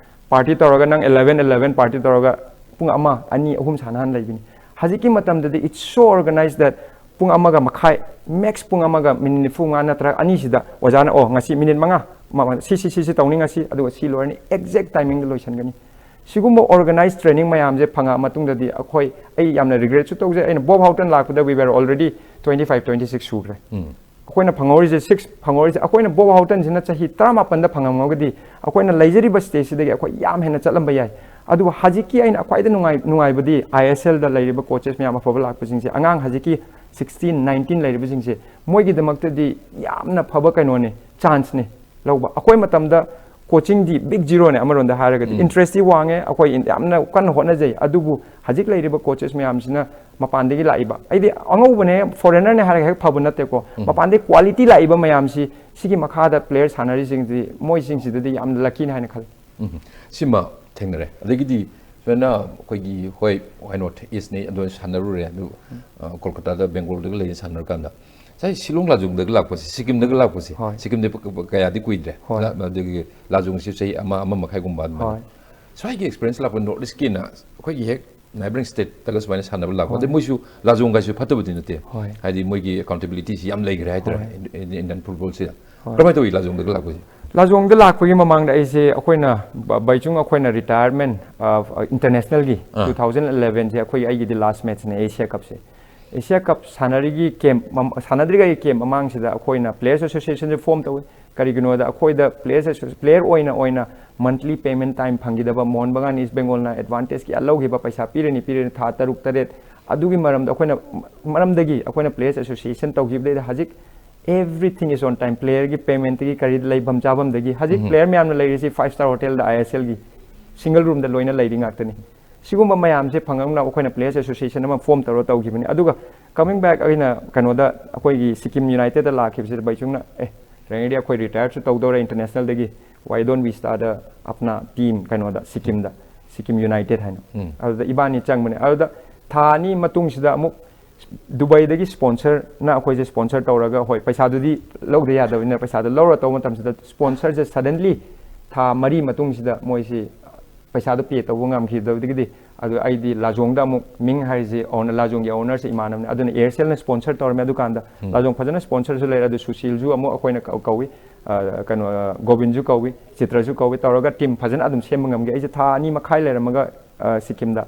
party ꯇꯧꯔꯒ, ꯅꯪ eleven eleven party ꯇꯧꯔꯒ ꯄꯨꯡ ꯑꯃ, ꯑꯅꯤ, ꯑꯍꯨꯝ ꯁꯥꯟꯅꯍꯟ ꯂꯩꯕꯅꯤ꯫ ꯍꯧꯖꯤꯛꯀꯤ ꯃꯇꯝꯗꯗꯤ it's so organized that ꯄꯨꯡ ꯑꯃꯒ ꯃꯈꯥꯏ, max ꯄꯨꯡ ꯑꯃꯒ ꯃꯤꯅꯤꯠ ꯅꯤꯐꯨ ꯃꯉꯥ ꯅꯠꯇ꯭ꯔꯒ ꯑꯅꯤꯁꯤꯗ ꯑꯣꯖꯥꯅ, "ꯑꯣ, ꯉꯁꯤ ꯃꯤꯅꯤꯠ ꯃꯉꯥ, ꯃ-, ꯁꯤ, ꯁꯤ, ꯁꯤ, ꯁꯤ ꯇꯧꯅꯤ ꯉꯁꯤ, ꯑꯗꯨꯒ ꯁꯤ ꯂꯣꯏꯔꯅꯤ", exact timingꯗ ꯂꯣꯏꯁꯤꯟꯒꯅꯤ꯫ ꯁꯤꯒꯨꯝꯕ organized training ꯃꯌꯥꯝꯁꯦ ꯐꯪꯉꯛꯑ ꯃꯇꯨꯡꯗꯗꯤ ꯑꯩꯈꯣꯏ, ꯑꯩ ꯌꯥꯝꯅ regretꯁꯨ ꯇꯧꯖꯩ꯫ ꯑꯩꯅ Bob Houghton ꯂꯥꯛꯄꯗ we were already twenty five, twenty six ꯁꯨꯈ꯭ꯔꯦ꯫ ꯑꯩꯈꯣꯏꯅ ꯐꯪꯍꯧꯔꯤꯁꯦ six ꯐꯪꯍꯧꯔꯤꯁꯦ꯫ ꯑꯩꯈꯣꯏꯅ Bob Houghtonꯁꯤꯅ ꯆꯍꯤ ꯇꯔꯥꯃꯥꯄꯟꯗ ꯐꯪꯉꯝꯃꯒꯗꯤ ꯑꯩꯈꯣꯏꯅ ꯂꯩꯖꯔꯤꯕ stageꯁꯤꯗꯒꯤ ꯑꯩꯈꯣꯏ ꯌꯥꯝ ꯍꯦꯟꯅ ꯆꯠꯂꯝꯕ ꯌꯥꯏ꯫ ꯑꯗꯨꯕꯨ ꯍꯧꯖꯤꯛꯀꯤ ꯑꯩꯅ ꯈ꯭ꯋꯥꯏꯗꯩ ꯅꯨꯡꯉꯥꯏ-, ꯅꯨꯡꯉꯥꯏꯕꯗꯤ ISLꯗ ꯂꯩꯔꯤꯕ coaches ꯃꯌꯥꯝ ꯑꯐꯕ ꯂꯥꯛꯄꯁꯤꯡꯁꯦ, ꯑꯉꯥꯡ ꯍꯧꯖꯤꯛꯀꯤ sixteen, nineteen ꯂꯩꯔꯤꯕꯁꯤꯡꯁꯦ, ꯃꯣꯏꯒꯤꯗꯃꯛꯇꯗꯤ ꯌꯥꯝꯅ ꯐꯕ ꯀꯩꯅꯣꯅꯤ, chanceꯅꯤ ꯂꯧꯕ꯫ ꯑꯩꯈꯣꯏ ꯃꯇꯝꯗ coachingꯗꯤ big zeroꯅꯦ ꯑꯃꯔꯣꯝꯗ ꯍꯥꯏꯔꯒꯗꯤ꯫ ꯎꯝ꯫ Interestꯇꯤ ꯋꯥꯡꯉꯦ, ꯑꯩꯈꯣꯏ ꯌꯥꯝꯅ ꯀꯟꯅ ꯍꯣꯠꯅꯖꯩ, ꯑꯗꯨꯕꯨ ꯍꯧꯖꯤꯛ ꯂꯩꯔꯤꯕ coaches ꯃꯌꯥꯝꯁꯤꯅ ꯃꯄꯥꯟꯗꯒꯤ ꯂꯥꯛꯏꯕ, ꯑꯩꯗꯤ ꯑꯉꯧꯕꯅꯦ, foreignerꯅꯦ ꯍꯥꯏꯔꯒ ꯍꯦꯛ ꯐꯕ ꯅꯠꯇꯦꯀꯣ꯫ ꯎꯝ꯫ ꯃꯄꯥꯟꯗꯒꯤ quality ꯂꯥꯛꯏꯕ ꯃꯌꯥꯝꯁꯤ, ꯁꯤꯒꯤ ꯃꯈꯥꯗ player ꯁꯥꯟꯅꯔꯤꯁꯤꯡꯁꯤ, ꯃꯣꯏꯁꯤꯡꯁꯤꯗꯗꯤ ꯌꯥꯝꯅ luckyꯅꯤ ꯍꯥꯏꯅ ꯈꯜꯂꯤ꯫ ꯎꯝ꯫ ꯁꯤꯃ ꯊꯦꯡꯅꯔꯦ꯫ ꯑꯗꯒꯤꯗꯤ ꯁꯨꯃꯥꯏꯅ ꯑꯩꯈꯣꯏꯒꯤ, ꯍꯣꯏ, why not Eastꯅꯤ, ꯑꯗꯨ ꯁꯥꯟꯅꯔꯨꯔꯦ꯫ ꯑꯗꯨ, ꯑ, ꯀꯣꯜꯀꯇꯥꯗ, ꯕꯦꯡꯒ꯭ꯂꯣꯔꯗꯒ ꯂꯩꯔ ꯁꯥꯟꯅꯔꯀꯥꯟꯗ, ꯉꯁꯥꯏ ꯁꯤꯂꯣꯡ ꯂꯥꯖꯣꯡꯗꯒ ꯂꯥꯛꯄꯁꯦ, ꯁꯤꯀꯤꯝꯗꯒ ꯂꯥꯛꯄꯁꯦ, ꯍꯣꯏ꯫ ꯁꯤꯀꯤꯝꯗꯤ ꯄ-, ꯄ-, ꯀꯌꯥꯗꯤ ꯀꯨꯏꯗ꯭ꯔꯦ꯫ ꯍꯣꯏ꯫ ꯂꯥ-, ꯑꯗꯒꯤ ꯂꯥꯖꯣꯡꯁꯤ ꯆꯍꯤ ꯑꯃ, ꯑꯃ ꯃꯈꯥꯏꯒꯨꯝꯕ ꯑꯗꯨꯃꯥꯏꯅ꯫ ꯍꯣꯏ꯫ ꯁ꯭ꯋꯥꯏꯒꯤ experience ꯂꯥꯛꯄ North Eastꯀꯤꯅ ꯑꯩꯈꯣꯏꯒꯤ ꯍꯦꯛ neighboring stateꯇꯒ ꯁꯨꯃꯥꯏꯅ ꯁꯥꯟꯅꯕ ꯂꯥꯛꯄ꯫ ꯍꯣꯏ꯫ ꯑꯗꯩ ꯃꯣꯏꯁꯨ ꯂꯥꯖꯣꯡꯒꯥꯏꯁꯨ ꯐꯠꯇꯕꯗꯤ ꯅꯠꯇꯦ꯫ ꯍꯣꯏ꯫ ꯍꯥꯏꯗꯤ ꯃꯣꯏꯒꯤ accountabilityꯁꯤ ꯌꯥꯝ ꯂꯩꯈ꯭ꯔꯦ ꯍꯥꯏꯇꯥꯔꯦ, ꯍꯣꯏ꯫ Indi-, Indian footballꯁꯤꯗ꯫ ꯍꯣꯏ꯫ ꯀꯃꯥꯏꯅ ꯇꯧꯋꯤ ꯂꯥꯖꯣꯡꯗꯒ ꯂꯥꯛꯄꯁꯦ? ꯂꯥꯖꯣꯡꯗ ꯂꯥꯛꯄꯒꯤ ꯃꯃꯥꯡꯗ ꯑꯩꯁꯦ, ꯑꯩꯈꯣꯏꯅ ꯕ-, ꯕꯥꯏꯆꯨꯡ ꯑꯩꯈꯣꯏꯅ retirement, ꯑ, internationalꯒꯤ ꯑꯥ꯫ Two thousand elevenꯁꯦ ꯑꯩꯈꯣꯏ ꯑꯩꯒꯤꯗꯤ last matchꯅꯦ Asia Cupꯁꯦ꯫ Asia Cup ꯁꯥꯟꯅꯔꯤꯒꯤ camp ꯃꯝ-, ꯁꯥꯟꯅꯗ꯭ꯔꯤꯉꯩꯒꯤ camp ꯃꯃꯥꯡꯁꯤꯗ ꯑꯩꯈꯣꯏꯅ Players Associationꯁꯦ form ꯇꯧꯏ꯫ ꯀꯔꯤꯒꯤꯅꯣꯗ ꯑꯩꯈꯣꯏꯗ players ꯑꯁꯣ-, player ꯑꯣꯏꯅ, ꯑꯣꯏꯅ monthly payment time ꯐꯪꯈꯤꯗꯕ Mohan ꯕꯒꯥꯟ East Bengalꯅ advantage ꯀꯌꯥ ꯂꯧꯈꯤꯕ, ꯄꯩꯁꯥ ꯄꯤꯔꯅꯤ, ꯄꯤꯔꯅꯤ, ꯊꯥ ꯇꯔꯨꯛ, ꯇꯔꯦꯠ, ꯑꯗꯨꯒꯤ ꯃꯔꯝꯗ ꯑꯩꯈꯣꯏꯅ, ꯃꯔꯝꯗꯒꯤ ꯑꯩꯈꯣꯏꯅ Players Association ꯇꯧꯈꯤꯕꯗꯩꯗ ꯍꯧꯖꯤꯛ everything is on time꯫ Playerꯒꯤ paymentꯇꯒꯤ ꯀꯔꯤ ꯂꯩꯐꯝ ꯆꯥꯐꯝꯗꯒꯤ ꯍꯧꯖꯤꯛ ꯎꯝ꯫ Player ꯃꯌꯥꯝꯅ ꯂꯩꯔꯤꯁꯤ five star hotelꯗ ISLꯒꯤ single roomꯗ ꯂꯣꯏꯅ ꯂꯩꯔꯤ ꯉꯥꯛꯇꯅꯤ꯫ ꯁꯤꯒꯨꯝꯕ ꯃꯌꯥꯝꯁꯦ ꯐꯪꯉꯛꯅꯕ ꯑꯩꯈꯣꯏꯅ Players Association ꯑꯃ form ꯇꯧꯔ ꯇꯧꯈꯤꯕꯅꯤ꯫ ꯑꯗꯨꯒ coming back ꯑꯩꯅ ꯀꯩꯅꯣꯗ ꯑꯩꯈꯣꯏꯒꯤ ꯁꯤꯛꯀꯤꯝ Unitedꯇ ꯂꯥꯛꯈꯤꯕꯁꯤꯗ ꯕꯥꯏꯆꯨꯡꯅ, "ꯑꯦ, ꯔꯪꯒꯤꯗꯤ ꯑꯩꯈꯣꯏ retireꯁꯨ ꯇꯧꯗꯧꯔꯦ internationalꯗꯒꯤ, why don't we start a ꯑꯞꯅꯥ team ꯀꯩꯅꯣꯗ ꯁꯤꯛꯀꯤꯝꯗ, ꯁꯤꯛꯀꯤꯝ United ꯍꯥꯏꯅ"꯫ ꯎꯝ꯫ ꯑꯗꯨꯗ ꯏꯕꯥꯅꯤ ꯆꯪꯕꯅꯦ꯫ ꯑꯗꯨꯗ ꯊꯥ ꯑꯅꯤ ꯃꯇꯨꯡꯁꯤꯗ ꯑꯃꯨꯛ ꯗꯨꯕꯥꯏꯗꯒꯤ sponsorꯅ ꯑꯩꯈꯣꯏꯁꯦ sponsor ꯇꯧꯔꯒ, ꯍꯣꯏ, ꯄꯩꯁꯥꯗꯨꯗꯤ ꯂꯧꯗ ꯌꯥꯗꯕꯅꯤꯅ ꯄꯩꯁꯥꯗꯣ ꯂꯧꯔ ꯇꯧꯕ ꯃꯇꯝꯁꯤꯗ sponsorꯁꯦ suddenly ꯊꯥ ꯃꯔꯤ ꯃꯇꯨꯡꯁꯤꯗ ꯃꯣꯏꯁꯤ ꯄꯩꯁꯥꯗꯣ ꯄꯦ ꯇꯧꯕ ꯉꯝꯈꯤꯗꯕꯗꯒꯤꯗꯤ ꯑꯗꯨ ꯑꯩꯗꯤ ꯂꯥꯖꯣꯡꯗ ꯑꯃꯨꯛ, ꯃꯤꯡ ꯍꯥꯏꯔꯤꯁꯦ owner, ꯂꯥꯖꯣꯡꯒꯤ ownerꯁꯦ ꯏꯃꯥꯟꯅꯕꯅꯦ, ꯑꯗꯨꯅ Aircelꯅ sponsor ꯇꯧꯔꯝꯃꯦ꯫ ꯑꯗꯨꯀꯥꯟꯗ ꯂꯥꯖꯣꯡ ꯐꯖꯅ sponsorꯁꯨ ꯂꯩꯔꯦ꯫ ꯑꯗꯨ ꯁꯨꯁꯤꯜꯁꯨ ꯑꯃꯨꯛ ꯑꯩꯈꯣꯏꯅ ꯀꯧ- ꯀꯧꯏ, ꯑ, ꯀꯩꯅꯣ, ꯑ, ꯒꯣꯕꯤꯟꯁꯨ ꯀꯧꯏ, ꯆꯤꯇ꯭ꯔꯁꯨ ꯀꯧꯏ, ꯇꯧꯔꯒ team ꯐꯖꯅ ꯑꯗꯨꯝ ꯁꯦꯝꯕ ꯉꯝꯈꯤ꯫ ꯑꯩꯁꯦ ꯊꯥ ꯑꯅꯤ ꯃꯈꯥꯏ ꯂꯩꯔꯝꯃꯒ, ꯑ, ꯁꯤꯛꯀꯤꯝꯗ,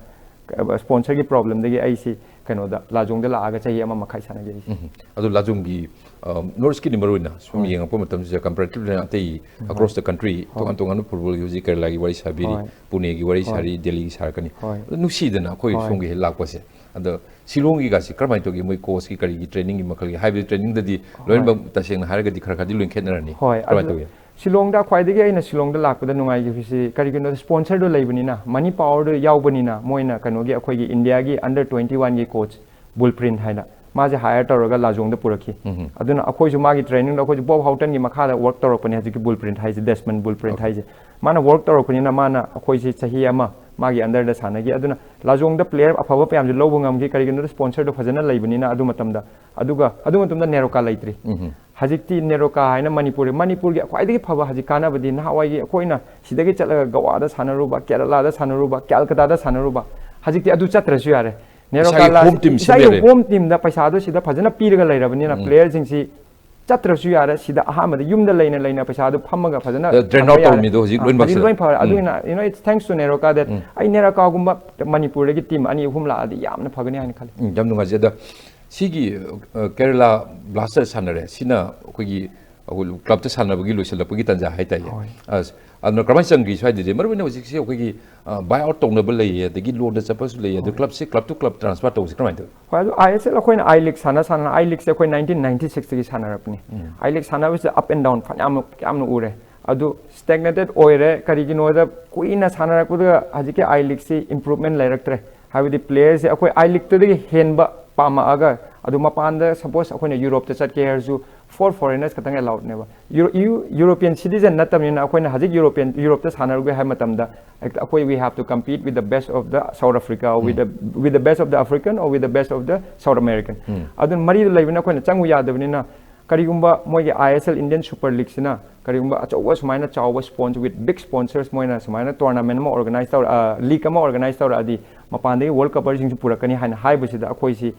ꯑ, sponsorꯒꯤ problemꯗꯒꯤ ꯑꯩꯁꯤ ꯀꯩꯅꯣꯗ, ꯂꯥꯖꯣꯡꯗ ꯂꯥꯛꯑꯒ ꯆꯍꯤ ꯑꯃ ꯃꯈꯥꯏ ꯁꯥꯟꯅꯈꯤ ꯑꯩꯁꯦ꯫ ꯎꯝ꯫ ꯑꯗꯣ ꯂꯥꯖꯣꯡꯒꯤ, ꯑ, North Eastꯀꯤ ꯃꯔꯨ ꯑꯣꯏꯅ ꯁꯨꯝ ꯌꯦꯡꯉꯛꯄ ꯃꯇꯝꯁꯤꯗ comparatively ꯑꯇꯩ across the country ꯇꯣꯉꯥꯟ ꯇꯣꯉꯥꯟꯕ footballꯒꯤ ꯍꯧꯖꯤꯛ ꯀꯦꯔꯂꯥꯒꯤ ꯋꯥꯔꯤ ꯁꯥꯕꯤꯔꯤ, ꯍꯣꯏ꯫ ꯄꯨꯅꯦꯒꯤ ꯋꯥꯔꯤ ꯍꯣꯏ꯫ ꯁꯥꯔꯤ, ꯗꯦꯜꯂꯤꯒꯤ ꯁꯥꯔꯛꯀꯅꯤ꯫ ꯍꯣꯏ꯫ ꯑꯗꯣ ꯅꯨꯡꯁꯤꯗꯅ ꯑꯩꯈꯣꯏ ꯍꯣꯏ꯫ ꯁꯣꯝꯒꯤ ꯍꯦꯛ ꯂꯥꯛꯄꯁꯦ꯫ ꯑꯗꯣ ꯁꯤꯂꯣꯡꯒꯤꯒꯁꯤ ꯀꯔꯝꯍꯥꯏꯅ ꯇꯧꯒꯦ? ꯃꯣꯏ coachꯀꯤ ꯀꯔꯤꯒꯤ trainingꯒꯤ ꯃꯈꯜꯒꯤ, ꯍꯥꯏꯕꯗꯤ trainingꯗꯗꯤ ꯂꯣꯏꯅꯃꯛ ꯇꯁꯦꯡꯅ ꯍꯥꯏꯔꯒꯗꯤ ꯈꯔ ꯈꯔꯗꯤ ꯂꯣꯏꯅ ꯈꯦꯠꯅꯔꯅꯤ꯫ ꯍꯣꯏ, ꯀꯃꯥꯏꯅ ꯑꯗꯨ ꯇꯧꯒꯦ? ꯁꯤꯂꯣꯡꯗ ꯈ꯭ꯋꯥꯏꯗꯒꯤ ꯑꯩꯅ ꯁꯤꯂꯣꯡꯗ ꯂꯥꯛꯄꯗ ꯅꯨꯡꯉꯥꯏꯈꯤꯕꯁꯤ ꯀꯔꯤꯒꯤꯅꯣꯗ sponsorꯗꯣ ꯂꯩꯕꯅꯤꯅ, money powerꯗꯣ ꯌꯥꯎꯕꯅꯤꯅ, ꯃꯣꯏꯅ ꯀꯩꯅꯣꯒꯤ ꯑꯩꯈꯣꯏꯒꯤ Indiaꯒꯤ under twenty oneꯒꯤ coach Bulprint ꯍꯥꯏꯅ ꯃꯥꯁꯦ hire ꯇꯧꯔꯒ ꯂꯥꯖꯣꯡꯗ ꯄꯨꯔꯛꯈꯤ꯫ ꯑꯗꯨꯅ ꯑꯩꯈꯣꯏꯁꯨ ꯃꯥꯒꯤ trainingꯗꯣ ꯑꯩꯈꯣꯏꯁꯨ Bob Houghtonꯒꯤ ꯃꯈꯥꯗ work ꯇꯧꯔꯛꯄꯅꯦ ꯍꯧꯖꯤꯛꯀꯤ Bulprint ꯍꯥꯏꯁꯦ, Desmond Bulprint ꯍꯥꯏꯁꯦ꯫ ꯃꯥꯅ work ꯇꯧꯔꯛꯄꯅꯤꯅ ꯃꯥꯅ ꯑꯩꯈꯣꯏꯁꯤ ꯆꯍꯤ ꯑꯃ ꯃꯥꯒꯤ underꯗ ꯁꯥꯟꯅꯈꯤ꯫ ꯑꯗꯨꯅ ꯂꯥꯖꯣꯡꯗ player ꯑꯐꯕ ꯃꯌꯥꯝꯁꯨ ꯂꯧꯕ ꯉꯝꯈꯤ, ꯀꯔꯤꯒꯤꯅꯣꯗ sponsorꯗꯣ ꯐꯖꯅ ꯂꯩꯕꯅꯤꯅ ꯑꯗꯨ ꯃꯇꯝꯗ꯫ ꯑꯗꯨꯒ ꯑꯗꯨ ꯃꯇꯝꯗ ꯅꯦꯔꯣꯀꯥ ꯂꯩꯇ꯭ꯔꯤ꯫ ꯍꯧꯖꯤꯛꯇꯤ ꯅꯦꯔꯣꯀꯥ ꯍꯥꯏꯅ ꯃꯅꯤꯄꯨꯔ, ꯃꯅꯤꯄꯨꯔꯒꯤ ꯈ꯭ꯋꯥꯏꯗꯒꯤ ꯐꯕ ꯍꯧꯖꯤꯛ ꯀꯥꯟꯅꯕꯗꯤ ꯅꯍꯥꯟꯋꯥꯏꯒꯤ ꯑꯩꯈꯣꯏꯅ ꯁꯤꯗꯒꯤ ꯆꯠꯂꯒ ꯒꯋꯥꯗ ꯁꯥꯟꯅꯔꯨꯕ, ꯀꯦꯔꯂꯥꯗ ꯁꯥꯟꯅꯔꯨꯕ, ꯀꯦꯜꯀꯇꯥꯗ ꯁꯥꯟꯅꯔꯨꯕ, ꯍꯧꯖꯤꯛꯇꯤ ꯑꯗꯨ ꯆꯠꯇ꯭ꯔꯁꯨ ꯌꯥꯔꯦ꯫ ꯅꯦꯔꯣꯀꯥ ꯏꯁꯥꯒꯤ ꯂꯥ-, home team ꯁꯤꯟꯕ ꯏꯁꯥꯒꯤ ꯌꯥꯔꯦ꯫ Home teamꯗ ꯄꯩꯁꯥꯗꯣ ꯁꯤꯗ ꯐꯖꯅ ꯄꯤꯔꯒ ꯂꯩꯔꯕꯅꯤꯅ playerꯁꯤꯡꯁꯤ ꯆꯠꯇ꯭ꯔꯁꯨ ꯌꯥꯔꯦ꯫ ꯁꯤꯗ ꯑꯍꯥꯟꯕꯗ ꯌꯨꯝꯗ ꯂꯩꯅ ꯂꯩꯅ ꯄꯩꯁꯥꯗꯣ ꯐꯝꯃꯒ ꯐꯖꯅ ꯑꯗ drain ꯊꯝꯕ out ꯌꯥꯔꯦ꯫ ꯇꯧꯔꯝꯃꯤꯗꯣ ꯍꯧꯖꯤꯛ ꯑꯥ, ꯂꯣꯏꯅꯃꯛ ꯍꯧꯖꯤꯛ ꯁꯦ-, ꯂꯣꯏ ꯐꯔꯦ꯫ ꯎꯝ꯫ ꯑꯗꯨꯅ, you know, it's thanks to NEROCA that ꯑꯩ ꯅꯦꯔꯣꯀꯥꯒꯨꯝꯕ ꯃꯅꯤꯄꯨꯔꯗꯒꯤ team ꯑꯅꯤ ꯑꯍꯨꯝ ꯂꯥꯛꯑꯗꯤ ꯌꯥꯝꯅ ꯐꯒꯅꯤ ꯍꯥꯏꯅ ꯈꯜꯂꯤ꯫ ꯎꯝ, ꯌꯥꯝ ꯅꯨꯡꯉꯥꯏꯖꯩ꯫ ꯑꯗ ꯁꯤꯒꯤ, ꯑ, ꯀꯦꯔꯂꯥ ꯕ꯭ꯂꯥꯁꯇꯔ ꯁꯥꯟꯅꯔꯦ꯫ ꯁꯤꯅ ꯑꯩꯈꯣꯏꯒꯤ, ꯑꯩꯈꯣꯏ clubꯇ ꯁꯥꯟꯅꯕꯒꯤ ꯂꯣꯏꯁꯤꯜꯂꯛꯄꯒꯤ ꯇꯥꯟꯖꯥ ꯍꯥꯏꯇꯥꯔꯦ꯫ ꯍꯣꯏ꯫ ꯑꯁ, ꯑꯗꯨꯅ ꯀꯔꯝꯍꯥꯏꯅ ꯆꯪꯈ꯭ꯔꯤ ꯁ꯭ꯋꯥꯏꯗꯗꯤ? ꯃꯔꯨ ꯑꯣꯏꯅ ꯍꯧꯖꯤꯛꯁꯤ ꯑꯩꯈꯣꯏꯒꯤ, ꯑ, buy out ꯇꯧꯅꯕ ꯂꯩꯌꯦ, ꯑꯗꯒꯤ loanꯗ ꯆꯠꯄꯁꯨ ꯂꯩꯌꯦ, ꯑꯗꯨ clubꯁꯤ club to club transfer ꯇꯧꯕꯁꯤ ꯀꯔꯝꯍꯥꯏꯅ ꯇꯧꯏ? ꯍꯣꯏ, ꯑꯗꯨ I S L ꯑꯩꯈꯣꯏꯅ I League ꯁꯥꯟꯅ ꯁꯥꯟꯅ, I Leagueꯁꯦ ꯑꯩꯈꯣꯏ nineteen ninety sixꯇꯒꯤ ꯁꯥꯟꯅꯔꯛꯄꯅꯤ꯫ I League ꯁꯥꯟꯅꯕꯁꯤꯗ up and down ꯐꯅꯌꯥꯝ, ꯌꯥꯝꯅ ꯎꯔꯦ꯫ ꯑꯗꯨ stagnated ꯑꯣꯏꯔꯦ꯫ ꯀꯔꯤꯒꯤꯅꯣꯗ ꯀꯨꯏꯅ ꯁꯥꯟꯅꯔꯛꯄꯗ ꯍꯧꯖꯤꯛꯀꯤ I Leagueꯁꯤ improvement ꯂꯩꯔꯛꯇ꯭ꯔꯦ꯫ ꯍꯥꯏꯕꯗꯤ playerꯁꯦ ꯑꯩꯈꯣꯏ I Leagueꯇꯨꯗꯒꯤ ꯍꯦꯟꯕ ꯄꯥꯝꯃꯛꯑꯒ, ꯑꯗꯨ ꯃꯄꯥꯟꯗ suppose ꯑꯩꯈꯣꯏꯅ Europeꯇ ꯆꯠꯀꯦ ꯍꯥꯏꯔꯁꯨ four foreigners ꯈꯛꯇꯪ allowedꯅꯦꯕ꯫ Euro-, Eu-, European citizen ꯅꯠꯇꯕꯅꯤꯅ ꯑꯩꯈꯣꯏꯅ ꯍꯧꯖꯤꯛ European, Europeꯇ ꯁꯥꯟꯅꯔꯨꯒꯦ ꯍꯥꯏꯕ ꯃꯇꯝꯗ ꯍꯦꯛꯇ ꯑꯩꯈꯣꯏ we have to compete with the best of the South Africa or with the, with the best of the African or with the best of the South American꯫ ꯑꯗꯨꯅ ꯃꯔꯤꯗ ꯂꯩꯕꯅꯤꯅ ꯑꯩꯈꯣꯏꯅ ꯆꯪꯉꯨ ꯌꯥꯗꯕꯅꯤꯅ ꯀꯔꯤꯒꯨꯝꯕ ꯃꯣꯏꯒꯤ I S L, Indian Super League ꯁꯤꯅ ꯀꯔꯤꯒꯨꯝꯕ ꯑꯆꯧꯕ ꯁꯨꯃꯥꯏꯅ ꯆꯥꯎꯕ sponsor, with big sponsors, ꯃꯣꯏꯅ ꯁꯨꯃꯥꯏꯅ tournament ꯑꯃ organize ꯇꯧꯔ, league ꯑꯃ organize ꯇꯧꯔꯛꯑꯗꯤ, ꯃꯄꯥꯟꯗꯒꯤ World Cupperꯁꯤꯡꯁꯨ ꯄꯨꯔꯛꯀꯅꯤ ꯍꯥꯏꯅ ꯍꯥꯏꯕꯁꯤꯗ, ꯑꯩꯈꯣꯏꯁꯤ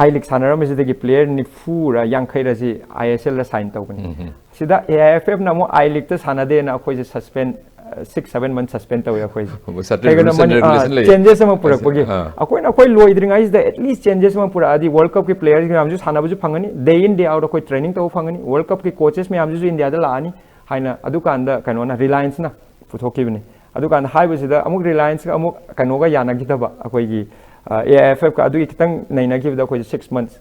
I League ꯁꯥꯟꯅꯔꯝꯕꯁꯤꯗꯒꯤ player ꯅꯤꯐꯨꯔ ꯌꯥꯡꯈꯩꯔꯁꯤ I S L the sign ꯇꯧꯕꯅꯤ꯫ ꯁꯤꯗ A I F F ꯅ ꯑꯃꯨꯛ I League ꯇ ꯁꯥꯟꯅꯗꯦꯅ ꯑꯩꯈꯣꯏꯁꯦ suspend, six seven months suspend ꯇꯧꯋꯦ ꯑꯩꯈꯣꯏꯁꯦ꯫ ꯀꯩꯒꯤꯅꯣ? Changes ꯑꯃ ꯄꯨꯔꯛꯄꯒꯤ꯫ ꯑꯩꯈꯣꯏꯅ, ꯑꯩꯈꯣꯏ ꯂꯣꯏꯗ꯭ꯔꯤꯉꯩꯁꯤꯗ at least changes ꯑꯃ ꯄꯨꯔꯛꯑꯗꯤ World Cupꯀꯤ players ꯃꯌꯥꯝꯁꯨ ꯁꯥꯟꯅꯕꯁꯨ ꯐꯪꯒꯅꯤ, day in day out ꯑꯩꯈꯣꯏ training ꯇꯧꯕ ꯐꯪꯒꯅꯤ, World Cupꯀꯤ coaches ꯃꯌꯥꯝꯁꯤꯁꯨ Indiaꯗ ꯂꯥꯛꯑꯅꯤ ꯍꯥꯏꯅ ꯑꯗꯨꯀꯥꯟꯗ ꯀꯩꯅꯣꯅ, Relianceꯅ ꯄꯨꯊꯣꯛꯈꯤꯕꯅꯤ꯫ ꯑꯗꯨꯀꯥꯟꯗ ꯍꯥꯏꯕꯁꯤꯗ ꯑꯃꯨꯛ Relianceꯒ ꯑꯃꯨꯛ ꯀꯩꯅꯣꯒ ꯌꯥꯅꯈꯤꯗꯕ, ꯑꯩꯈꯣꯏꯒꯤ, ꯑ, A I F F ꯀ ꯑꯗꯨꯒꯤ ꯈꯤꯇꯪ ꯅꯩꯅꯈꯤꯕꯗ ꯑꯩꯈꯣꯏꯁꯦ six months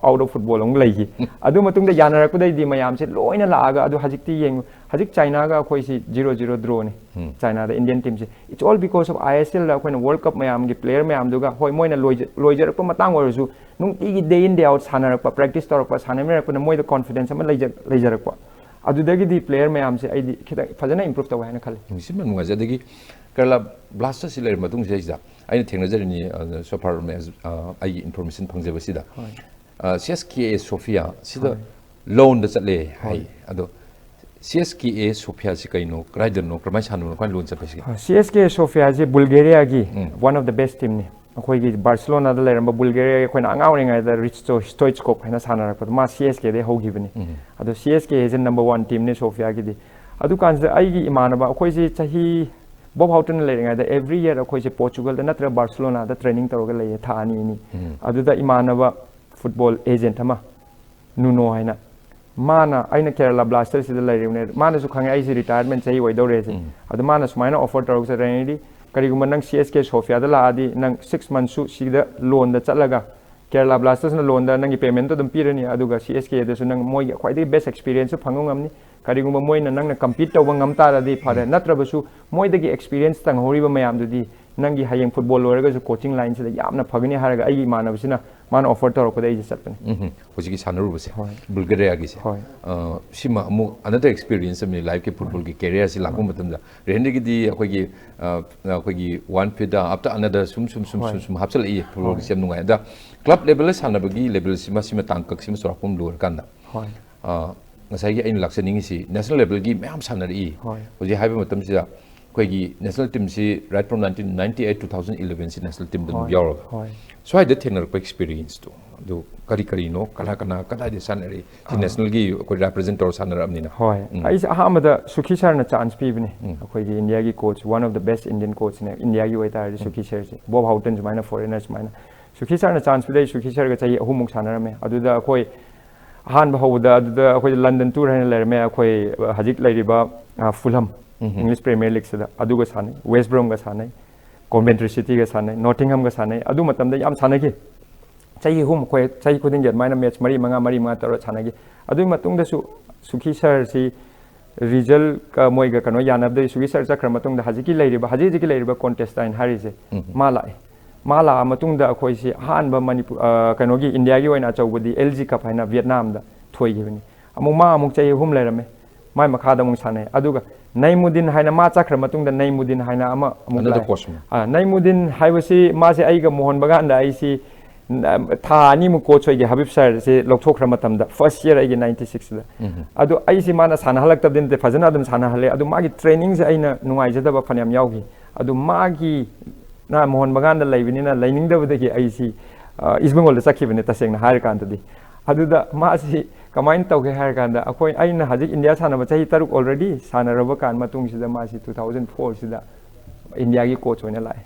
out of football ꯑꯃꯨꯛ ꯂꯩꯈꯤ꯫ ꯑꯗꯨ ꯃꯇꯨꯡꯗ ꯌꯥꯅꯔꯛꯄꯗꯩꯗꯤ ꯃꯌꯥꯝꯁꯦ ꯂꯣꯏꯅ ꯂꯥꯛꯑꯒ, ꯑꯗꯨ ꯍꯧꯖꯤꯛꯇꯤ ꯌꯦꯡꯉꯨ, ꯍꯧꯖꯤꯛ Chinaꯒ ꯑꯩꯈꯣꯏꯁꯤ zero zero drawꯅꯤ꯫ Chinaꯗ Indian teamꯁꯦ, it's all because of I S Lꯗ ꯑꯩꯈꯣꯏꯅ World Cup ꯃꯌꯥꯝꯒꯤ player ꯃꯌꯥꯝꯗꯨꯒ, ꯍꯣꯏ, ꯃꯣꯏꯅ ꯂꯣꯏꯖ-, ꯂꯣꯏꯖꯔꯛꯄ ꯃꯇꯥꯡ ꯑꯣꯏꯔꯁꯨ, ꯅꯨꯡꯇꯤꯒꯤ day in day out ꯁꯥꯟꯅꯔꯛꯄ, practice ꯇꯧꯔꯛꯄ, ꯁꯥꯟꯅꯃꯤꯟꯅꯔꯛꯄꯅ ꯃꯣꯏꯗ confidence ꯑꯃ ꯂꯩꯖ-, ꯂꯩꯖꯔꯛꯄ꯫ ꯑꯗꯨꯗꯒꯤꯗꯤ player ꯃꯌꯥꯝꯁꯦ ꯑꯩꯗꯤ ꯈꯤꯇꯪ ꯐꯖꯅ improve ꯇꯧꯋꯦ ꯍꯥꯏꯅ ꯈꯜꯂꯤ꯫ ꯅꯤꯡꯁꯤꯡꯕ ꯅꯨꯡꯉꯥꯏꯖꯩ꯫ ꯑꯗꯒꯤ Kerala Blastersꯁꯤ ꯂꯩꯔ ꯃꯇꯨꯡꯁꯤꯗꯩꯁꯤꯗ ꯑꯩꯅ ꯊꯦꯡꯅꯖꯔꯤꯅꯤ, ꯑ, so far, ꯑ, ꯑꯩꯒꯤ information ꯐꯪꯖꯕꯁꯤꯗ, ꯍꯣꯏ꯫ ꯑ, C S K A Sofia ꯁꯤꯗ ꯍꯣꯏ꯫ Loanꯗ ꯆꯠꯂꯦ ꯍꯥꯏ꯫ ꯍꯣꯏ꯫ ꯑꯗꯣ C S K A Sofiaꯁꯤ ꯀꯩꯅꯣ, ꯀꯗꯥꯏꯗꯅꯣ, ꯀꯔꯝꯍꯥꯏꯅ ꯁꯥꯟꯅꯕꯅꯣ, ꯀꯃꯥꯏꯅ loan ꯆꯠꯄ ꯁꯤꯒꯦ? ꯑ, C S K A Sofiaꯁꯤ Bulgariaꯒꯤ um. One of the best teamꯅꯤ꯫ ꯑꯩꯈꯣꯏꯒꯤ Barcelonaꯗ ꯂꯩꯔꯝꯕ Bulgariaꯒꯤ ꯑꯩꯈꯣꯏꯅ ꯑꯉꯥꯡ ꯑꯣꯏꯔꯤꯉꯩꯗ Hristo Stoichkov ꯍꯥꯏꯅ ꯁꯥꯟꯅꯔꯛꯄꯗꯣ, ꯃꯥ C S Kꯗꯒꯤ ꯍꯧꯈꯤꯕꯅꯤ꯫ ꯎꯝ꯫ ꯑꯗꯣ C S K ꯁꯦ number one teamꯅꯤ Sofiaꯒꯤꯗꯤ꯫ ꯑꯗꯨꯀꯥꯟꯁꯤꯗ ꯑꯩꯒꯤ ꯏꯃꯥꯟꯅꯕ, ꯑꯩꯈꯣꯏꯁꯤ ꯆꯍꯤ, Bob Houghtonꯅ ꯂꯩꯔꯤꯉꯩꯗ every year ꯑꯩꯈꯣꯏꯁꯦ Portugalꯗ ꯅꯠꯇ꯭ꯔꯒ Barcelonaꯗ training ꯇꯧꯔꯒ ꯂꯩꯌꯦ, ꯊꯥ ꯑꯅꯤ ꯑꯅꯤ꯫ ꯎꯝ꯫ ꯑꯗꯨꯗ ꯏꯃꯥꯟꯅꯕ football agent ꯑꯃ, Nuno ꯍꯥꯏꯅ, ꯃꯥꯅ, ꯑꯩꯅ Kerala Blastersꯁꯤꯗ ꯂꯩꯔꯤꯕꯅꯦ, ꯃꯥꯅꯁꯨ ꯈꯪꯉꯦ ꯑꯩꯁꯦ retirement ꯆꯍꯤ ꯑꯣꯏꯗꯧꯔꯦꯁꯦ꯫ ꯎꯝ꯫ ꯑꯗꯨ ꯃꯥꯅ ꯁꯨꯃꯥꯏꯅ offer ꯇꯧꯔꯛꯁꯦ, "ꯔꯦꯅꯤꯗꯤ, ꯀꯔꯤꯒꯨꯝꯕ ꯅꯪ C S K Sofiaꯗ ꯂꯥꯛꯑꯗꯤ ꯅꯪ six monthsꯁꯨ ꯁꯤꯗ loanꯗ ꯆꯠꯂꯒ, Kerala Blastersꯅ loanꯗ ꯅꯪꯒꯤ paymentꯇꯣ ꯑꯗꯨꯝ ꯄꯤꯔꯅꯤ, ꯑꯗꯨꯒ C S Kꯗꯁꯨ ꯅꯪ ꯃꯣꯏꯒꯤ ꯈ꯭ꯋꯥꯏꯗꯒꯤ best experienceꯁꯨ ꯐꯪꯕ ꯉꯝꯅꯤ꯫ ꯀꯔꯤꯒꯨꯝꯕ ꯃꯣꯏꯅ ꯅꯪꯅ compete ꯇꯧꯕ ꯉꯝ ꯇꯥꯔꯗꯤ ꯐꯔꯦ, ꯎꯝ꯫ ꯅꯠꯇ꯭ꯔꯕꯁꯨ ꯃꯣꯏꯗꯒꯤ experience ꯇꯪꯍꯧꯔꯤꯕ ꯃꯌꯥꯝꯗꯨꯗꯤ ꯅꯪꯒꯤ ꯍꯌꯦꯡ ꯐꯨꯠꯕꯣꯜ ꯂꯣꯏꯔꯒꯁꯨ ꯀꯣꯆꯤꯡ ꯂꯥꯏꯟꯁꯤꯗ ꯌꯥꯝꯅ ꯐꯒꯅꯤ ꯍꯥꯏꯔꯒ ꯑꯩꯒꯤ ꯏꯃꯥꯟꯅꯕꯁꯤꯅ ꯃꯥꯅ ꯑꯣꯐꯔ ꯇꯧꯔꯛꯄꯗ ꯑꯩꯁꯦ ꯆꯠꯄꯅꯤ꯫ ꯎꯝ, ꯍꯧꯖꯤꯛꯀꯤ ꯁꯥꯟꯅꯔꯨꯕꯁꯦ, ꯍꯣꯏ꯫ ꯕꯨꯜꯒꯦꯔꯤꯌꯥꯒꯤꯁꯦ꯫ ꯍꯣꯏ꯫ ꯑ, ꯁꯤꯃ ꯑꯃꯨꯛ ꯑꯅꯗꯔ ꯑꯦꯛꯁꯄꯤꯔꯤꯌꯦꯟꯁ ꯑꯃꯅꯤ, ꯂꯥꯏꯐꯀꯤ ꯐꯨꯠꯕꯣꯜꯒꯤ ꯀꯦꯔꯤꯌꯔꯁꯤ ꯂꯥꯛꯄ ꯃꯇꯝꯗ꯫ ꯔꯦꯍꯟꯗꯒꯤꯗꯤ ꯑꯩꯈꯣꯏꯒꯤ, ꯑ, ꯑꯩꯈꯣꯏꯒꯤ ꯋꯥꯟ ꯐꯤꯗ ꯑꯞꯇ ꯑꯅꯗꯔ ꯁꯨꯝ ꯁꯨꯝ ꯁꯨꯝ ꯍꯣꯏ꯫ ꯁꯨꯝ ꯁꯨꯝ ꯍꯥꯞꯆꯜꯂꯛꯏ, ꯐꯨꯠꯕꯣꯜꯒꯤꯁꯦ ꯍꯣꯏ꯫ ꯌꯥꯝ ꯅꯨꯡꯉꯥꯏ꯫ ꯑꯗ ꯀ꯭ꯂꯕ ꯂꯦꯚꯦꯜ ꯁꯥꯟꯅꯕꯒꯤ ꯂꯦꯚꯦꯜꯁꯤꯃ, ꯁꯤꯃ ꯇꯥꯡꯀꯛꯁꯤꯃ ꯆꯥꯎꯔꯥꯛꯄ ꯑꯃ ꯂꯣꯏꯔꯀꯥꯟꯗ, ꯍꯣꯏ꯫ ꯑ, ꯉꯁꯥꯏꯒꯤ ꯑꯩꯅ ꯂꯥꯛꯆꯅꯤꯡꯉꯤꯁꯤ ꯅꯦꯁꯅꯦꯜ ꯂꯦꯚꯦꯜꯒꯤ ꯃꯌꯥꯝ ꯁꯥꯟꯅꯔꯛꯏ꯫ ꯍꯣꯏ꯫ ꯍꯧꯖꯤꯛ ꯍꯥꯏꯕ ꯃꯇꯝꯁꯤꯗ ꯑꯩꯈꯣꯏꯒꯤ ꯅꯦꯁꯅꯦꯜ ꯇꯤꯝꯁꯤ right from nineteen ninety eight, two thousand eleven ꯁꯤ ꯅꯦꯁꯅꯦꯜ ꯇꯤꯝꯗ ꯑꯗꯨꯝ ꯍꯣꯏ, ꯌꯥꯎꯔꯕ꯫ ꯍꯣꯏ꯫ ꯁ꯭ꯋꯥꯏꯗ ꯊꯦꯡꯅꯔꯛꯄ ꯑꯦꯛꯁꯄꯤꯔꯤꯌꯦꯟꯁꯇꯣ ꯑꯗꯨ ꯀꯔꯤ ꯀꯔꯤꯅꯣ, ꯀꯅꯥ ꯀꯅꯥ ꯀꯗꯥꯏꯗ ꯁꯥꯟꯅꯔꯛꯏ? ꯁꯤ ꯑꯥ꯫ ꯅꯦꯁꯅꯦꯜꯒꯤ ꯑꯩꯈꯣꯏ ꯔꯦꯄ꯭ꯔꯖꯦꯟ ꯇꯧꯔ ꯁꯥꯟꯅꯔꯛꯑꯕꯅꯤꯅ꯫ ꯍꯣꯏ꯫ ꯎꯝ꯫ ꯑꯩꯁꯦ ꯑꯍꯥꯟꯕꯗ ꯁꯨꯈꯤ ꯁꯥꯔꯅ ꯆꯥꯟꯁ ꯄꯤꯕꯅꯦ꯫ ꯎꯝ꯫ ꯑꯩꯈꯣꯏꯒꯤ ꯏꯟꯗꯤꯌꯥꯒꯤ coach, one of the best Indian coachꯅꯦ, ꯏꯟꯗꯤꯌꯥꯒꯤ ꯑꯣꯏꯇꯥꯔꯗꯤ ꯎꯝ꯫ ꯁꯨꯈꯤ ꯁꯥꯔꯁꯦ꯫ ꯕꯣꯕ ꯍꯥꯎꯇꯟ ꯁꯨꯃꯥꯏꯅ, ꯐꯣꯔꯦꯅꯔ ꯁꯨꯃꯥꯏꯅ꯫ ꯁꯨꯈꯤ ꯁꯥꯔꯅ ꯆꯥꯟꯁ ꯄꯤꯔꯛꯏ, ꯁꯨꯈꯤ ꯁꯥꯔꯒ ꯆꯍꯤ ꯑꯍꯨꯝꯃꯨꯛ ꯁꯥꯟꯅꯔꯝꯃꯦ꯫ ꯑꯗꯨꯗ ꯑꯩꯈꯣꯏ ꯑꯍꯥꯟꯕ ꯍꯧꯕꯗ ꯑꯗꯨꯗ ꯑꯩꯈꯣꯏ ꯂꯟꯗꯟ ꯇꯨꯔ ꯍꯥꯏꯅ ꯂꯩꯔꯝꯃꯦ꯫ ꯑꯩꯈꯣꯏ, ꯑ, ꯍꯧꯖꯤꯛ ꯂꯩꯔꯤꯕ, ꯑ, ꯐꯨꯜꯍꯝ, ꯎꯝ꯫ ꯏꯪꯂꯤꯁ ꯄ꯭ꯔꯤꯃꯤꯌꯔ ꯂꯤꯒꯁꯤꯗ, ꯑꯗꯨꯒ ꯁꯥꯟꯅꯩ꯫ ꯋꯦꯁ ꯕ꯭ꯔꯣꯝꯒ ꯁꯥꯟꯅꯩ꯫ ꯀꯣꯟꯚꯦꯟꯇ꯭ꯔꯤ ꯁꯤꯇꯤꯒ ꯁꯥꯟꯅꯩ꯫ ꯅꯣꯇꯤꯡꯍꯝꯒ ꯁꯥꯟꯅꯩ꯫ ꯑꯗꯨ ꯃꯇꯝꯗ ꯌꯥꯝ ꯁꯥꯟꯅꯈꯤ꯫ ꯆꯍꯤ ꯑꯍꯨꯝ, ꯑꯩꯈꯣꯏ ꯆꯍꯤ ꯈꯨꯗꯤꯡꯒꯤ ꯑꯗꯨꯃꯥꯏꯅ ꯃꯦꯠꯆ ꯃꯔꯤ ꯃꯉꯥ, ꯃꯔꯤ ꯃꯉꯥ ꯇꯧꯔ ꯁꯥꯟꯅꯈꯤ꯫ ꯑꯗꯨꯒꯤ ꯃꯇꯨꯡꯗꯁꯨ ꯁꯨꯈꯤ ꯁꯥꯔꯁꯤ ꯔꯤꯖꯜꯀ ꯃꯣꯏꯒ ꯀꯩꯅꯣ ꯌꯥꯅꯕꯗꯒꯤ ꯁꯨꯈꯤ ꯁꯥꯔ ꯆꯠꯈ꯭ꯔ ꯃꯇꯨꯡꯗ ꯍꯧꯖꯤꯛꯀꯤ ꯂꯩꯔꯤꯕ, ꯍꯧꯖꯤꯛ ꯍꯧꯖꯤꯛꯀꯤ ꯂꯩꯔꯤꯕ ꯀꯣꯟꯇꯦꯁꯇꯥꯏꯟ ꯍꯥꯏꯔꯤꯁꯦ ꯎꯝ꯫ ꯃꯥ ꯂꯥꯛꯑꯦ꯫ ꯃꯥ ꯂꯥꯛꯑ ꯃꯇꯨꯡꯗ ꯑꯩꯈꯣꯏꯁꯤ ꯑꯍꯥꯟꯕ ꯃꯅꯤꯄꯨꯔ, ꯑ, ꯀꯩꯅꯣꯒꯤ ꯏꯟꯗꯤꯌꯥꯒꯤ ꯑꯣꯏꯅ ꯑꯆꯧꯕꯗꯤ ꯑꯦꯜ ꯖꯤ ꯀꯞ ꯍꯥꯏꯅ ꯚꯤꯌꯦꯠꯅꯥꯝꯗ ꯊꯣꯏꯈꯤꯕꯅꯤ꯫ ꯑꯃꯨꯛ ꯃꯥ ꯑꯃꯨꯛ ꯆꯍꯤ ꯑꯍꯨꯝ ꯂꯩꯔꯝꯃꯦ꯫ ꯃꯥꯏ ꯃꯈꯥꯗ ꯑꯃꯨꯛ ꯁꯥꯟꯅꯩ꯫ ꯑꯗꯨꯒ ꯅꯩꯃꯨꯗꯤꯟ ꯍꯥꯏꯅ ꯃꯥ ꯆꯠꯈ꯭ꯔ ꯃꯇꯨꯡꯗ ꯅꯩꯃꯨꯗꯤꯟ ꯍꯥꯏꯅ ꯑꯃ ꯑꯃꯨꯛ Another ꯂꯥꯛꯑꯦ꯫ Coachꯅ꯫ ꯑ, ꯅꯩꯃꯨꯗꯤꯟ ꯍꯥꯏꯕꯁꯤ ꯃꯥꯁꯦ ꯑꯩꯒ ꯃꯣꯍꯟ ꯕꯒꯥꯟꯗ ꯑꯩꯁꯤ, ꯎꯝ, ꯊꯥ ꯑꯅꯤꯃꯨꯛ ꯀꯣꯆ ꯑꯣꯏꯒꯦ ꯍꯕꯤꯕ ꯁꯥꯔꯁꯦ ꯂꯧꯊꯣꯛꯈ꯭ꯔ ꯃꯇꯝꯗ, ꯐꯥꯔꯁ ꯌꯔ ꯑꯩꯒꯤ ꯅꯥꯏꯟꯇꯤ ꯁꯤꯛꯁꯇ꯫ ꯎꯝ꯫ ꯑꯗꯣ ꯑꯩꯁꯤ ꯃꯥꯅ ꯁꯥꯟꯅꯍꯜꯂꯛꯇꯕꯗꯤ ꯅꯠꯇꯦ, ꯐꯖꯅ ꯑꯗꯨꯝ ꯁꯥꯟꯅꯍꯜꯂꯦ꯫ ꯑꯗꯨ ꯃꯥꯒꯤ ꯇ꯭ꯔꯦꯅꯤꯡꯁꯦ ꯑꯩꯅ ꯅꯨꯡꯉꯥꯏꯖꯗꯕ ꯐꯅꯌꯥꯝ ꯌꯥꯎꯈꯤ꯫ ꯑꯗꯨ ꯃꯥꯒꯤ ꯅ ꯃꯣꯍꯟ ꯕꯒꯥꯟꯗ ꯂꯩꯕꯅꯤꯅ ꯂꯩꯅꯤꯡꯗꯕꯗꯒꯤ ꯑꯩꯁꯤ, ꯑ, ꯏꯁ ꯕꯦꯡꯒꯣꯜꯗ ꯆꯠꯈꯤꯕꯅꯦ, ꯇꯁꯦꯡꯅ ꯍꯥꯏꯔꯀꯥꯟꯗꯗꯤ꯫ ꯑꯗꯨꯗ ꯃꯥꯁꯤ ꯀꯃꯥꯏꯅ ꯇꯧꯒꯦ ꯍꯥꯏꯔ ꯀꯥꯟꯗ, ꯑꯩꯈꯣꯏ, ꯑꯩꯅ ꯍꯧꯖꯤꯛ ꯏꯟꯗꯤꯌꯥ ꯁꯥꯟꯅꯕ ꯆꯍꯤ ꯇꯔꯨꯛ already ꯁꯥꯟꯅꯔꯕ ꯀꯥꯟ ꯃꯇꯨꯡꯁꯤꯗ ꯃꯥꯁꯤ two thousand fourꯁꯤꯗ ꯏꯟꯗꯤꯌꯥꯒꯤ ꯀꯣꯆ ꯑꯣꯏꯅ ꯂꯥꯛꯑꯦ꯫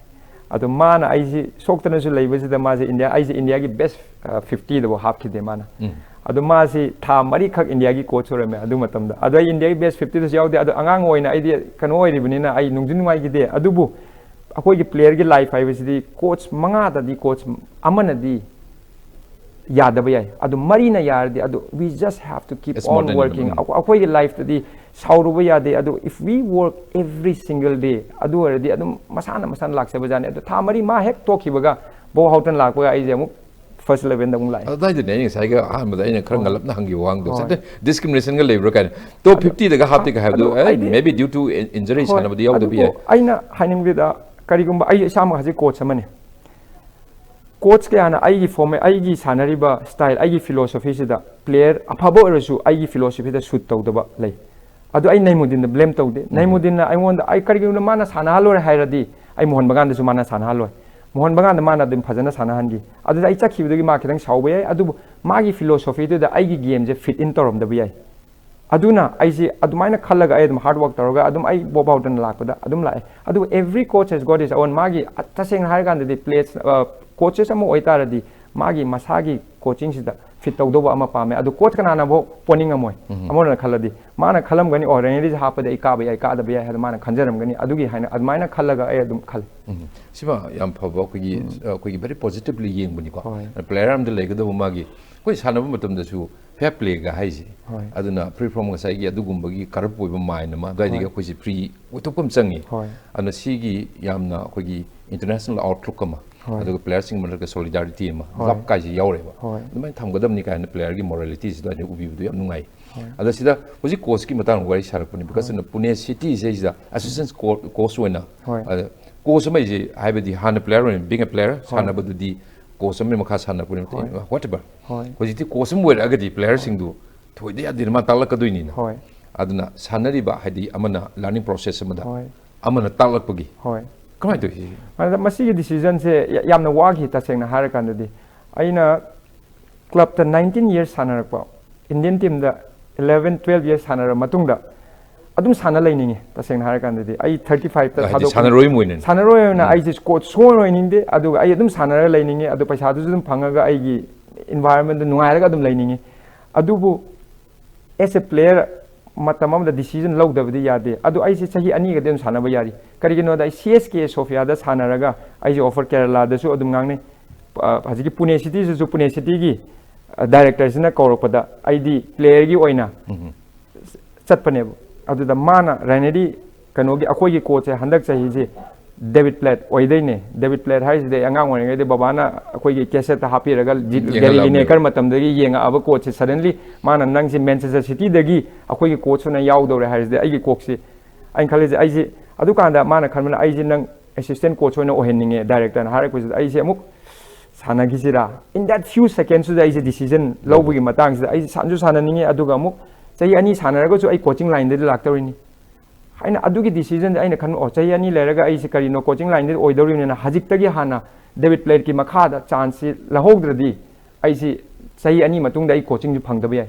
ꯑꯗꯣ ꯃꯥꯅ ꯑꯩꯁꯤ ꯁꯣꯛꯇꯅꯁꯨ ꯂꯩꯕꯁꯤꯗ ꯃꯥꯁꯤ ꯏꯟꯗꯤꯌꯥ, ꯑꯩꯁꯤ ꯏꯟꯗꯤꯌꯥꯒꯤ ꯕꯦꯁ, ꯑ, ꯐꯤꯐꯇꯤꯗꯐꯥꯎ ꯍꯥꯞꯈꯤꯗꯦ ꯃꯥꯅ꯫ ꯎꯝ꯫ ꯑꯗꯣ ꯃꯥꯁꯤ ꯊꯥ ꯃꯔꯤꯈꯛ ꯏꯟꯗꯤꯌꯥꯒꯤ ꯀꯣꯆ ꯑꯣꯏꯔꯝꯃꯦ ꯑꯗꯨ ꯃꯇꯝꯗ꯫ ꯑꯗꯣ ꯑꯩ ꯏꯟꯗꯤꯌꯥꯒꯤ ꯕꯦꯁ ꯐꯤꯐꯇꯤꯗꯁꯨ ꯌꯥꯎꯗꯦ꯫ ꯑꯗꯣ ꯑꯉꯥꯡ ꯑꯣꯏꯅ ꯑꯩꯗꯤ ꯀꯩꯅꯣ ꯑꯣꯏꯔꯤꯕꯅꯤꯅ ꯑꯩ ꯅꯨꯡꯗꯤ ꯅꯨꯡꯉꯥꯏꯈꯤꯗꯦ꯫ ꯑꯗꯨꯕꯨ ꯑꯩꯈꯣꯏꯒꯤ ꯄ꯭ꯂꯦꯌꯔꯒꯤ ꯂꯥꯏꯐ ꯍꯥꯏꯕꯁꯤꯗꯤ ꯀꯣꯆ ꯃꯉꯥꯗꯗꯤ ꯀꯣꯆ ꯑꯃꯅꯗꯤ ꯌꯥꯗꯕ ꯌꯥꯏ, ꯑꯗꯨ ꯃꯔꯤꯅ ꯌꯥꯔꯗꯤ, ꯑꯗꯨ we just have to keep It's more on than working꯫ enough. ꯑꯩꯈꯣꯏ-, ꯑꯩꯈꯣꯏꯒꯤ ꯂꯥꯏꯐꯇꯗꯤ ꯁꯥꯎꯔꯨꯕ ꯌꯥꯗꯦ꯫ ꯑꯗꯨ if we work every single day, ꯑꯗꯨ ꯑꯣꯏꯔꯗꯤ ꯑꯗꯨꯝ ꯃꯁꯥꯅ ꯃꯁꯥꯅ ꯂꯥꯛꯆꯕꯖꯥꯠꯅꯤ꯫ ꯑꯗꯨ ꯊꯥ ꯃꯔꯤ ꯃꯥ ꯍꯦꯛ ꯇꯣꯛꯈꯤꯕꯒ ꯕꯣ ꯍꯥꯎꯇꯟ ꯂꯥꯛꯄꯒ ꯑꯩꯁꯦ ꯑꯃꯨꯛ ꯐꯥꯔꯁ ꯏꯂꯦꯚꯦꯟꯗ ꯑꯃꯨꯛ ꯂꯥꯛꯑꯦ꯫ ꯑꯗꯨꯗꯥꯏꯗꯨꯅꯦ ꯑꯩꯅ ꯉꯁꯥꯏꯒ ꯑꯍꯥꯟꯕꯗ ꯑꯩꯅ ꯈꯔ ꯍꯣꯏ꯫ ꯉꯜꯂꯞꯅ ꯍꯪꯈꯤꯕ ꯋꯥꯍꯪꯗꯣ꯫ ꯍꯣꯏ꯫ ꯉꯁꯥꯏꯗ ꯗꯤꯁꯀ꯭ꯔꯤꯃꯤꯅꯦꯁꯟꯒ ꯂꯩꯕ꯭ꯔꯥ ꯀꯥꯏꯅ꯫ ꯇꯣꯞ ꯑꯗꯨ ꯐꯤꯐꯇꯤꯗꯒ ꯍꯥꯞꯇꯦꯒ ꯍꯥꯏꯕꯗꯣ, ꯑꯗꯨ ꯑꯩ ꯑꯩꯗꯤ ꯃꯦꯕꯤ ꯗ꯭ꯌꯨ ꯇꯨ ꯏꯟꯖꯔꯤ ꯍꯣꯏ, ꯁꯥꯟꯅꯕꯗꯤ ꯌꯥꯎꯗꯕ ꯑꯗꯨꯕꯨ ꯌꯥꯏ꯫ ꯑꯩꯅ ꯍꯥꯏꯅꯤꯡꯕꯗ ꯀꯔꯤꯒꯨꯝꯕ ꯑꯩ ꯏꯁꯥꯃꯛ ꯍꯧꯖꯤꯛ ꯀꯣꯆ ꯑꯃꯅꯤ꯫ ꯀꯣꯆ ꯀꯌꯥꯅ ꯑꯩꯒꯤ ꯐꯣꯔꯃꯦ-, ꯑꯩꯒꯤ ꯁꯥꯟꯅꯔꯤꯕ ꯁ꯭ꯇꯥꯏꯜ, ꯑꯩꯒꯤ ꯐꯤꯂꯣꯁꯣꯐꯤꯁꯤꯗ ꯄ꯭ꯂꯦꯌꯔ ꯑꯐꯕ ꯑꯣꯏꯔꯁꯨ ꯑꯩꯒꯤ ꯐꯤꯂꯣꯁꯣꯐꯤꯗ ꯁꯨꯠ ꯇꯧꯗꯕ ꯂꯩ꯫ ꯑꯗꯨ ꯑꯩ ꯅꯩꯃꯨꯗꯤꯟꯗ ꯕ꯭ꯂꯦꯝ ꯇꯧꯗꯦ꯫ ꯎꯝ꯫ ꯅꯩꯃꯨꯗꯤꯟꯅ ꯑꯩꯉꯣꯟꯗ, ꯑꯩ ꯀꯔꯤꯒꯨꯝꯕ ꯃꯥꯅ ꯁꯥꯟꯅꯍꯜꯂꯣꯏ ꯍꯥꯏꯔꯗꯤ ꯑꯩ ꯃꯣꯍꯟ ꯕꯒꯥꯟꯗꯁꯨ ꯃꯥꯅ ꯁꯥꯟꯅꯍꯜꯂꯣꯏ꯫ ꯃꯣꯍꯟ ꯕꯒꯥꯟꯗ ꯃꯥꯅ ꯑꯗꯨꯝ ꯐꯖꯅ ꯁꯥꯟꯅꯍꯟꯈꯤ꯫ ꯑꯗꯨꯗ ꯑꯩ ꯆꯠꯈꯤꯕꯗꯒꯤ ꯃꯥ ꯈꯤꯇꯪ ꯁꯥꯎꯕ ꯌꯥꯏ, ꯑꯗꯨꯕꯨ ꯃꯥꯒꯤ ꯐꯤꯂꯣꯁꯣꯐꯤꯗꯨꯗ ꯑꯩꯒꯤ ꯒꯦꯝꯁꯦ ꯐꯤꯠ ꯏꯟ ꯇꯧꯔꯝꯗꯕ ꯌꯥꯏ꯫ ꯑꯗꯨꯅ ꯑꯩꯁꯦ ꯑꯗꯨꯃꯥꯏꯅ ꯈꯜꯂꯒ ꯑꯩ ꯑꯗꯨꯝ ꯍꯥꯔꯗ ꯋꯥꯔꯛ ꯇꯧꯔꯒ ꯑꯗꯨꯝ ꯑꯩ ꯕꯣꯕ ꯍꯥꯎꯇꯟ ꯂꯥꯛꯄꯗ ꯑꯗꯨꯝ ꯂꯥꯛꯑꯦ꯫ ꯑꯗꯨꯕꯨ every coach has got his own, ꯃꯥꯒꯤ ꯇꯁꯦꯡꯅ ꯍꯥꯏꯔꯀꯥꯟꯗꯗꯤ ꯄ꯭ꯂꯦ-, ꯀꯣꯆꯦꯁ ꯑꯃ ꯑꯣꯏꯇꯥꯔꯗꯤ ꯃꯥꯒꯤ ꯃꯁꯥꯒꯤ ꯀꯣꯆꯤꯡꯁꯤꯗ ꯐꯤꯠ ꯇꯧꯗꯧꯕ ꯑꯃ ꯄꯥꯝꯃꯦ꯫ ꯑꯗꯨ ꯀꯣꯆ ꯀꯅꯥꯅꯐꯥꯎ ꯄꯣꯅꯤꯡꯉꯝꯃꯣꯏ꯫ ꯎꯝ꯫ ꯑꯃꯔꯣꯝꯗ ꯈꯜꯂꯗꯤ ꯃꯥꯅ ꯈꯜꯂꯝꯒꯅꯤ, "ꯑꯣ, ꯔꯦꯅꯦꯗꯤꯁꯦ ꯍꯥꯞꯄꯗꯤ ꯑꯩ ꯀꯥꯕ ꯌꯥꯏ, ꯀꯥꯗꯕ ꯌꯥꯏ" ꯍꯥꯏꯗꯣ ꯃꯥꯅ ꯈꯟꯖꯔꯝꯒꯅꯤ꯫ ꯑꯗꯨꯒꯤ ꯍꯥꯏꯅ ꯑꯗꯨꯃꯥꯏꯅ ꯈꯜꯂꯒ ꯑꯩ ꯑꯗꯨꯝ ꯈꯜꯂꯤ꯫ ꯎꯝ꯫ ꯁꯤꯃ ꯌꯥꯝ ꯐꯕ ꯑꯩꯈꯣꯏꯒꯤ, ꯎꯝ꯫ ꯑꯩꯈꯣꯏꯒꯤ very positively ꯌꯦꯡꯕꯅꯤꯀꯣ꯫ ꯍꯣꯏ꯫ ꯄ꯭ꯂꯦꯌꯔ ꯑꯃꯗ ꯂꯩꯒꯗꯧꯕ ꯃꯥꯒꯤ, ꯑꯩꯈꯣꯏ ꯁꯥꯟꯅꯕ ꯃꯇꯝꯗꯁꯨ ꯐꯦꯌꯔ ꯄ꯭ꯂꯦꯒ ꯍꯥꯏꯁꯦ꯫ ꯍꯣꯏ꯫ ꯑꯗꯨꯅ ꯐ꯭ꯔꯤ ꯐ꯭ꯔꯣꯝ ꯉꯁꯥꯏꯒꯤ ꯑꯗꯨꯒꯨꯝꯕꯒꯤ ꯀꯔꯞ ꯑꯣꯏꯕ ꯃꯥꯏꯟ ꯑꯃ ꯑꯗꯨꯋꯥꯏꯗꯒꯤ ꯍꯣꯏ꯫ ꯑꯩꯈꯣꯏꯁꯦ ꯐ꯭ꯔꯤ ꯑꯣꯏꯊꯣꯛꯄ ꯑꯃ ꯆꯪꯉꯤ꯫ ꯍꯣꯏ꯫ ꯑꯗꯨꯅ ꯁꯤꯒꯤ ꯌꯥꯝꯅ ꯑꯩꯈꯣꯏꯒꯤ ꯏꯟꯇꯔꯅꯦꯁꯅꯦꯜ ꯑꯥꯎꯠꯂꯨꯛ ꯑꯃ, ꯍꯣꯏ꯫ ꯑꯗꯨꯒ ꯄ꯭ꯂꯦꯌꯔꯁꯤꯡ ꯃꯔꯛꯇ ꯁꯣꯂꯤꯗꯥꯔꯤꯇꯤ ꯑꯃ, ꯍꯣꯏ꯫ ꯂꯞ ꯀꯥꯏꯁꯦ ꯌꯥꯎꯔꯦꯕ꯫ ꯍꯣꯏ꯫ ꯑꯗꯨꯃꯥꯏꯅ ꯊꯝꯒꯗꯕꯅꯤ ꯀꯥꯏꯅ ꯄ꯭ꯂꯦꯌꯔꯒꯤ ꯃꯣꯔꯦꯂꯤꯇꯤꯁꯤꯗ ꯑꯩꯅ ꯎꯕꯤꯕꯗꯣ ꯌꯥꯝ ꯅꯨꯡꯉꯥꯏ꯫ ꯍꯣꯏ꯫ ꯑꯗ ꯁꯤꯗ ꯍꯧꯖꯤꯛ ꯀꯣꯆꯀꯤ ꯃꯇꯥꯡꯗ ꯋꯥꯔꯤ ꯁꯥꯔꯛꯄꯅꯤ, ꯕꯤꯀꯣꯁ ꯍꯣꯏ꯫ ꯑꯩꯅ ꯄꯨꯅꯦ ꯁꯤꯇꯤꯁꯦ ꯁꯤꯗ ꯑꯦꯁꯤꯁꯇꯦꯟ ꯀꯣ-, ꯀꯣꯆ ꯑꯣꯏꯅ, ꯍꯣꯏ꯫ ꯑ, ꯀꯣꯆ ꯑꯃ ꯑꯩꯁꯦ, ꯍꯥꯏꯕꯗꯤ ꯍꯥꯟꯅ ꯄ꯭ꯂꯦꯌꯔ ꯑꯣꯏꯅ, being a player, ꯍꯣꯏ꯫ ꯁꯥꯟꯅꯕꯗꯨꯗꯤ ꯀꯣꯆ ꯑꯃꯒꯤ ꯃꯈꯥ ꯁꯥꯟꯅꯔꯛꯄꯅꯤ, ꯍꯣꯏ꯫ Whatever꯫ ꯍꯣꯏ꯫ ꯍꯧꯖꯤꯛꯇꯤ ꯀꯣꯆ ꯑꯃ ꯑꯣꯏꯔꯛꯑꯒꯗꯤ ꯄ꯭ꯂꯦꯌꯔꯁꯤꯡꯗꯨ ꯊꯣꯏꯗ ꯌꯥꯗꯦꯅ ꯃꯥ ꯇꯥꯛꯂꯛꯀꯗꯣꯏꯅꯤꯅ꯫ ꯍꯣꯏ꯫ ꯑꯗꯨꯅ ꯁꯥꯟꯅꯔꯤꯕ, ꯍꯥꯏꯗꯤ ꯑꯃꯅ ꯂꯔꯅꯤꯡ ꯄ꯭ꯔꯣꯁꯦꯁ ꯑꯃꯗ, ꯍꯣꯏ꯫ ꯑꯃꯅ ꯇꯥꯛꯂꯛꯄꯒꯤ꯫ ꯍꯣꯏ꯫ ꯀꯃꯥꯏꯅ ꯇꯧꯏ ꯁꯤꯁꯦ? ꯑꯗ ꯃꯁꯤꯒꯤ ꯗꯤꯁꯤꯖꯟꯁꯦ ꯌꯥ-, ꯌꯥꯝꯅ ꯋꯥꯈꯤ, ꯇꯁꯦꯡꯅ ꯍꯥꯏꯔꯀꯥꯟꯗꯗꯤ꯫ ꯑꯩꯅ ꯀ꯭ꯂꯕꯇ nineteen years ꯁꯥꯟꯅꯔꯛꯄ, ꯏꯟꯗꯤꯌꯟ ꯇꯤꯝꯗ eleven, twelve years ꯁꯥꯟꯅꯔꯕ ꯃꯇꯨꯡꯗ ꯑꯗꯨꯝ ꯁꯥꯟꯅ ꯂꯩꯅꯤꯡꯉꯤ, ꯇꯁꯦꯡꯅ ꯍꯥꯏꯔꯀꯥꯟꯗꯗꯤ꯫ ꯑꯩ thirty five ꯇ ꯍꯥꯏꯗꯤ ꯊꯥꯗꯣꯛ-, ꯁꯥꯟꯅꯔꯣꯏ ꯑꯃ ꯑꯣꯏꯅ꯫ ꯁꯥꯟꯅꯔꯣꯏ ꯑꯣꯏꯅ ꯎꯝ꯫ ꯑꯩꯁꯦ ꯀꯣꯆ ꯁꯨꯡꯑꯣꯏ ꯑꯣꯏꯅꯤꯡꯗꯦ, ꯑꯗꯨꯒ ꯑꯩ ꯑꯗꯨꯝ ꯁꯥꯟꯅꯔ ꯂꯩꯅꯤꯡꯉꯤ, ꯑꯗꯨ ꯄꯩꯁꯥꯗꯨꯁꯨ ꯑꯗꯨꯝ ꯐꯪꯉꯒ ꯑꯩꯒꯤ ꯏꯟꯚꯥꯏꯔꯣꯟꯃꯦꯟꯗ ꯅꯨꯡꯉꯥꯏꯔꯒ ꯑꯗꯨꯝ ꯂꯩꯅꯤꯡꯉꯤ꯫ ꯑꯗꯨꯕꯨ as a player ꯃꯇꯝ ꯑꯃꯗ ꯗꯤꯁꯤꯖꯟ ꯂꯧꯗꯕꯗꯤ ꯌꯥꯗꯦ꯫ ꯑꯗꯨ ꯑꯩꯁꯦ ꯆꯍꯤ ꯑꯅꯤꯒꯗꯤ ꯑꯗꯨꯝ ꯁꯥꯟꯅꯕ ꯌꯥꯔꯤ꯫ ꯀꯔꯤꯒꯤꯅꯣꯗ ꯑꯩ ꯁꯤ ꯑꯦꯁ ꯀꯦ ꯁꯣꯐꯤꯌꯥꯗ ꯁꯥꯟꯅꯔꯒ ꯑꯩꯁꯦ ꯑꯣꯐꯔ ꯀꯦꯔꯂꯥꯗꯁꯨ ꯑꯗꯨꯝ ꯉꯥꯡꯅꯩ꯫ ꯑ, ꯍꯧꯖꯤꯛꯀꯤ ꯄꯨꯅꯦ ꯁꯤꯇꯤꯁꯤꯁꯨ ꯄꯨꯅꯦ ꯁꯤꯇꯤꯒꯤ, ꯑ, ꯗꯥꯏꯔꯦꯛꯇꯔꯁꯤꯅ ꯀꯧꯔꯛꯄꯗ ꯑꯩꯗꯤ ꯄ꯭ꯂꯦꯌꯔꯒꯤ ꯑꯣꯏꯅ ꯎꯝ꯫ ꯆꯠꯄꯅꯦꯕ꯫ ꯑꯗꯨꯗ ꯃꯥꯅ ꯔꯥꯏꯅꯦꯗꯤ ꯀꯩꯅꯣꯒꯤ ꯑꯩꯈꯣꯏꯒꯤ ꯀꯣꯆꯁꯦ ꯍꯟꯗꯛ ꯆꯍꯤꯁꯦ ꯗꯦꯕꯤꯠ ꯄ꯭ꯂꯦꯠ ꯑꯣꯏꯗꯣꯏꯅꯦ꯫ ꯗꯦꯕꯤꯠ ꯄ꯭ꯂꯦꯠ ꯍꯥꯏꯁꯤꯗꯤ ꯑꯩ ꯑꯉꯥꯡ ꯑꯣꯏꯔꯤꯉꯩꯗ ꯕꯕꯥꯅ ꯑꯩꯈꯣꯏꯒꯤ ꯀꯦꯁꯦꯠꯇ ꯍꯥꯞꯄꯤꯔꯒ ꯖꯤ- ꯒꯦꯔꯤ ꯌꯦꯡꯍꯜꯂꯛꯑꯕꯅꯦꯕ꯫ ꯂꯤꯅꯦꯀꯔ ꯃꯇꯝꯗꯒꯤ ꯌꯦꯡꯉꯛꯑꯕ ꯀꯣꯆꯁꯦ ꯁꯗꯟꯂꯤ ꯃꯥꯅ ꯅꯪꯁꯦ ꯃꯦꯟꯆꯦꯁꯇꯔ ꯁꯤꯇꯤꯗꯒꯤ ꯑꯩꯈꯣꯏꯒꯤ ꯀꯣꯆ ꯑꯣꯏꯅ ꯌꯥꯎꯗꯧꯔꯦ ꯍꯥꯏꯁꯤꯗꯤ ꯑꯩꯒꯤ ꯀꯣꯛꯁꯤ ꯑꯩꯅ ꯈꯜꯂꯤꯁꯦ ꯑꯩꯁꯦ ꯑꯗꯨꯀꯥꯟꯗ ꯃꯥꯅ ꯈꯟꯕꯅ ꯑꯩꯁꯦ ꯅꯪ ꯑꯦꯁꯤꯁꯇꯦꯟ ꯀꯣꯆ ꯑꯣꯏꯅ ꯑꯣꯏꯍꯟꯅꯤꯡꯉꯦ ꯗꯥꯏꯔꯦꯛꯇꯔꯅ ꯍꯥꯏꯔꯛꯄꯁꯤꯗ ꯑꯩꯁꯦ ꯑꯃꯨꯛ ꯁꯥꯟꯅꯈꯤꯁꯤꯔꯥ? In that few secondsꯁꯤꯗ ꯑꯩꯁꯦ ꯗꯤꯁꯤꯖꯟ ꯂꯧꯕꯒꯤ ꯃꯇꯥꯡꯁꯤꯗ ꯑꯩꯁꯦ ꯁꯥꯟꯁꯨ ꯁꯥꯟꯅꯅꯤꯡꯉꯦ ꯑꯗꯨꯒ ꯑꯃꯨꯛ ꯆꯍꯤ ꯑꯅꯤ ꯁꯥꯟꯅꯔꯒꯁꯨ ꯑꯩ ꯀꯣꯆꯤꯡ ꯂꯥꯏꯟꯗꯗꯤ ꯂꯥꯛꯇꯧꯔꯤꯅꯤ ꯍꯥꯏꯅ ꯑꯗꯨꯒꯤ ꯗꯤꯁꯤꯖꯟꯁꯦ ꯑꯩꯅ ꯈꯟꯕ ꯑꯣ ꯆꯍꯤ ꯑꯅꯤ ꯂꯩꯔꯒ ꯑꯩꯁꯦ ꯀꯔꯤꯅꯣ ꯀꯣꯆꯤꯡ ꯂꯥꯏꯟꯗꯗꯤ ꯑꯣꯏꯗꯧꯔꯤꯕꯅꯤꯅ ꯍꯧꯖꯤꯛꯇꯒꯤ ꯍꯥꯟꯅ ꯗꯦꯕꯤꯠ ꯄ꯭ꯂꯦꯠꯀꯤ ꯃꯈꯥꯗ ꯆꯥꯟꯁꯁꯤ ꯂꯧꯍꯧꯗ꯭ꯔꯗꯤ ꯑꯩꯁꯤ ꯆꯍꯤ ꯑꯅꯤ ꯃꯇꯨꯡꯗ ꯑꯩ ꯀꯣꯆꯤꯡꯁꯨ ꯐꯪꯗꯕ ꯌꯥꯏ꯫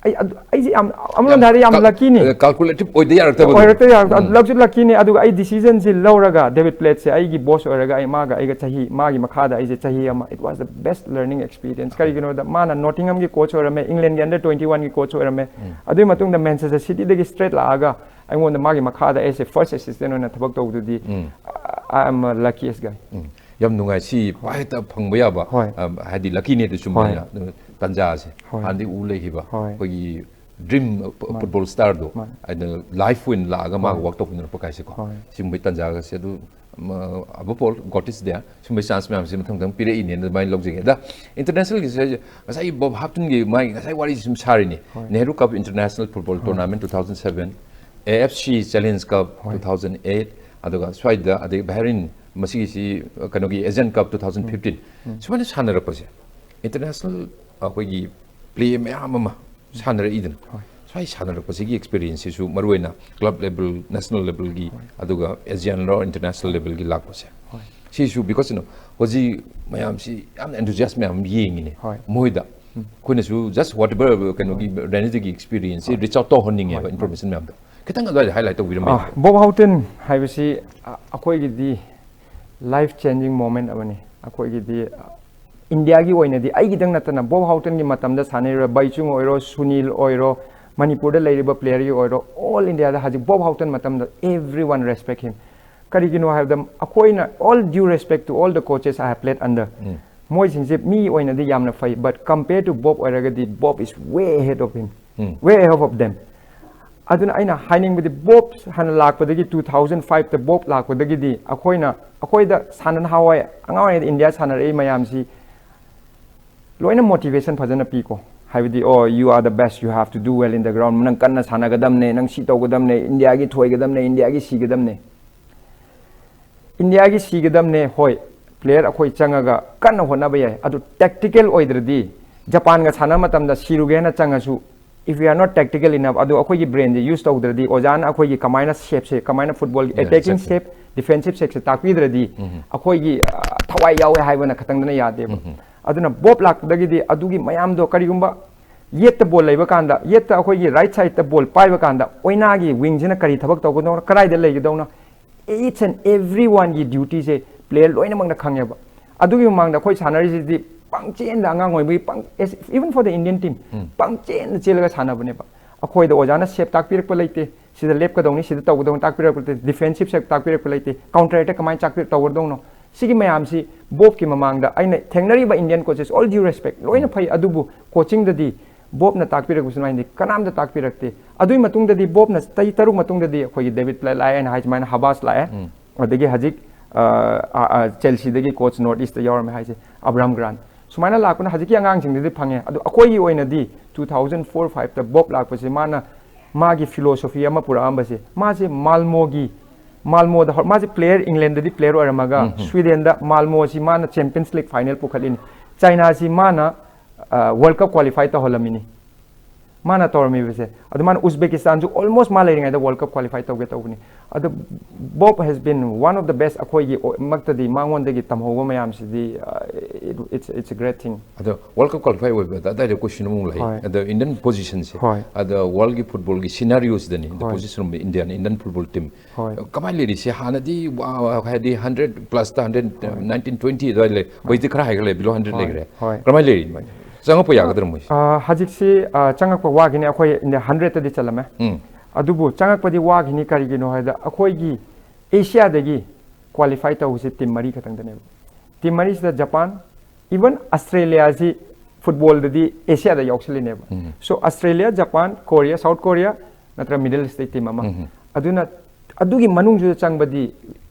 ꯑꯩ ꯑꯗꯨ- ꯑꯩꯁꯦ ꯌꯥꯝ ꯑꯃꯔꯣꯝꯗ ꯍꯥꯏꯔꯗꯤ ꯌꯥꯝ ꯂꯛꯀꯤꯅꯤ꯫ ꯀꯥꯜꯀꯨꯂꯦꯇꯤꯞ ꯑꯣꯏꯗ ꯌꯥꯔꯛꯇꯕꯗꯣ꯫ ꯑꯣꯏꯔꯛꯇ ꯌꯥꯔꯛꯇ ꯑꯗꯨ ꯂꯛꯁꯨ ꯂꯛꯀꯤꯅꯤ꯫ ꯑꯗꯨꯒ ꯑꯩ ꯗꯤꯁꯤꯖꯟꯁꯤ ꯂꯧꯔꯒ ꯗꯦꯕꯤꯠ ꯄ꯭ꯂꯦꯠꯁꯦ ꯑꯩꯒꯤ ꯕꯣꯁ ꯑꯣꯏꯔꯒ ꯑꯩ ꯃꯥꯒ ꯑꯩꯒ ꯆꯍꯤ ꯃꯥꯒꯤ ꯃꯈꯥꯗ ꯑꯩꯁꯦ ꯆꯍꯤ ꯑꯃ it was the best learning experience꯫ ꯀꯔꯤꯒꯤꯅꯣꯗ ꯃꯥꯅ ꯅꯣꯇꯤꯡꯍꯝꯒꯤ ꯀꯣꯆ ꯑꯣꯏꯔꯝꯃꯦ, ꯏꯪꯂꯦꯟꯒꯤ under twenty oneꯒꯤ ꯀꯣꯆ ꯑꯣꯏꯔꯝꯃꯦ꯫ ꯑꯗꯨꯒꯤ ꯃꯇꯨꯡꯗ ꯃꯦꯟꯆꯦꯁꯇꯔ ꯁꯤꯇꯤꯗꯒꯤ ꯁ꯭ꯇ꯭ꯔꯦꯠ ꯂꯥꯛꯑꯒ ꯑꯩꯉꯣꯟꯗ ꯃꯥꯒꯤ ꯃꯈꯥꯗ ꯑꯩꯁꯦ ꯐꯥꯔꯁ ꯑꯦꯁꯤꯁꯇꯦꯟ ꯑꯣꯏꯅ ꯊꯕꯛ ꯇꯧꯕꯗꯨꯗꯤ I am luckiest guy꯫ ꯎꯝ꯫ ꯌꯥꯝ ꯅꯨꯡꯉꯥꯏ ꯁꯤ ꯍꯦꯛꯇ ꯐꯪꯕ ꯌꯥꯕ ꯍꯣꯏ꯫ ꯑꯝ, ꯍꯥꯏꯗꯤ ꯂꯛꯀꯤꯅꯦ ꯑꯗꯨ ꯆꯨꯝꯕ ꯍꯣꯏ꯫ ꯑꯣꯏꯅ ꯇꯥꯟꯖꯥꯁꯦ ꯍꯣꯏ꯫ ꯍꯥꯟꯅꯗꯤ ꯎ ꯂꯩꯈꯤꯕ ꯍꯣꯏ꯫ ꯑꯩꯈꯣꯏꯒꯤ ꯗ꯭ꯔꯤꯝ ꯐꯨꯠꯕꯣꯜ ꯁ꯭ꯇꯥꯔꯗꯣ ꯃꯥꯅꯦ꯫ ꯑꯗꯨꯅ ꯂꯥꯏꯐ ꯑꯣꯏꯅ ꯂꯥꯛꯑꯒ ꯃꯥꯒ ꯍꯣꯏ꯫ ꯋꯥꯛ ꯇꯧꯃꯤꯟꯅꯔꯛꯄ ꯀꯥꯏꯁꯦꯀꯣ ꯍꯣꯏ꯫ ꯁꯤꯒꯨꯝꯕꯒꯤ ꯇꯥꯟꯖꯥꯒꯁꯦ ꯑꯗꯨ ꯑꯕꯞ ꯑꯣꯜ ꯒꯣꯠ ꯏꯁ ꯗꯦꯌꯔ ꯁꯤꯒꯨꯝꯕꯒꯤ ꯆꯥꯟꯁ ꯃꯌꯥꯝꯁꯦ ꯃꯊꯪ ꯃꯊꯪ ꯄꯤꯔꯛꯏꯅꯦꯅ ꯑꯗꯨꯃꯥꯏꯅ ꯂꯧꯖꯒꯦ ꯑꯗ ꯏꯟꯇꯔꯅꯦꯁꯅꯦꯜꯒꯤꯁꯦ ꯉꯁꯥꯏ ꯕꯣꯕ ꯍꯥꯞꯇꯟꯒꯤ ꯃꯥꯒꯤ ꯉꯁꯥꯏ ꯋꯥꯔꯤꯁꯤ ꯁꯨꯝ ꯁꯥꯔꯤꯅꯤ ꯍꯣꯏ꯫ Nehru cup international football tournament two thousand seven AFC Challenge Cup two thousand eight ꯑꯗꯨꯒ ꯁ꯭ꯋꯥꯏꯗ ꯑꯗꯩ ꯕꯍꯔꯤꯟ ꯃꯁꯤꯒꯤꯁꯤ ꯀꯩꯅꯣꯒꯤ ꯑꯦꯖꯤꯌꯥꯟ ꯀꯞ two thousand fifteen ꯁꯨꯃꯥꯏꯅ ꯁꯥꯟꯅꯔꯛꯄꯁꯦ ꯏꯟꯇꯔꯅꯦꯁꯅꯦꯜ ꯑꯩꯈꯣꯏꯒꯤ ꯄ꯭ꯂꯦ ꯃꯌꯥꯝ ꯑꯃ ꯁꯥꯟꯅꯔꯛꯏꯗꯅ ꯍꯣꯏ꯫ ꯁ꯭ꯋꯥꯏ ꯁꯥꯟꯅꯔꯛꯄꯁꯤꯒꯤ ꯑꯦꯛꯁꯄꯤꯔꯤꯌꯦꯟꯁꯁꯤꯁꯨ ꯃꯔꯨꯑꯣꯏꯅ ꯀ꯭ꯂꯕ ꯂꯦꯕꯜ ꯅꯦꯁꯅꯦꯜ ꯂꯦꯕꯜꯒꯤ ꯑꯗꯨꯒ ꯑꯦꯖꯤꯌꯥꯟ ꯂꯣ ꯏꯟꯇꯔꯅꯦꯁꯅꯦꯜ ꯂꯦꯕꯜꯒꯤ ꯂꯥꯛꯄꯁꯦ ꯍꯣꯏ꯫ ꯁꯤꯁꯨ ꯕꯤꯀꯣꯁ ꯍꯧꯖꯤꯛ ꯃꯌꯥꯝꯁꯤ ꯌꯥꯝꯅ ꯑꯦꯟꯊꯨꯖꯤꯌꯥꯁ ꯃꯌꯥꯝ ꯌꯦꯡꯉꯤꯅꯦ ꯍꯣꯏ꯫ ꯃꯣꯏꯗ ꯑꯩꯈꯣꯏꯅꯁꯨ ꯖꯁ ꯋꯥꯠ ꯑꯦꯕꯔ ꯀꯩꯅꯣꯒꯤ ꯔꯦꯅꯤꯗꯒꯤ ꯑꯦꯛꯁꯄꯤꯔꯤꯌꯦꯟꯁꯁꯤ ꯔꯤꯆ ꯑꯥꯎꯠ ꯇꯧꯍꯟꯅꯤꯡꯉꯦꯕ ꯍꯣꯏ꯫ ꯏꯟꯐꯣꯔꯃꯦꯁꯟ ꯃꯌꯥꯝꯗꯣ ꯈꯤꯇꯪ ꯑꯗꯨꯋꯥꯏꯗ ꯍꯥꯏꯂꯥꯏꯠ ꯇꯧꯕꯤꯔꯝꯕ ꯑꯥ, ꯕꯣꯕ ꯍꯥꯎꯇꯟ ꯍꯥꯏꯕꯁꯤ ꯑ- ꯑꯩꯈꯣꯏꯒꯤꯗꯤ ꯂꯥꯏꯐ ꯆꯦꯟꯖꯤꯡ ꯃꯣꯃꯦꯟ ꯑꯃꯅꯤ꯫ ꯑꯩꯈꯣꯏꯒꯤꯗꯤ ꯑ, ꯏꯟꯗꯤꯌꯥꯒꯤ ꯑꯣꯏꯅꯗꯤ ꯑꯩꯒꯤꯗꯪ ꯅꯠꯇꯅ ꯕꯣꯕ ꯍꯥꯎꯇꯟꯒꯤ ꯃꯇꯝꯗ ꯁꯥꯟꯅꯔꯤꯕ ꯕꯥꯏꯆꯨꯡ ꯑꯣꯏꯔꯣ, ꯁꯨꯅꯤꯜ ꯑꯣꯏꯔꯣ, ꯃꯅꯤꯄꯨꯔꯗ ꯂꯩꯔꯤꯕ ꯄ꯭ꯂꯦꯌꯔꯒꯤ ꯑꯣꯏꯔꯣ, ꯑꯣꯜ ꯏꯟꯗꯤꯌꯥꯗ ꯍꯧꯖꯤꯛ ꯕꯣꯕ ꯍꯥꯎꯇꯟ ꯃꯇꯝꯗ everyone respect him꯫ ꯀꯔꯤꯒꯤꯅꯣ ꯍꯥꯏꯕꯗ ꯑꯩꯈꯣꯏꯅ all due respect to all the coaches I have played under ꯃꯣꯏꯁꯤꯡꯁꯦ ꯃꯤ ꯑꯣꯏꯅꯗꯤ ꯌꯥꯝꯅ ꯐꯩ but compare to ꯕꯣꯕ ꯑꯣꯏꯔꯒꯗꯤ Bob is way ahead of him, um. way ahead of them꯫ ꯑꯗꯨꯅ ꯑꯩꯅ ꯍꯥꯏꯅꯤꯡꯕꯗꯤ, ꯕꯣꯞ ꯍꯥꯟꯅ ꯂꯥꯛꯄꯗꯒꯤ, two thousand five ꯇ ꯕꯣꯞ ꯂꯥꯛꯄꯗꯒꯤꯗꯤ, ꯑꯩꯈꯣꯏꯅ, ꯑꯩꯈꯣꯏꯗ ꯁꯥꯟꯅ ꯅꯍꯥꯟꯋꯥꯏ ꯑꯉꯥꯡ ꯑꯣꯏꯔꯤꯉꯩꯗ ꯏꯟꯗꯤꯌꯥ ꯁꯥꯟꯅꯔꯛꯏ ꯃꯌꯥꯝꯁꯤ ꯂꯣꯏꯅ motivation ꯐꯖꯅ ꯄꯤꯀꯣ꯫ ꯍꯥꯏꯕꯗꯤ, "Oh, you are the best, you have to do well in the ground, ꯅꯪ ꯀꯟꯅ ꯁꯥꯟꯅꯒꯗꯕꯅꯦ, ꯅꯪ ꯁꯤ ꯇꯧꯒꯗꯕꯅꯦ, ꯏꯟꯗꯤꯌꯥꯒꯤ ꯊꯣꯏꯒꯗꯕꯅꯦ, ꯏꯟꯗꯤꯌꯥꯒꯤ ꯁꯤꯒꯗꯕꯅꯦ"꯫ ꯏꯟꯗꯤꯌꯥꯒꯤ ꯁꯤꯒꯗꯕꯅꯦ, ꯍꯣꯏ, player ꯑꯩꯈꯣꯏ ꯆꯪꯉꯒ ꯀꯟꯅ ꯍꯣꯠꯅꯕ ꯌꯥꯏ, ꯑꯗꯨ tactical ꯑꯣꯏꯗ꯭ꯔꯗꯤ, ꯖꯄꯥꯟꯒ ꯁꯥꯟꯅꯕ ꯃꯇꯝꯗ ꯁꯤꯔꯨꯒꯦꯅ ꯆꯪꯉꯁꯨ, if we are not tactical enough, ꯑꯗꯨ ꯑꯩꯈꯣꯏꯒꯤ brain ꯁꯦ use ꯇꯧꯗ꯭ꯔꯗꯤ, ꯑꯣꯖꯥꯅ ꯑꯩꯈꯣꯏꯒꯤ ꯀꯃꯥꯏꯅ shape ꯁꯦ, ꯀꯃꯥꯏꯅ football ꯒꯤ, yeah, attacking exactly, shape, defensive shape ꯁꯦ ꯇꯥꯛꯄꯤꯗ꯭ꯔꯗꯤ, ꯎꯝ, ꯑꯩꯈꯣꯏꯒꯤ, ꯑ, ꯊꯋꯥꯏ ꯌꯥꯎꯋꯦ ꯍꯥꯏꯕꯅ ꯈꯛꯇꯪꯗꯅ ꯌꯥꯗꯦꯕ꯫ ꯎꯝ꯫ ꯑꯗꯨꯅ ꯕꯣꯞ ꯂꯥꯛꯄꯗꯒꯤꯗꯤ ꯑꯗꯨꯒꯤ ꯃꯌꯥꯝꯗꯣ, ꯀꯔꯤꯒꯨꯝꯕ ꯌꯦꯠꯇ ꯕꯣꯜ ꯂꯩꯕ ꯀꯥꯟꯗ, ꯌꯦꯠꯇ ꯑꯩꯈꯣꯏꯒꯤ right side ꯇ ꯕꯣꯜ ꯄꯥꯏꯕ ꯀꯥꯟꯗ, ꯑꯣꯏꯅꯥꯒꯤ wing ꯁꯤꯅ ꯀꯔꯤ ꯊꯕꯛ ꯇꯧꯒꯗꯧꯅꯣ, ꯀꯗꯥꯏꯗ ꯂꯩꯒꯗꯧꯅꯣ, each and every one ꯒꯤ duty ꯁꯦ player ꯂꯣꯏꯅꯃꯛꯅ ꯈꯪꯉꯦꯕ꯫ ꯑꯗꯨꯒꯤ ꯃꯃꯥꯡꯗ ꯑꯩꯈꯣꯏ ꯁꯥꯟꯅꯔꯤꯁꯤꯗꯤ ꯄꯪꯆꯦꯟꯗ, ꯑꯉꯥꯡ ꯑꯣꯏꯕꯒꯤ ꯄꯪ-, as-, even for the Indian team, ꯎꯝ, ꯄꯪꯆꯦꯟꯗ ꯆꯦꯜꯂꯒ ꯁꯥꯟꯅꯕꯅꯦꯕ꯫ ꯑꯩꯈꯣꯏꯗ ꯑꯣꯖꯥꯅ shape ꯇꯥꯛꯄꯤꯔꯛꯄ ꯂꯩꯇꯦ, ꯁꯤꯗ ꯂꯦꯞꯀꯗꯧꯅꯤ, ꯁꯤꯗ ꯇꯧꯒꯗꯧꯅꯤ ꯇꯥꯛꯄꯤꯔꯛꯄ ꯂꯩꯇꯦ, defensive shape ꯇꯥꯛꯄꯤꯔꯛꯄ ꯂꯩꯇꯦ, counter attack ꯀꯃꯥꯏꯅ ꯇꯥꯛꯄꯤ-, ꯇꯧꯒꯗꯧꯅꯣ, ꯁꯤꯒꯤ ꯃꯌꯥꯝꯁꯤ ꯕꯣꯞꯀꯤ ꯃꯃꯥꯡꯗ ꯑꯩꯅ ꯊꯦꯡꯅꯔꯤꯕ Indian coaches, all due respect, ꯂꯣꯏꯅ ꯐꯩ, ꯑꯗꯨꯕꯨ coaching ꯗꯗꯤ ꯕꯣꯞꯅ ꯇꯥꯛꯄꯤꯔꯛꯄꯁꯨ ꯃꯥꯏꯗꯤ ꯀꯅꯥꯝꯇ ꯇꯥꯛꯄꯤꯔꯛꯇꯦ꯫ ꯑꯗꯨꯒꯤ ꯃꯇꯨꯡꯗꯗꯤ, ꯕꯣꯞꯅ ꯆꯍꯤ ꯇꯔꯨꯛ ꯃꯇꯨꯡꯗꯗꯤ ꯑꯩꯈꯣꯏꯒꯤ David Platt ꯂꯥꯛꯑꯦ, ꯑꯩꯅ ꯍꯥꯏ ꯁꯨꯃꯥꯏꯅ, ꯍꯕꯥꯁ ꯂꯥꯛꯑꯦ, ꯎꯝ, ꯑꯗꯒꯤ ꯍꯧꯖꯤꯛ, ꯑ, ꯑ, ꯑ, Chelsea ꯗꯒꯤ coach North East ꯇ ꯌꯥꯎꯔꯝꯃꯦ ꯍꯥꯏꯁꯦ, ꯑꯕ꯭ꯔꯥꯝ ꯒ꯭ꯔꯥꯟ꯫ ꯁꯨꯃꯥꯏꯅ ꯂꯥꯛꯄꯅ ꯍꯧꯖꯤꯛꯀꯤ ꯑꯉꯥꯡꯁꯤꯡꯗꯗꯤ ꯐꯪꯉꯦ꯫ ꯑꯗꯣ ꯑꯩꯈꯣꯏꯒꯤ ꯑꯣꯏꯅꯗꯤ two thousand four five ꯇ ꯕꯣꯞ ꯂꯥꯛꯄꯁꯦ, ꯃꯥꯅ ꯃꯥꯒꯤ philosophy ꯑꯃ ꯄꯨꯔꯛꯑꯝꯕꯁꯦ, ꯃꯥꯁꯦ ꯃꯥꯜꯃꯣꯒꯤ, ꯃꯥꯜꯃꯣꯗ ꯍꯧ-, ꯃꯥꯁꯦ player, England ꯗꯗꯤ player ꯑꯣꯏꯔꯝꯃꯒ, ꯎꯝ, ꯎꯝ, ꯁ꯭ꯋꯤꯗꯦꯟꯗ ꯃꯥꯜꯃꯣꯁꯤ ꯃꯥꯅ Champions League final ꯄꯨꯈꯠꯂꯤꯅꯤ꯫ ꯆꯥꯏꯅꯥꯁꯤ ꯃꯥꯅ, ꯑ, World Cup qualify ꯇꯧꯍꯜꯂꯝꯃꯤꯅꯤ꯫ ꯃꯥꯅ ꯇꯧꯔꯝꯃꯤꯕꯁꯦ꯫ ꯑꯗꯨ ꯃꯥꯅ ꯎꯖꯕꯦꯀꯤꯁꯇꯥꯟꯁꯨ almost ꯃꯥ ꯂꯩꯔꯤꯉꯩꯗ World Cup qualify ꯇꯧꯒꯦ ꯇꯧꯕꯅꯤ꯫ ꯑꯗꯨ Bob has been one of the best, ꯑꯩꯈꯣꯏꯒꯤ ꯑꯣ-, ꯃꯛꯇꯗꯤ ꯃꯉꯣꯟꯗꯒꯤ ꯇꯝꯍꯧꯕ ꯃꯌꯥꯝꯁꯤꯗꯤ, ꯑ, it, it's, it's a great thing꯫ ꯑꯗꯣ World Cup qualify ꯑꯣꯏꯕꯗ ꯑꯗꯥꯏꯗ question ꯑꯃꯨꯛ ꯂꯩ꯫ ꯍꯣꯏ꯫ ꯑꯗꯣ Indian position ꯁꯦ, ꯍꯣꯏ꯫ ꯑꯗꯣ world ꯒꯤ football ꯒꯤ scenario ꯁꯤꯗꯅꯤ, the, ꯍꯣꯏ, position of India, Indian football team꯫ ꯍꯣꯏ꯫ ꯀꯃꯥꯏꯅ ꯂꯩꯔꯤꯁꯦ? ꯍꯥꯟꯅꯗꯤ ꯋꯥ-, ꯍꯥꯏꯗꯤ hundred plus ꯇ, hundred, ꯍꯣꯏ, nineteen, twenty ꯑꯗꯨꯋꯥꯏ ꯂꯩ꯫ ꯍꯣꯏ꯫ ꯍꯧꯖꯤꯛꯇꯤ ꯈꯔ ꯍꯥꯏꯒꯠꯂꯦ, below hundred ꯍꯣꯏ, ꯂꯩꯈ꯭ꯔꯦ꯫ ꯍꯣꯏ꯫ ꯀꯃꯥꯏꯅ ꯂꯩꯔꯤ? ꯆꯪꯉꯛꯄ ꯌꯥꯒꯗ꯭ꯔꯥ ꯃꯣꯏꯁꯦ? ꯑ, ꯍꯧꯖꯤꯛꯁꯤ, ꯑ, ꯆꯪꯉꯛꯄ ꯋꯥꯒꯤꯅꯤ, ꯑꯩꯈꯣꯏ India hundred ꯇꯗꯤ ꯆꯜꯂꯝꯃꯦ꯫ ꯎꯝ꯫ ꯑꯗꯨꯕꯨ ꯆꯪꯉꯛꯄꯗꯤ ꯋꯥꯒꯤꯅꯤ, ꯀꯔꯤꯒꯤꯅꯣ ꯍꯥꯏꯗ, ꯑꯩꯈꯣꯏꯒꯤ Asia ꯗꯒꯤ qualify ꯇꯧꯕꯁꯦ team ꯃꯔꯤ ꯈꯛꯇꯪꯗꯅꯦꯕ꯫ Team ꯃꯔꯤꯁꯤꯗ ꯖꯄꯥꯟ, even Australia ꯁꯤ football ꯗꯗꯤ Asia ꯗ ꯌꯥꯎꯁꯜꯂꯤꯅꯦꯕ꯫ ꯎꯝ꯫ So Australia, Japan, Korea, South Korea, ꯅꯠꯇ꯭ꯔꯒ middle state team ꯑꯃ, ꯑꯗꯨꯅ ꯑꯗꯨꯒꯤ ꯃꯅꯨꯡꯁꯤꯗ ꯆꯪꯕꯗꯤ,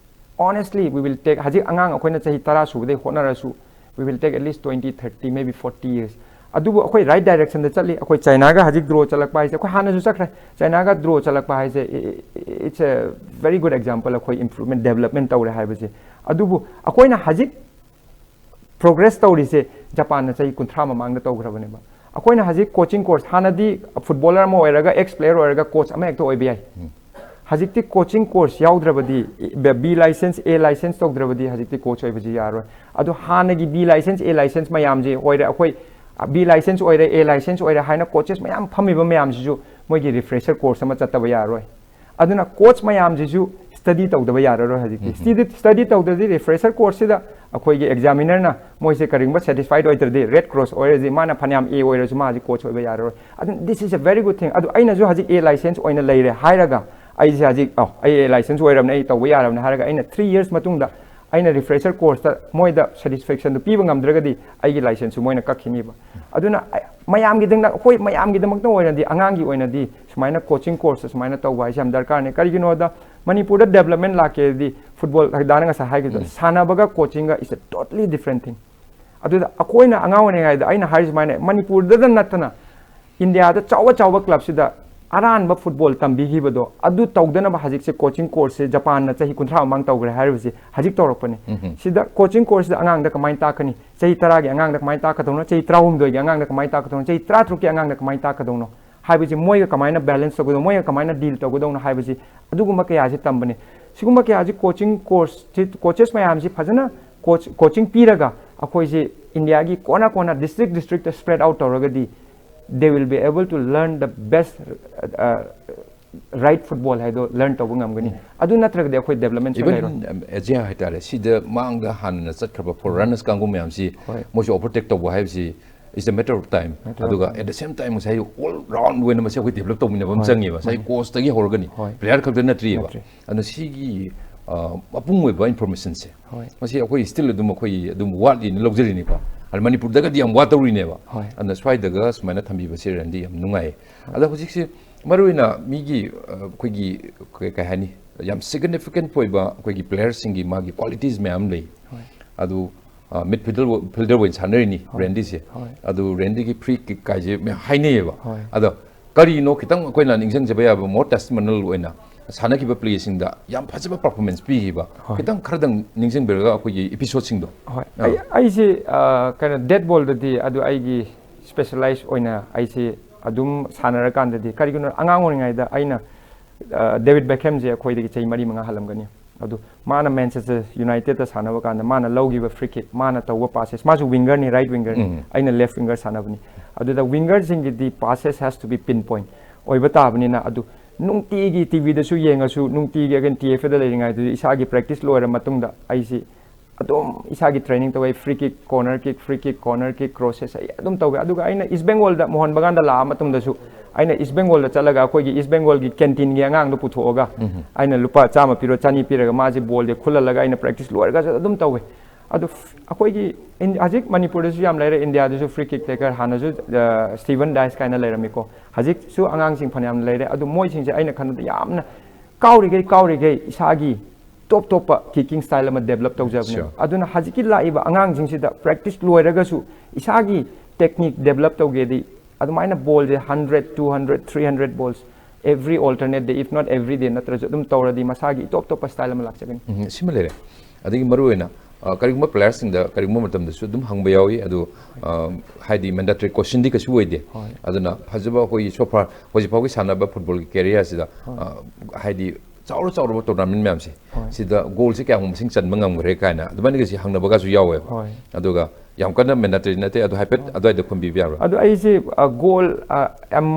honestly, we will take, ꯍꯧꯖꯤꯛ ꯑꯉꯥꯡ ꯑꯩꯈꯣꯏꯅ ꯆꯍꯤ ꯇꯔꯥ ꯁꯨꯕꯗꯩ ꯍꯣꯠꯅꯔꯁꯨ, we will take at least twenty, thirty, maybe forty years. ꯑꯗꯨꯕꯨ ꯑꯩꯈꯣꯏ right directionꯗ ꯆꯠꯂꯤ꯫ ꯑꯩꯈꯣꯏ ꯆꯥꯏꯅꯥꯒ ꯍꯧꯖꯤꯛ draw ꯆꯠꯂꯛꯄ ꯍꯥꯏꯁꯦ, ꯑꯩꯈꯣꯏ ꯍꯥꯟꯅꯁꯨ ꯆꯠꯈ꯭ꯔꯦ꯫ ꯆꯥꯏꯅꯥꯒ draw ꯆꯠꯂꯛꯄ ꯍꯥꯏꯁꯦ, it's a very good example ꯑꯩꯈꯣꯏ improvement, development ꯇꯧꯔꯦ ꯍꯥꯏꯕꯁꯦ꯫ ꯑꯗꯨꯕꯨ ꯑꯩꯈꯣꯏꯅ ꯍꯧꯖꯤꯛ progress ꯇꯧꯔꯤꯁꯦ ꯖꯄꯥꯟꯅ ꯆꯍꯤ ꯀꯨꯟꯊ꯭ꯔꯥ ꯃꯃꯥꯡꯗ ꯇꯧꯈ꯭ꯔꯕꯅꯦꯕ꯫ ꯑꯩꯈꯣꯏꯅ ꯍꯧꯖꯤꯛ coaching course, ꯍꯥꯟꯅꯗꯤ footballer ꯑꯃ ꯑꯣꯏꯔꯒ, ex player ꯑꯣꯏꯔꯒ coach ꯑꯃ ꯍꯦꯛꯇ ꯑꯣꯏꯕ ꯌꯥꯏ꯫ ꯍꯧꯖꯤꯛꯇꯤ coaching course ꯌꯥꯎꯗ꯭ꯔꯕꯗꯤ, B license, A license ꯇꯧꯗ꯭ꯔꯕꯗꯤ ꯍꯧꯖꯤꯛꯇꯤ coach ꯑꯣꯏꯕꯁꯤ ꯌꯥꯔꯣꯏ꯫ ꯑꯗꯣ ꯍꯥꯟꯅꯒꯤ B license, A license ꯃꯌꯥꯝꯁꯦ ꯑꯣꯏꯔꯦ, ꯑꯩꯈꯣꯏ B license ꯑꯣꯏꯔꯦ, A license ꯑꯣꯏꯔꯦ ꯍꯥꯏꯅ coaches ꯃꯌꯥꯝ ꯐꯝꯃꯤꯕ ꯃꯌꯥꯝꯁꯤꯁꯨ ꯃꯣꯏꯒꯤ refresher course ꯑꯃ ꯆꯠꯇꯕ ꯌꯥꯔꯣꯏ꯫ ꯑꯗꯨꯅ coach ꯃꯌꯥꯝꯁꯤꯁꯨ study ꯇꯧꯗꯕ ꯌꯥꯔꯔꯣꯏ ꯍꯧꯖꯤꯛꯇꯤ꯫ Study, study ꯇꯧꯗ꯭ꯔꯗꯤ refresher courseꯁꯤꯗ ꯑꯩꯈꯣꯏꯒꯤ examinerꯅ ꯃꯣꯏꯁꯦ ꯀꯔꯤꯒꯨꯝꯕ satisfied ꯑꯣꯏꯗ꯭ꯔꯗꯤ, red cross ꯑꯣꯏꯔꯗꯤ, ꯃꯥꯅ ꯐꯅꯌꯥꯝ A ꯑꯣꯏꯔꯁꯨ ꯃꯥ ꯍꯧꯖꯤꯛ coach ꯑꯣꯏꯕ ꯌꯥꯔꯔꯣꯏ꯫ ꯑꯗꯨꯅ this is a very good thing꯫ ꯑꯗꯨ ꯑꯩꯅꯁꯨ ꯍꯧꯖꯤꯛ A license ꯑꯣꯏꯅ ꯂꯩꯔꯦ ꯍꯥꯏꯔꯒ, ꯑꯩꯁꯦ ꯍꯧꯖꯤꯛ, ꯑꯧ, ꯑꯩ A license ꯑꯣꯏꯔꯕꯅꯦ, ꯑꯩ ꯇꯧꯕ ꯌꯥꯔꯕꯅꯦ ꯍꯥꯏꯔꯒ, ꯑꯩꯅ three years ꯃꯇꯨꯡꯗ ꯑꯩꯅ refresher courseꯇ ꯃꯣꯏꯗ satisfactionꯗꯨ ꯄꯤꯕ ꯉꯝꯗ꯭ꯔꯒꯗꯤ, ꯑꯩꯒꯤ licenseꯁꯨ ꯃꯣꯏꯅ ꯀꯛꯈꯤꯅꯤꯕ꯫ ꯑꯗꯨꯅ ꯑ-, ꯃꯌꯥꯝꯒꯤꯗꯃꯛ, ꯑꯩꯈꯣꯏ ꯃꯌꯥꯝꯒꯤꯗꯃꯛꯇ ꯑꯣꯏꯅꯗꯤ, ꯑꯉꯥꯡꯒꯤ ꯑꯣꯏꯅꯗꯤ ꯁꯨꯃꯥꯏꯅ coaching course ꯁꯨꯃꯥꯏꯅ ꯇꯧꯕ ꯍꯥꯏꯁꯦ ꯌꯥꯝ ꯗꯔꯀꯥꯔꯅꯤ꯫ ꯀꯔꯤꯒꯤꯅꯣꯗ, ꯃꯅꯤꯄꯨꯔꯗ development ꯂꯥꯛꯀꯦꯗꯤ, football, ꯗꯥꯅ ꯉꯁꯥꯏ ꯍꯥꯏꯈꯤꯕꯗꯣ, ꯁꯥꯟꯅꯕꯒ coachingꯒ is a totally different thing꯫ ꯑꯗꯨꯗ ꯑꯩꯈꯣꯏꯅ ꯑꯉꯥꯡ ꯑꯣꯏꯔꯤꯉꯩꯗ, ꯑꯩꯅ ꯍꯥꯏꯔꯤ ꯁꯨꯃꯥꯏꯅ, ꯃꯅꯤꯄꯨꯔꯗꯗ ꯅꯠꯇꯅ ꯏꯟꯗꯤꯌꯥꯗ ꯆꯥꯎꯕ ꯆꯥꯎꯕ clubꯁꯤꯗ ꯑꯔꯥꯟꯕ football ꯇꯝꯕꯤꯈꯤꯕꯗꯣ, ꯑꯗꯨ ꯇꯧꯗꯅꯕ ꯍꯧꯖꯤꯛꯁꯦ coaching courseꯁꯦ ꯖꯄꯥꯟꯅ ꯆꯍꯤ ꯀꯨꯟꯊ꯭ꯔꯥ ꯃꯃꯥꯡ ꯇꯧꯈ꯭ꯔꯦ ꯍꯥꯏꯔꯤꯕꯁꯦ ꯍꯧꯖꯤꯛ ꯇꯧꯔꯛꯄꯅꯤ꯫ ꯁꯤꯗ coaching courseꯁꯤꯗ ꯑꯉꯥꯡꯗ ꯀꯃꯥꯏꯅ ꯇꯥꯛꯀꯅꯤ? ꯆꯍꯤ ꯇꯔꯥꯒꯤ ꯑꯉꯥꯡꯗ ꯀꯃꯥꯏꯅ ꯇꯥꯛꯀꯗꯧꯅꯣ? ꯆꯍꯤ ꯇꯔꯥꯍꯨꯝꯗꯣꯏꯒꯤ ꯑꯉꯥꯡꯗ ꯀꯃꯥꯏꯅ ꯇꯥꯛꯀꯗꯧꯅꯣ? ꯆꯍꯤ ꯇꯔꯥꯇꯔꯨꯛꯀꯤ ꯑꯉꯥꯡꯗ ꯀꯃꯥꯏꯅ ꯇꯥꯛꯀꯗꯧꯅꯣ ꯍꯥꯏꯕꯁꯤ ꯃꯣꯏꯒ ꯀꯃꯥꯏꯅ balance ꯇꯧꯒꯗꯧꯅꯣ? ꯃꯣꯏꯒ ꯀꯃꯥꯏꯅ deal ꯇꯧꯒꯗꯧꯅꯣ ꯍꯥꯏꯕꯁꯤ, ꯑꯗꯨꯒꯨꯝꯕ ꯀꯌꯥꯁꯤ ꯇꯝꯕꯅꯤ꯫ ꯁꯤꯒꯨꯝꯕ ꯀꯌꯥꯁꯤ coaching course, coaches ꯃꯌꯥꯝꯁꯤ ꯐꯖꯅ coach, coaching ꯄꯤꯔꯒ ꯑꯩꯈꯣꯏꯁꯤ ꯏꯟꯗꯤꯌꯥꯒꯤ corner corner, district districtꯇ spread out ꯇꯧꯔꯒꯗꯤ, they will be able to learn the best, uh, right football ꯍꯥꯏꯗꯣ learn ꯇꯧꯕ ꯉꯝꯒꯅꯤ꯫ ꯑꯗꯨ ꯅꯠꯇ꯭ꯔꯒꯗꯤ ꯑꯩꯈꯣꯏ development ꯁꯨ ꯂꯩꯔꯣꯏ꯫ Even, um, ꯑꯦꯖꯤꯌꯥ ꯍꯥꯏꯇꯥꯔꯦ, ꯁꯤꯗ ꯃꯥꯡꯗ ꯍꯥꯟꯅ ꯆꯠꯈ꯭ꯔꯕ foreigners ꯀꯥꯡꯕꯨ ꯃꯌꯥꯝꯁꯤ, ꯍꯣꯏ꯫ ꯃꯣꯏꯁꯨ overtake ꯇꯧꯕ ꯍꯥꯏꯕꯁꯤ is a matter of time꯫ Matter of ꯑꯗꯨꯒ time꯫ At the same time, ꯉꯁꯥꯏ all round ꯑꯣꯏꯅ ꯃꯁꯤ ꯑꯩꯈꯣꯏ develop ꯇꯧꯃꯤꯟꯅꯕ ꯑꯃ ꯍꯣꯏ, ꯆꯪꯉꯦꯕ꯫ ꯉꯁꯥꯏ ꯃꯥꯅꯤ꯫ Coachꯇꯒꯤ ꯍꯧꯔꯒꯅꯤ, ꯍꯣꯏ꯫ Player ꯈꯛꯇ ꯅꯠꯇ꯭ꯔꯤꯑꯕ꯫ ꯅꯠꯇ꯭ꯔꯤ꯫ ꯑꯗꯨꯅ ꯁꯤꯒꯤ, ꯑ, ꯃꯄꯨꯡ ꯑꯣꯏꯕ informationꯁꯦ, ꯍꯣꯏ꯫ ꯃꯁꯤ ꯑꯩꯈꯣꯏ still ꯑꯗꯨꯝ ꯑꯩꯈꯣꯏ ꯑꯗꯨꯝ ꯋꯥꯠꯂꯤꯅ ꯂꯧꯖꯔꯤꯅꯤꯀꯣ꯫ ꯑꯗ ꯃꯅꯤꯄꯨꯔꯗꯒꯗꯤ ꯌꯥꯝ ꯋꯥꯠꯇꯧꯔꯤꯅꯦꯕ꯫ ꯍꯣꯏ꯫ ꯑꯗꯨꯅ ꯁ꯭ꯋꯥꯏꯗꯒ ꯁꯨꯃꯥꯏꯅ ꯊꯝꯕꯤꯕꯁꯦ ꯔꯟꯗꯤ ꯌꯥꯝ ꯅꯨꯡꯉꯥꯏꯌꯦ꯫ ꯑꯗ ꯍꯧꯖꯤꯛꯁꯦ ꯃꯔꯨꯑꯣꯏꯅ ꯃꯤꯒꯤ ꯑ, ꯑꯩꯈꯣꯏꯒꯤ ꯀꯩ ꯀꯩ ꯍꯥꯏꯅꯤ, ꯌꯥꯝ ꯁꯤꯒꯅꯤꯐꯤꯀꯦꯟ ꯑꯣꯏꯕ ꯑꯩꯈꯣꯏꯒꯤ ꯄ꯭ꯂꯦꯌꯔꯁꯤꯡꯒꯤ ꯃꯥꯒꯤ ꯀ꯭ꯋꯥꯂꯤꯇꯤꯁ ꯃꯌꯥꯝ ꯂꯩ꯫ ꯍꯣꯏ꯫ ꯑꯗꯨ ꯃꯤꯗ ꯐꯤꯜꯗꯔ ꯐꯤꯜꯗꯔ ꯑꯣꯏꯅ ꯁꯥꯟꯅꯔꯤꯅꯤ ꯍꯣꯏ꯫ ꯔꯦꯟꯗꯤꯁꯦ꯫ ꯍꯣꯏ꯫ ꯑꯗꯨ ꯔꯦꯟꯗꯤꯒꯤ ꯐ꯭ꯔꯤ ꯀꯤꯛ ꯀꯥꯏꯁꯦ ꯃꯌꯥꯝ ꯍꯥꯏꯅꯩꯌꯦꯕ꯫ ꯍꯣꯏ꯫ ꯑꯗꯣ ꯀꯔꯤꯅꯣ ꯈꯤꯇꯪ ꯑꯩꯈꯣꯏꯅ ꯅꯤꯡꯁꯤꯡꯖꯕ ꯌꯥꯕ ꯃꯣꯔ ꯇꯦꯁꯇꯤꯃꯣꯅꯤꯌꯦꯜ ꯑꯣꯏꯅ ꯁꯥꯟꯅꯈꯤꯕ ꯄ꯭ꯂꯦꯁꯤꯡꯗ ꯌꯥꯝ ꯐꯖꯕ ꯄꯔꯐꯣꯔꯃꯦꯟꯁ ꯄꯤꯈꯤꯕ ꯍꯣꯏ꯫ ꯈꯤꯇꯪ ꯈꯔꯗꯪ ꯅꯤꯡꯁꯤꯡꯕꯤꯔꯒ ꯑꯩꯈꯣꯏꯒꯤ ꯏꯄꯤꯁꯣꯗꯁꯤꯡꯗꯣ꯫ ꯍꯣꯏ꯫ ꯑꯥ꯫ ꯑꯩ ꯑꯩꯁꯦ ꯑ, ꯀꯩꯅꯣ, ꯗꯦꯠ ꯕꯣꯜꯗꯗꯤ ꯑꯗꯨ ꯑꯩꯒꯤ ꯁ꯭ꯄꯦꯁꯦꯂꯥꯏꯁ ꯑꯣꯏꯅ ꯑꯩꯁꯦ ꯑꯗꯨꯝ ꯁꯥꯟꯅꯔꯀꯥꯟꯗꯗꯤ, ꯀꯔꯤꯒꯤꯅꯣ, ꯑꯉꯥꯡ ꯑꯣꯏꯔꯤꯉꯩꯗ ꯑꯩꯅ ꯑ, ꯗꯦꯕꯤꯠ ꯕꯦꯀꯍꯦꯝꯁꯦ ꯑꯩꯈꯣꯏꯗꯒꯤ ꯆꯍꯤ ꯃꯔꯤ ꯃꯉꯥ ꯍꯜꯂꯝꯒꯅꯤ꯫ ꯑꯗꯨ ꯃꯥꯅ ꯃꯦꯟꯆꯦꯁꯇꯔ ꯌꯨꯅꯥꯏꯇꯦꯗꯇ ꯁꯥꯟꯅꯕ ꯀꯥꯟꯗ ꯃꯥꯅ ꯂꯧꯈꯤꯕ ꯐ꯭ꯔꯤ ꯀꯤꯛ, ꯃꯥꯅ ꯇꯧꯕ ꯄꯥꯁꯦꯁ, ꯃꯥꯁꯨ ꯋꯤꯡꯒꯔꯅꯤ, ꯔꯥꯏꯠ ꯋꯤꯡꯒꯔꯅꯤ꯫ ꯎꯝ꯫ ꯑꯩꯅ ꯂꯦꯐ ꯋꯤꯡꯒꯔ ꯁꯥꯟꯅꯕꯅꯤ꯫ ꯑꯗꯨꯗ ꯋꯤꯡꯒꯔꯁꯤꯡꯒꯤꯗꯤ passes has to be pinpoint ꯑꯣꯏꯕ ꯇꯥꯕꯅꯤꯅ, ꯑꯗꯨ ꯅꯨꯡꯇꯤꯒꯤ ꯇꯤꯚꯤꯗꯁꯨ ꯌꯦꯡꯉꯁꯨ, ꯅꯨꯡꯇꯤꯒꯤ ꯑꯩꯈꯣꯏꯅ ꯇꯤ ꯑꯦꯐ ꯑꯦꯗ ꯂꯩꯔꯤꯉꯩꯗꯗꯤ ꯏꯁꯥꯒꯤ ꯄ꯭ꯔꯦꯛꯇꯤꯁ ꯂꯣꯏꯔ ꯃꯇꯨꯡꯗ ꯑꯩꯁꯤ ꯑꯗꯨꯝ ꯏꯁꯥꯒꯤ ꯇ꯭ꯔꯦꯅꯤꯡ ꯇꯧꯋꯦ꯫ Free kick, corner kick, free kick, corner kick, crosses ꯑꯩ ꯑꯗꯨꯝ ꯇꯧꯋꯦ꯫ ꯑꯗꯨꯒ ꯑꯩꯅ ꯏꯁ ꯕꯦꯡꯒꯣꯜꯗ, ꯃꯣꯍꯟ ꯕꯒꯥꯟꯗ ꯂꯥꯛꯑ ꯃꯇꯨꯡꯗꯁꯨ ꯑꯩꯅ ꯏꯁ ꯕꯦꯡꯒꯣꯜꯗ ꯆꯠꯂꯒ ꯑꯩꯈꯣꯏꯒꯤ ꯏꯁ ꯕꯦꯡꯒꯣꯜꯒꯤ ꯀꯦꯟꯇꯤꯟꯒꯤ ꯑꯉꯥꯡꯗꯣ ꯄꯨꯊꯣꯛꯑꯒ ꯑꯩꯅ ꯂꯨꯄꯥ ꯆꯥꯝꯃ ꯄꯤꯔꯣ, ꯆꯅꯤ ꯄꯤꯔꯒ ꯃꯥꯁꯦ ꯕꯣꯜꯁꯦ ꯈꯨꯜꯍꯜꯂꯒ ꯑꯩꯅ ꯄ꯭ꯔꯦꯛꯇꯤꯁ ꯂꯣꯏꯔꯒꯁꯨ ꯑꯗꯨꯝ ꯇꯧꯋꯦ꯫ ꯑꯗꯨ ꯐ-, ꯑꯩꯈꯣꯏꯒꯤ ꯏꯟ-, ꯍꯧꯖꯤꯛ ꯃꯅꯤꯄꯨꯔꯗꯁꯨ ꯌꯥꯝ ꯂꯩꯔꯦ, ꯏꯟꯗꯤꯌꯥꯗꯁꯨ ꯐ꯭ꯔꯤ ꯀꯤꯛ ꯇꯦꯀꯔ, ꯍꯥꯟꯅꯁꯨ, ꯑ, ꯁ꯭ꯇꯤꯚꯟ ꯗꯥꯏꯁ ꯀꯥꯏꯅ ꯂꯩꯔꯝꯃꯤꯀꯣ꯫ ꯍꯧꯖꯤꯛꯁꯨ ꯑꯉꯥꯡꯁꯤꯡ ꯐꯅꯌꯥꯝ ꯂꯩꯔꯦ꯫ ꯑꯗꯨ ꯃꯣꯏꯁꯤꯡꯁꯦ ꯑꯩꯅ ꯈꯟꯕꯗ ꯌꯥꯝꯅ ꯀꯥꯎꯔꯤꯈꯩ ꯀꯥꯎꯔꯤꯈꯩ ꯏꯁꯥꯒꯤ ꯇꯣꯞ ꯇꯣꯞꯄ ꯀꯤꯛꯀꯤꯡ ꯁ꯭ꯇꯥꯏꯜ ꯑꯃ ꯗꯦꯕꯂꯞ ꯇꯧꯖꯕꯅꯦ꯫ Sure. ꯑꯗꯨꯅ ꯍꯧꯖꯤꯛꯀꯤ ꯂꯥꯛꯏꯕ ꯑꯉꯥꯡꯁꯤꯡꯁꯤꯗ ꯄ꯭ꯔꯦꯛꯇꯤꯁ ꯂꯣꯏꯔꯒꯁꯨ ꯏꯁꯥꯒꯤ ꯇꯦꯛꯅꯤꯛ ꯗꯦꯕꯂꯞ ꯇꯧꯒꯦꯗꯤ ꯑꯗꯨꯃꯥꯏꯅ ꯕꯣꯜꯁꯦ hundred, two hundred, three hundred balls every alternate day, if not every day ꯅꯠꯇ꯭ꯔꯁꯨ ꯑꯗꯨꯝ ꯇꯧꯔꯗꯤ ꯃꯁꯥꯒꯤ ꯏꯇꯣꯞ ꯇꯣꯞꯄ ꯁ꯭ꯇꯥꯏꯜ ꯑꯃ ꯂꯥꯛꯆꯒꯅꯤ꯫ ꯎꯝ, ꯁꯤꯃ ꯂꯩꯔꯦ꯫ ꯑꯗꯒꯤ ꯃꯔꯨꯑꯣꯏꯅ ꯑ, ꯀꯔꯤꯒꯨꯝꯕ ꯄ꯭ꯂꯦꯌꯔꯁꯤꯡꯗ ꯀꯔꯤꯒꯨꯝꯕ ꯃꯇꯝꯗꯁꯨ ꯑꯗꯨꯝ ꯍꯪꯕ ꯌꯥꯎꯏ꯫ ꯑꯗꯨ ꯑ, ꯍꯥꯏꯗꯤ ꯃꯦꯟꯗꯦꯇꯔꯤ ꯀꯣꯏꯁꯟꯗꯤ ꯀꯩꯁꯨ ꯑꯣꯏꯗꯦ꯫ ꯍꯣꯏ꯫ ꯑꯗꯨꯅ ꯐꯖꯕ ꯑꯩꯈꯣꯏꯒꯤ so far ꯍꯧꯖꯤꯛ ꯐꯥꯎꯒꯤ ꯁꯥꯟꯅꯕ ꯐꯨꯠꯕꯣꯜꯒꯤ ꯀꯦꯔꯤꯌꯔꯁꯤꯗ ꯍꯣꯏ꯫ ꯑ, ꯍꯥꯏꯗꯤ ꯆꯥꯎꯔ ꯆꯥꯎꯔꯕ ꯇꯣꯔꯅꯥꯃꯦꯟ ꯃꯌꯥꯝꯁꯦ ꯍꯣꯏ꯫ ꯁꯤꯗ ꯒꯣꯜꯁꯦ ꯀꯌꯥꯃꯨꯛ ꯃꯁꯤꯡ ꯆꯟꯕ ꯉꯝꯈ꯭ꯔꯦ ꯀꯥꯏꯅ ꯑꯗꯨꯃꯥꯏꯅꯒꯁꯨ ꯍꯪꯅꯕꯒꯁꯨ ꯌꯥꯎꯋꯦꯕ꯫ ꯍꯣꯏ꯫ ꯑꯗꯨꯒ ꯌꯥꯝ ꯀꯟꯅ ꯃꯦꯟꯗꯦꯇꯔꯤ ꯅꯠꯇꯦ, ꯑꯗꯨ ꯍꯥꯏꯐꯦꯠ ꯑꯗꯨꯋꯥꯏꯗ ꯈꯨꯝꯕꯤꯕ ꯌꯥꯕ꯭ꯔꯥ? ꯑꯗꯨ ꯑꯩꯁꯦ, ꯑ, ꯒꯣꯜ, ꯑ, I'm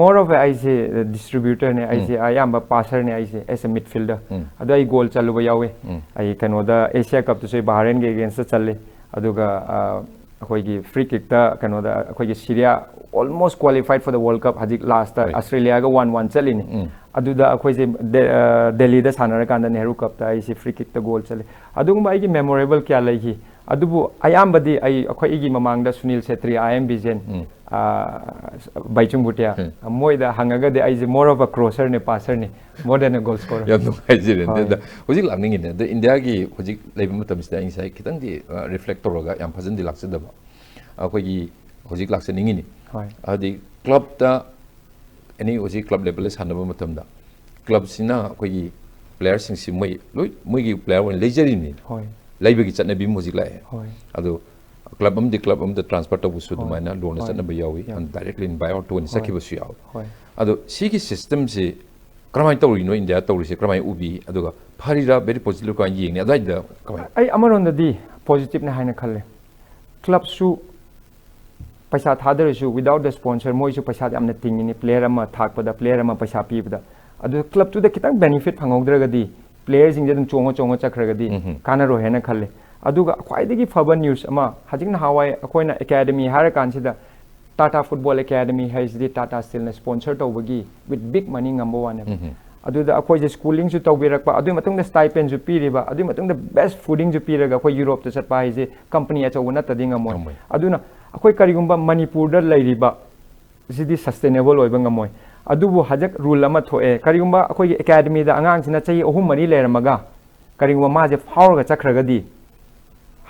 more of a, ꯑꯩꯁꯦ ꯗꯤꯁꯇ꯭ꯔꯤꯕ꯭ꯌꯨꯇꯔꯅꯦ, ꯑꯩꯁꯦ ꯑꯌꯥꯝꯕ ꯄꯥꯁꯔꯅꯦ ꯑꯩꯁꯦ, as a midfielder꯫ ꯎꯝ꯫ ꯑꯗꯣ ꯑꯩ ꯒꯣꯜ ꯆꯜꯂꯨꯕ ꯌꯥꯎꯋꯦ꯫ ꯎꯝ꯫ ꯑꯩ ꯀꯩꯅꯣꯗ ꯑꯦꯁꯤꯌꯥ ꯀꯞꯇꯁꯨ ꯑꯩ ꯕꯍꯔꯦꯟꯒꯤ ꯑꯦꯒꯦꯟꯁꯇ ꯆꯜꯂꯤ꯫ ꯑꯗꯨꯒ, ꯑ, ꯑꯩꯈꯣꯏꯒꯤ ꯐ꯭ꯔꯤ ꯀꯤꯛꯇ ꯀꯩꯅꯣꯗ ꯑꯩꯈꯣꯏꯒꯤ Syria almost qualified for the World Cup, ꯍꯧꯖꯤꯛ ꯂꯥꯁꯇ Right. ꯑꯁꯇ꯭ꯔꯦꯂꯤꯌꯥꯒ ꯋꯥꯟ ꯋꯥꯟ ꯆꯠꯂꯤꯅꯤ꯫ ꯎꯝ꯫ ꯑꯗꯨꯗ ꯑꯩꯈꯣꯏꯁꯦ ꯗꯦ-, ꯑ, ꯗꯦꯜꯂꯤꯗ ꯁꯥꯟꯅꯔꯀꯥꯟꯗ ꯅꯦꯍꯔꯨ ꯀꯞꯇ ꯑꯩꯁꯦ ꯐ꯭ꯔꯤ ꯀꯤꯛꯇ ꯒꯣꯜ ꯆꯜꯂꯤ꯫ ꯑꯗꯨꯒꯨꯝꯕ ꯑꯩꯒꯤ ꯃꯦꯃꯣꯔꯦꯕꯜ ꯀꯌꯥ ꯂꯩꯈꯤ꯫ ꯑꯗꯨꯕꯨ ꯑꯌꯥꯝꯕꯗꯤ ꯑꯩ, ꯑꯩꯈꯣꯏ ꯑꯩꯒꯤ ꯃꯃꯥꯡꯗ ꯁꯨꯅꯤꯜ ꯁꯦꯇ꯭ꯔꯤ, ꯑꯥꯏ ꯑꯦꯝ ꯕꯤꯖꯦꯟ, ꯎꯝ꯫ ꯕꯥꯏꯆꯨꯡ ꯚꯨꯇꯤꯌꯥ, ꯃꯣꯏꯗ ꯍꯪꯉꯒꯗꯤ ꯑꯩꯁꯦ more of a crosser ꯅꯦ, passer ꯅꯦ, more than a goal scorer. ꯌꯥꯝ ꯅꯨꯡꯉꯥꯏꯖꯔꯦ꯫ ꯍꯣꯏ꯫ ꯑꯗ ꯍꯧꯖꯤꯛ ꯂꯥꯛꯅꯤꯡꯉꯤꯅꯦ꯫ ꯑꯗ ꯏꯟꯗꯤꯌꯥꯒꯤ ꯍꯧꯖꯤꯛ ꯂꯩꯕ ꯃꯇꯝꯁꯤꯗ ꯑꯩ ꯉꯁꯥꯏ ꯈꯤꯇꯪꯗꯤ ꯔꯤꯐ꯭ꯂꯦꯛ ꯇꯧꯔꯒ, ꯌꯥꯝ ꯐꯖꯅꯗꯤ ꯂꯥꯛꯆꯗꯕ, ꯑꯩꯈꯣꯏꯒꯤ ꯍꯧꯖꯤꯛ ꯂꯥꯛꯆꯅꯤꯡꯉꯤꯅꯤ꯫ ꯍꯣꯏ꯫ ꯍꯥꯏꯗꯤ ꯀ꯭ꯂꯕꯇ, ꯑꯦꯅꯤ ꯍꯧꯖꯤꯛ ꯀ꯭ꯂꯕ ꯂꯦꯚꯦꯜꯗ ꯁꯥꯟꯅꯕ ꯃꯇꯝꯗ ꯀ꯭ꯂꯕꯁꯤꯅ ꯑꯩꯈꯣꯏꯒꯤ ꯄ꯭ꯂꯦꯌꯔꯁꯤꯡꯁꯤ ꯃꯣꯏ ꯂꯣꯏ ꯃꯣꯏꯒꯤ ꯄ꯭ꯂꯦꯌꯔ ꯑꯣꯏꯅ ꯂꯩꯖꯔꯤꯅꯤ꯫ ꯍꯣꯏ꯫ ꯂꯩꯕꯒꯤ ꯆꯠꯅꯕꯤ ꯑꯃ ꯍꯧꯖꯤꯛ ꯂꯥꯛꯑꯦ꯫ ꯍꯣꯏ꯫ ꯑꯗꯣ ꯀ꯭ꯂꯕ ꯑꯃꯗꯤ ꯀ꯭ꯂꯕ ꯑꯃꯗ ꯇ꯭ꯔꯥꯟꯁꯐꯔ ꯇꯧꯕꯁꯨ ꯍꯣꯏ꯫ ꯑꯗꯨꯃꯥꯏꯅ ꯂꯣꯟꯅ ꯍꯣꯏ꯫ ꯆꯠꯅꯕ ꯌꯥꯎꯏ, ꯌꯥꯝ꯫ ꯑꯗꯨ ꯗꯥꯏꯔꯦꯛꯂꯤ ꯕꯥꯏ ꯑꯥꯎꯠ ꯑꯣꯏꯅ ꯍꯣꯏ꯫ ꯆꯠꯈꯤꯕꯁꯨ ꯌꯥꯎꯏ꯫ ꯍꯣꯏ꯫ ꯑꯗꯣ ꯁꯤꯒꯤ ꯁꯤꯁꯇꯦꯝꯁꯤ ꯀꯔꯝꯍꯥꯏꯅ ꯇꯧꯔꯤꯅꯣ, ꯏꯟꯗꯤꯌꯥ ꯇꯧꯔꯤꯁꯦ ꯀꯔꯝꯍꯥꯏꯅ ꯎꯕꯤ, ꯑꯗꯨꯒ ꯐꯔꯤꯔꯥ, ꯚꯦꯔꯤ ꯄꯣꯖꯤꯇꯤꯚ ꯀꯃꯥꯏꯅ ꯌꯦꯡꯅꯤ, ꯑꯗꯨꯋꯥꯏꯗ ꯀꯃꯥꯏꯅ? ꯑꯩ ꯑꯃꯔꯣꯝꯗꯗꯤ ꯄꯣꯖꯤꯇꯤꯚꯅꯦ ꯍꯥꯏꯅ ꯈꯜꯂꯦ꯫ ꯀ꯭ꯂꯕꯁꯨ ꯄꯩꯁꯥ ꯊꯥꯗꯔꯁꯨ, without the sponsor, ꯃꯣꯏꯁꯨ ꯄꯩꯁꯥ ꯌꯥꯝꯅ ꯇꯤꯡꯉꯤꯅꯤ, ꯄ꯭ꯂꯦꯌꯔ ꯑꯃ ꯊꯥꯛꯄꯗ, ꯄ꯭ꯂꯦꯌꯔ ꯑꯃ ꯄꯩꯁꯥ ꯄꯤꯕꯗ꯫ ꯑꯗꯨ ꯀ꯭ꯂꯕꯇꯨꯗ ꯈꯤꯇꯪ ꯕꯦꯅꯤꯐꯤꯠ ꯐꯪꯍꯧꯗ꯭ꯔꯒꯗꯤ, ꯄ꯭ꯂꯦꯌꯔꯁꯤꯡꯁꯦ ꯑꯗꯨꯝ ꯆꯣꯡꯉ ꯆꯣꯡꯉ ꯆꯠꯈ꯭ꯔꯒꯗꯤ ꯎꯝ꯫ ꯀꯥꯟꯅꯔꯣꯏ ꯍꯥꯏꯅ ꯈꯜꯂꯦ꯫ ꯑꯗꯨꯒ ꯈ꯭ꯋꯥꯏꯗꯒꯤ ꯐꯕ ꯅ꯭ꯌꯨꯁ ꯑꯃ, ꯍꯧꯖꯤꯛ ꯅꯍꯥꯟꯋꯥꯏ ꯑꯩꯈꯣꯏꯅ ꯑꯦꯀꯥꯗꯃꯤ ꯍꯥꯏꯔꯀꯥꯟꯁꯤꯗ, ꯇꯥꯇꯥ ꯐꯨꯠꯕꯣꯜ ꯑꯦꯀꯥꯗꯃꯤ ꯍꯥꯏꯁꯤꯗꯤ ꯇꯥꯇꯥ ꯁ꯭ꯇꯤꯜꯅ ꯁ꯭ꯄꯣꯟꯁꯔ ꯇꯧꯕꯒꯤ, with big money, ꯉꯝꯕ ꯋꯥꯅꯦꯕ꯫ ꯎꯝ꯫ ꯑꯗꯨꯗ ꯑꯩꯈꯣꯏꯁꯦ ꯁ꯭ꯀꯨꯂꯤꯡꯁꯨ ꯇꯧꯕꯤꯔꯛꯄ, ꯑꯗꯨꯒꯤ ꯃꯇꯨꯡꯗ ꯁ꯭ꯇꯥꯏꯄꯦꯟꯁꯨ ꯄꯤꯔꯤꯕ, ꯑꯗꯨꯒꯤ ꯃꯇꯨꯡꯗ ꯕꯦꯁ ꯐꯨꯗꯤꯡꯁꯨ ꯄꯤꯔꯒ ꯑꯩꯈꯣꯏ ꯌꯨꯔꯣꯞꯇ ꯆꯠꯄ ꯍꯥꯏꯁꯦ ꯀꯝꯄꯅꯤ ꯑꯆꯧꯕ ꯅꯠꯇꯗꯤ ꯉꯝꯃꯣꯏ꯫ ꯉꯝꯃꯣꯏ꯫ ꯑꯗꯨꯅ ꯑꯩꯈꯣꯏ ꯀꯔꯤꯒꯨꯝꯕ ꯃꯅꯤꯄꯨꯔꯗ ꯂꯩꯔꯤꯕ ꯁꯤꯗꯤ ꯁꯁꯇꯦꯅꯦꯕꯜ ꯑꯣꯏꯕ ꯉꯝꯃꯣꯏ꯫ ꯑꯗꯨꯕꯨ ꯍꯧꯖꯤꯛ ꯔꯨꯜ ꯑꯃ ꯊꯣꯛꯑꯦ, ꯀꯔꯤꯒꯨꯝꯕ ꯑꯩꯈꯣꯏꯒꯤ ꯑꯦꯀꯥꯗꯃꯤꯗ ꯑꯉꯥꯡꯁꯤꯅ ꯆꯍꯤ ꯑꯍꯨꯝ ꯃꯔꯤ ꯂꯩꯔꯝꯃꯒ ꯀꯔꯤꯒꯨꯝꯕ ꯃꯥꯁꯦ ꯐꯥꯎꯔꯒ ꯆꯠꯈ꯭ꯔꯒꯗꯤ,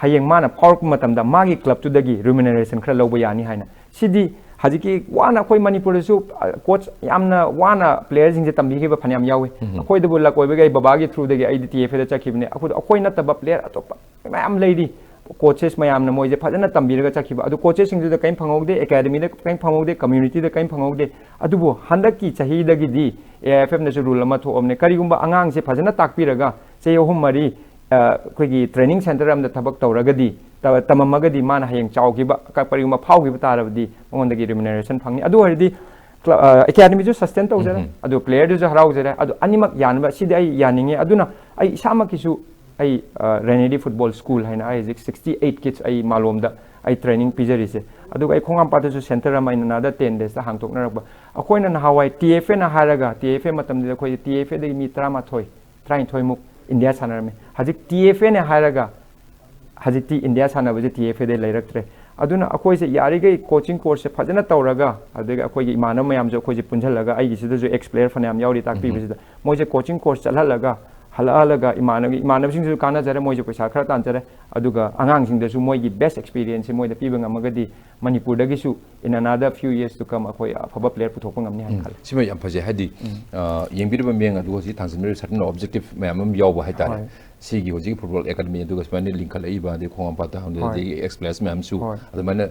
ꯍꯌꯦꯡ ꯃꯥꯅ ꯐꯥꯎꯔꯛꯄ ꯃꯇꯝꯗ ꯃꯥꯒꯤ ꯀ꯭ꯂꯕꯇꯨꯗꯒꯤ ꯔꯤꯃꯨꯅꯔꯦꯁꯟ ꯈꯔ ꯂꯧꯕ ꯌꯥꯅꯤ ꯍꯥꯏꯅ꯫ ꯁꯤꯗꯤ ꯍꯧꯖꯤꯛꯀꯤ ꯋꯥꯅ ꯑꯩꯈꯣꯏ ꯃꯅꯤꯄꯨꯔꯗꯁꯨ, ꯑ, ꯀꯣꯆ ꯌꯥꯝꯅ ꯋꯥꯅ ꯄ꯭ꯂꯦꯌꯔꯁꯤꯡꯁꯦ ꯇꯝꯕꯤꯈꯤꯕ ꯐꯅꯌꯥꯝ ꯌꯥꯎꯏ꯫ ꯎꯝ꯫ ꯑꯩꯈꯣꯏꯗꯕꯨ ꯂꯛ ꯑꯣꯏꯕꯒꯤ ꯑꯩ ꯕꯕꯥꯒꯤ ꯊ꯭ꯔꯨꯗꯒꯤ ꯑꯩꯗꯤ ꯇꯤ ꯑꯦꯐ ꯑꯦꯗ ꯆꯠꯈꯤꯕꯅꯦ꯫ ꯑꯩꯈꯣꯏ, ꯑꯩꯈꯣꯏ ꯅꯠꯇꯕ ꯄ꯭ꯂꯦꯌꯔ ꯑꯇꯣꯞꯄ ꯃꯌꯥꯝ ꯂꯩꯔꯤ꯫ ꯀꯣꯆꯦꯁ ꯃꯌꯥꯝꯅ ꯃꯣꯏꯁꯦ ꯐꯖꯅ ꯇꯝꯕꯤꯔꯒ ꯆꯠꯈꯤꯕ꯫ ꯑꯗꯨ ꯀꯣꯆꯦꯁꯁꯤꯡꯗꯨꯗ ꯀꯔꯤꯝ ꯐꯪꯍꯧꯗꯦ, ꯑꯦꯀꯥꯗꯃꯤꯗ ꯀꯔꯤꯝ ꯐꯪꯍꯧꯗꯦ, ꯀꯝꯃ꯭ꯌꯨꯅꯤꯇꯤꯗ ꯀꯔꯤꯝ ꯐꯪꯍꯧꯗꯦ꯫ ꯑꯗꯨꯕꯨ ꯍꯟꯗꯛꯀꯤ ꯆꯍꯤꯗꯒꯤꯗꯤ ꯑꯦ ꯑꯥꯏ ꯑꯦꯐ ꯑꯦꯐꯅꯁꯨ ꯔꯨꯜ ꯑꯃ ꯊꯣꯛꯑꯕꯅꯦ, ꯀꯔꯤꯒꯨꯝꯕ ꯑꯉꯥꯡꯁꯦ ꯐꯖꯅ ꯇꯥꯛꯄꯤꯔꯒ ꯆꯍꯤ ꯑꯍꯨꯝ ꯃꯔꯤ, ꯑ, ꯑꯩꯈꯣꯏꯒꯤ ꯇ꯭ꯔꯦꯅꯤꯡ ꯁꯦꯟꯇꯔ ꯑꯃꯗ ꯊꯕꯛ ꯇꯧꯔꯒꯗꯤ, ꯇ-, ꯇꯝꯃꯝꯃꯒꯗꯤ ꯃꯥꯅ ꯍꯌꯦꯡ ꯆꯥꯎꯈꯤꯕ, ꯀ-, ꯀꯔꯤꯒꯨꯝꯕ ꯐꯥꯎꯈꯤꯕ ꯇꯥꯔꯕꯗꯤ ꯃꯉꯣꯟꯗꯒꯤ ꯔꯤꯃꯨꯅꯔꯦꯁꯟ ꯐꯪꯅꯤ꯫ ꯑꯗꯨ ꯑꯣꯏꯔꯗꯤ ꯀ꯭ꯂ-, ꯑ, ꯑꯦꯀꯥꯗꯃꯤꯁꯨ ꯁꯁꯇꯦꯟ ꯇꯧꯖꯔꯦ, ꯎꯝ꯫ ꯑꯗꯨ ꯄ꯭ꯂꯦꯌꯔꯗꯨꯁꯨ ꯍꯔꯥꯎꯖꯔꯦ, ꯑꯗꯨ ꯑꯅꯤꯃꯛ ꯌꯥꯅꯕ ꯁꯤꯗꯤ ꯑꯩ ꯌꯥꯅꯤꯡꯉꯤ꯫ ꯑꯗꯨꯅ ꯑꯩ ꯏꯁꯥꯃꯛꯀꯤꯁꯨ ꯑꯩ, ꯑ, ꯔꯦꯅꯦꯗꯤ ꯐꯨꯠꯕꯣꯜ ꯁ꯭ꯀꯨꯜ ꯍꯥꯏꯅ ꯑꯩ ꯍꯧꯖꯤꯛ sixty eight kids ꯑꯩ ꯃꯥꯂꯣꯝꯗ ꯑꯩ ꯇ꯭ꯔꯦꯅꯤꯡ ꯄꯤꯖꯔꯤꯁꯦ꯫ ꯑꯗꯨꯒ ꯑꯩ ꯈꯣꯡꯉꯥꯝꯄꯥꯠꯇꯁꯨ ꯁꯦꯟꯇꯔ ꯑꯃ ꯑꯩꯅ another ten daysꯇ ꯍꯥꯡꯗꯣꯛꯅꯔꯛꯄ꯫ ꯑꯩꯈꯣꯏꯅ ꯅꯍꯥꯟꯋꯥꯏ ꯇꯤ ꯑꯦꯐ ꯑꯦꯅ ꯍꯥꯏꯔꯒ, ꯇꯤ ꯑꯦꯐ ꯑꯦ ꯃꯇꯝꯗꯨꯗ ꯑꯩꯈꯣꯏ ꯇꯤ ꯑꯦꯐ ꯑꯦꯗꯒꯤ ꯃꯤ ꯇꯔꯥꯃꯥꯊꯣꯏ, ꯇꯔꯥꯅꯤꯊꯣꯏꯃꯨꯛ ꯏꯟꯗꯤꯌꯥ ꯁꯥꯟꯅꯔꯝꯃꯤ꯫ ꯍꯧꯖꯤꯛ ꯇꯤ ꯑꯦꯐ ꯑꯦꯅ ꯍꯥꯏꯔꯒ ꯍꯧꯖꯤꯛꯇꯤ ꯏꯟꯗꯤꯌꯥ ꯁꯥꯟꯅꯕꯁꯦ ꯇꯤ ꯑꯦꯐ ꯑꯦꯗꯩ ꯂꯩꯔꯛꯇ꯭ꯔꯦ꯫ ꯑꯗꯨꯅ ꯑꯩꯈꯣꯏꯁꯦ ꯌꯥꯔꯤꯈꯩ coaching course ꯁꯦ ꯐꯖꯅ ꯇꯧꯔꯒ, ꯑꯗꯒꯤ ꯑꯩꯈꯣꯏꯒꯤ ꯏꯃꯥꯟꯅꯕ ꯃꯌꯥꯝꯁꯨ ꯑꯩꯈꯣꯏꯁꯦ ꯄꯨꯟꯁꯤꯜꯂꯒ, ꯑꯩꯒꯤꯁꯤꯗꯁꯨ ex player ꯐꯅꯌꯥꯝ ꯌꯥꯎꯔꯤ ꯇꯥꯛꯄꯤꯕꯁꯤꯗ, ꯃꯣꯏꯁꯦ coaching course ꯆꯠꯍꯜꯂꯒ, ꯍꯜꯂꯛꯍꯜꯂꯒ, ꯏꯃꯥꯟꯅꯕ ꯏꯃꯥꯟꯅꯕꯁꯤꯡꯗꯨꯁꯨ ꯀꯥꯟꯅꯖꯔꯦ, ꯃꯣꯏꯁꯨ ꯄꯩꯁꯥ ꯈꯔ ꯇꯥꯟꯖꯔꯦ, ꯑꯗꯨꯒ ꯑꯉꯥꯡꯁꯤꯡꯗꯁꯨ ꯃꯣꯏꯒꯤ best experience ꯁꯦ ꯃꯣꯏꯗ ꯄꯤꯕ ꯉꯝꯃꯒꯗꯤ, ꯃꯅꯤꯄꯨꯔꯗꯒꯤꯁꯨ in another few years to come ꯑꯩꯈꯣꯏ ꯑꯐꯕ player ꯄꯨꯊꯣꯛꯄ ꯉꯝꯅꯤ ꯍꯥꯏꯅ ꯎꯝ, ꯈꯜꯂꯤ꯫ ꯁꯤꯃ ꯌꯥꯝ ꯐꯖꯩ, ꯍꯥꯏꯗꯤ, ꯎꯝ꯫ ꯑ, ꯌꯦꯡꯕꯤꯔꯤꯕ ꯃꯤꯌꯦꯡ ꯑꯗꯨ ꯍꯧꯖꯤꯛ ꯊꯥꯡꯖꯤꯟꯕꯤꯔꯤꯕ certain objective ꯃꯌꯥꯝ ꯑꯃ ꯌꯥꯎꯕ ꯍꯥꯏꯇꯥꯔꯦ꯫ ꯍꯣꯏ꯫ ꯁꯤꯒꯤ ꯍꯧꯖꯤꯛꯀꯤ football academy ꯑꯗꯨꯒ ꯁꯨꯃꯥꯏꯅ ꯂꯤꯡꯈꯠꯂꯛꯏꯕ, ꯑꯗꯩ ꯈꯣꯡꯉꯥꯝꯄꯥꯠꯇ ꯍꯣꯏ꯫ ꯑꯗꯒꯤ ex players ꯃꯌꯥꯝꯁꯨ ꯍꯣꯏ꯫ ꯑꯗꯨꯃꯥꯏꯅ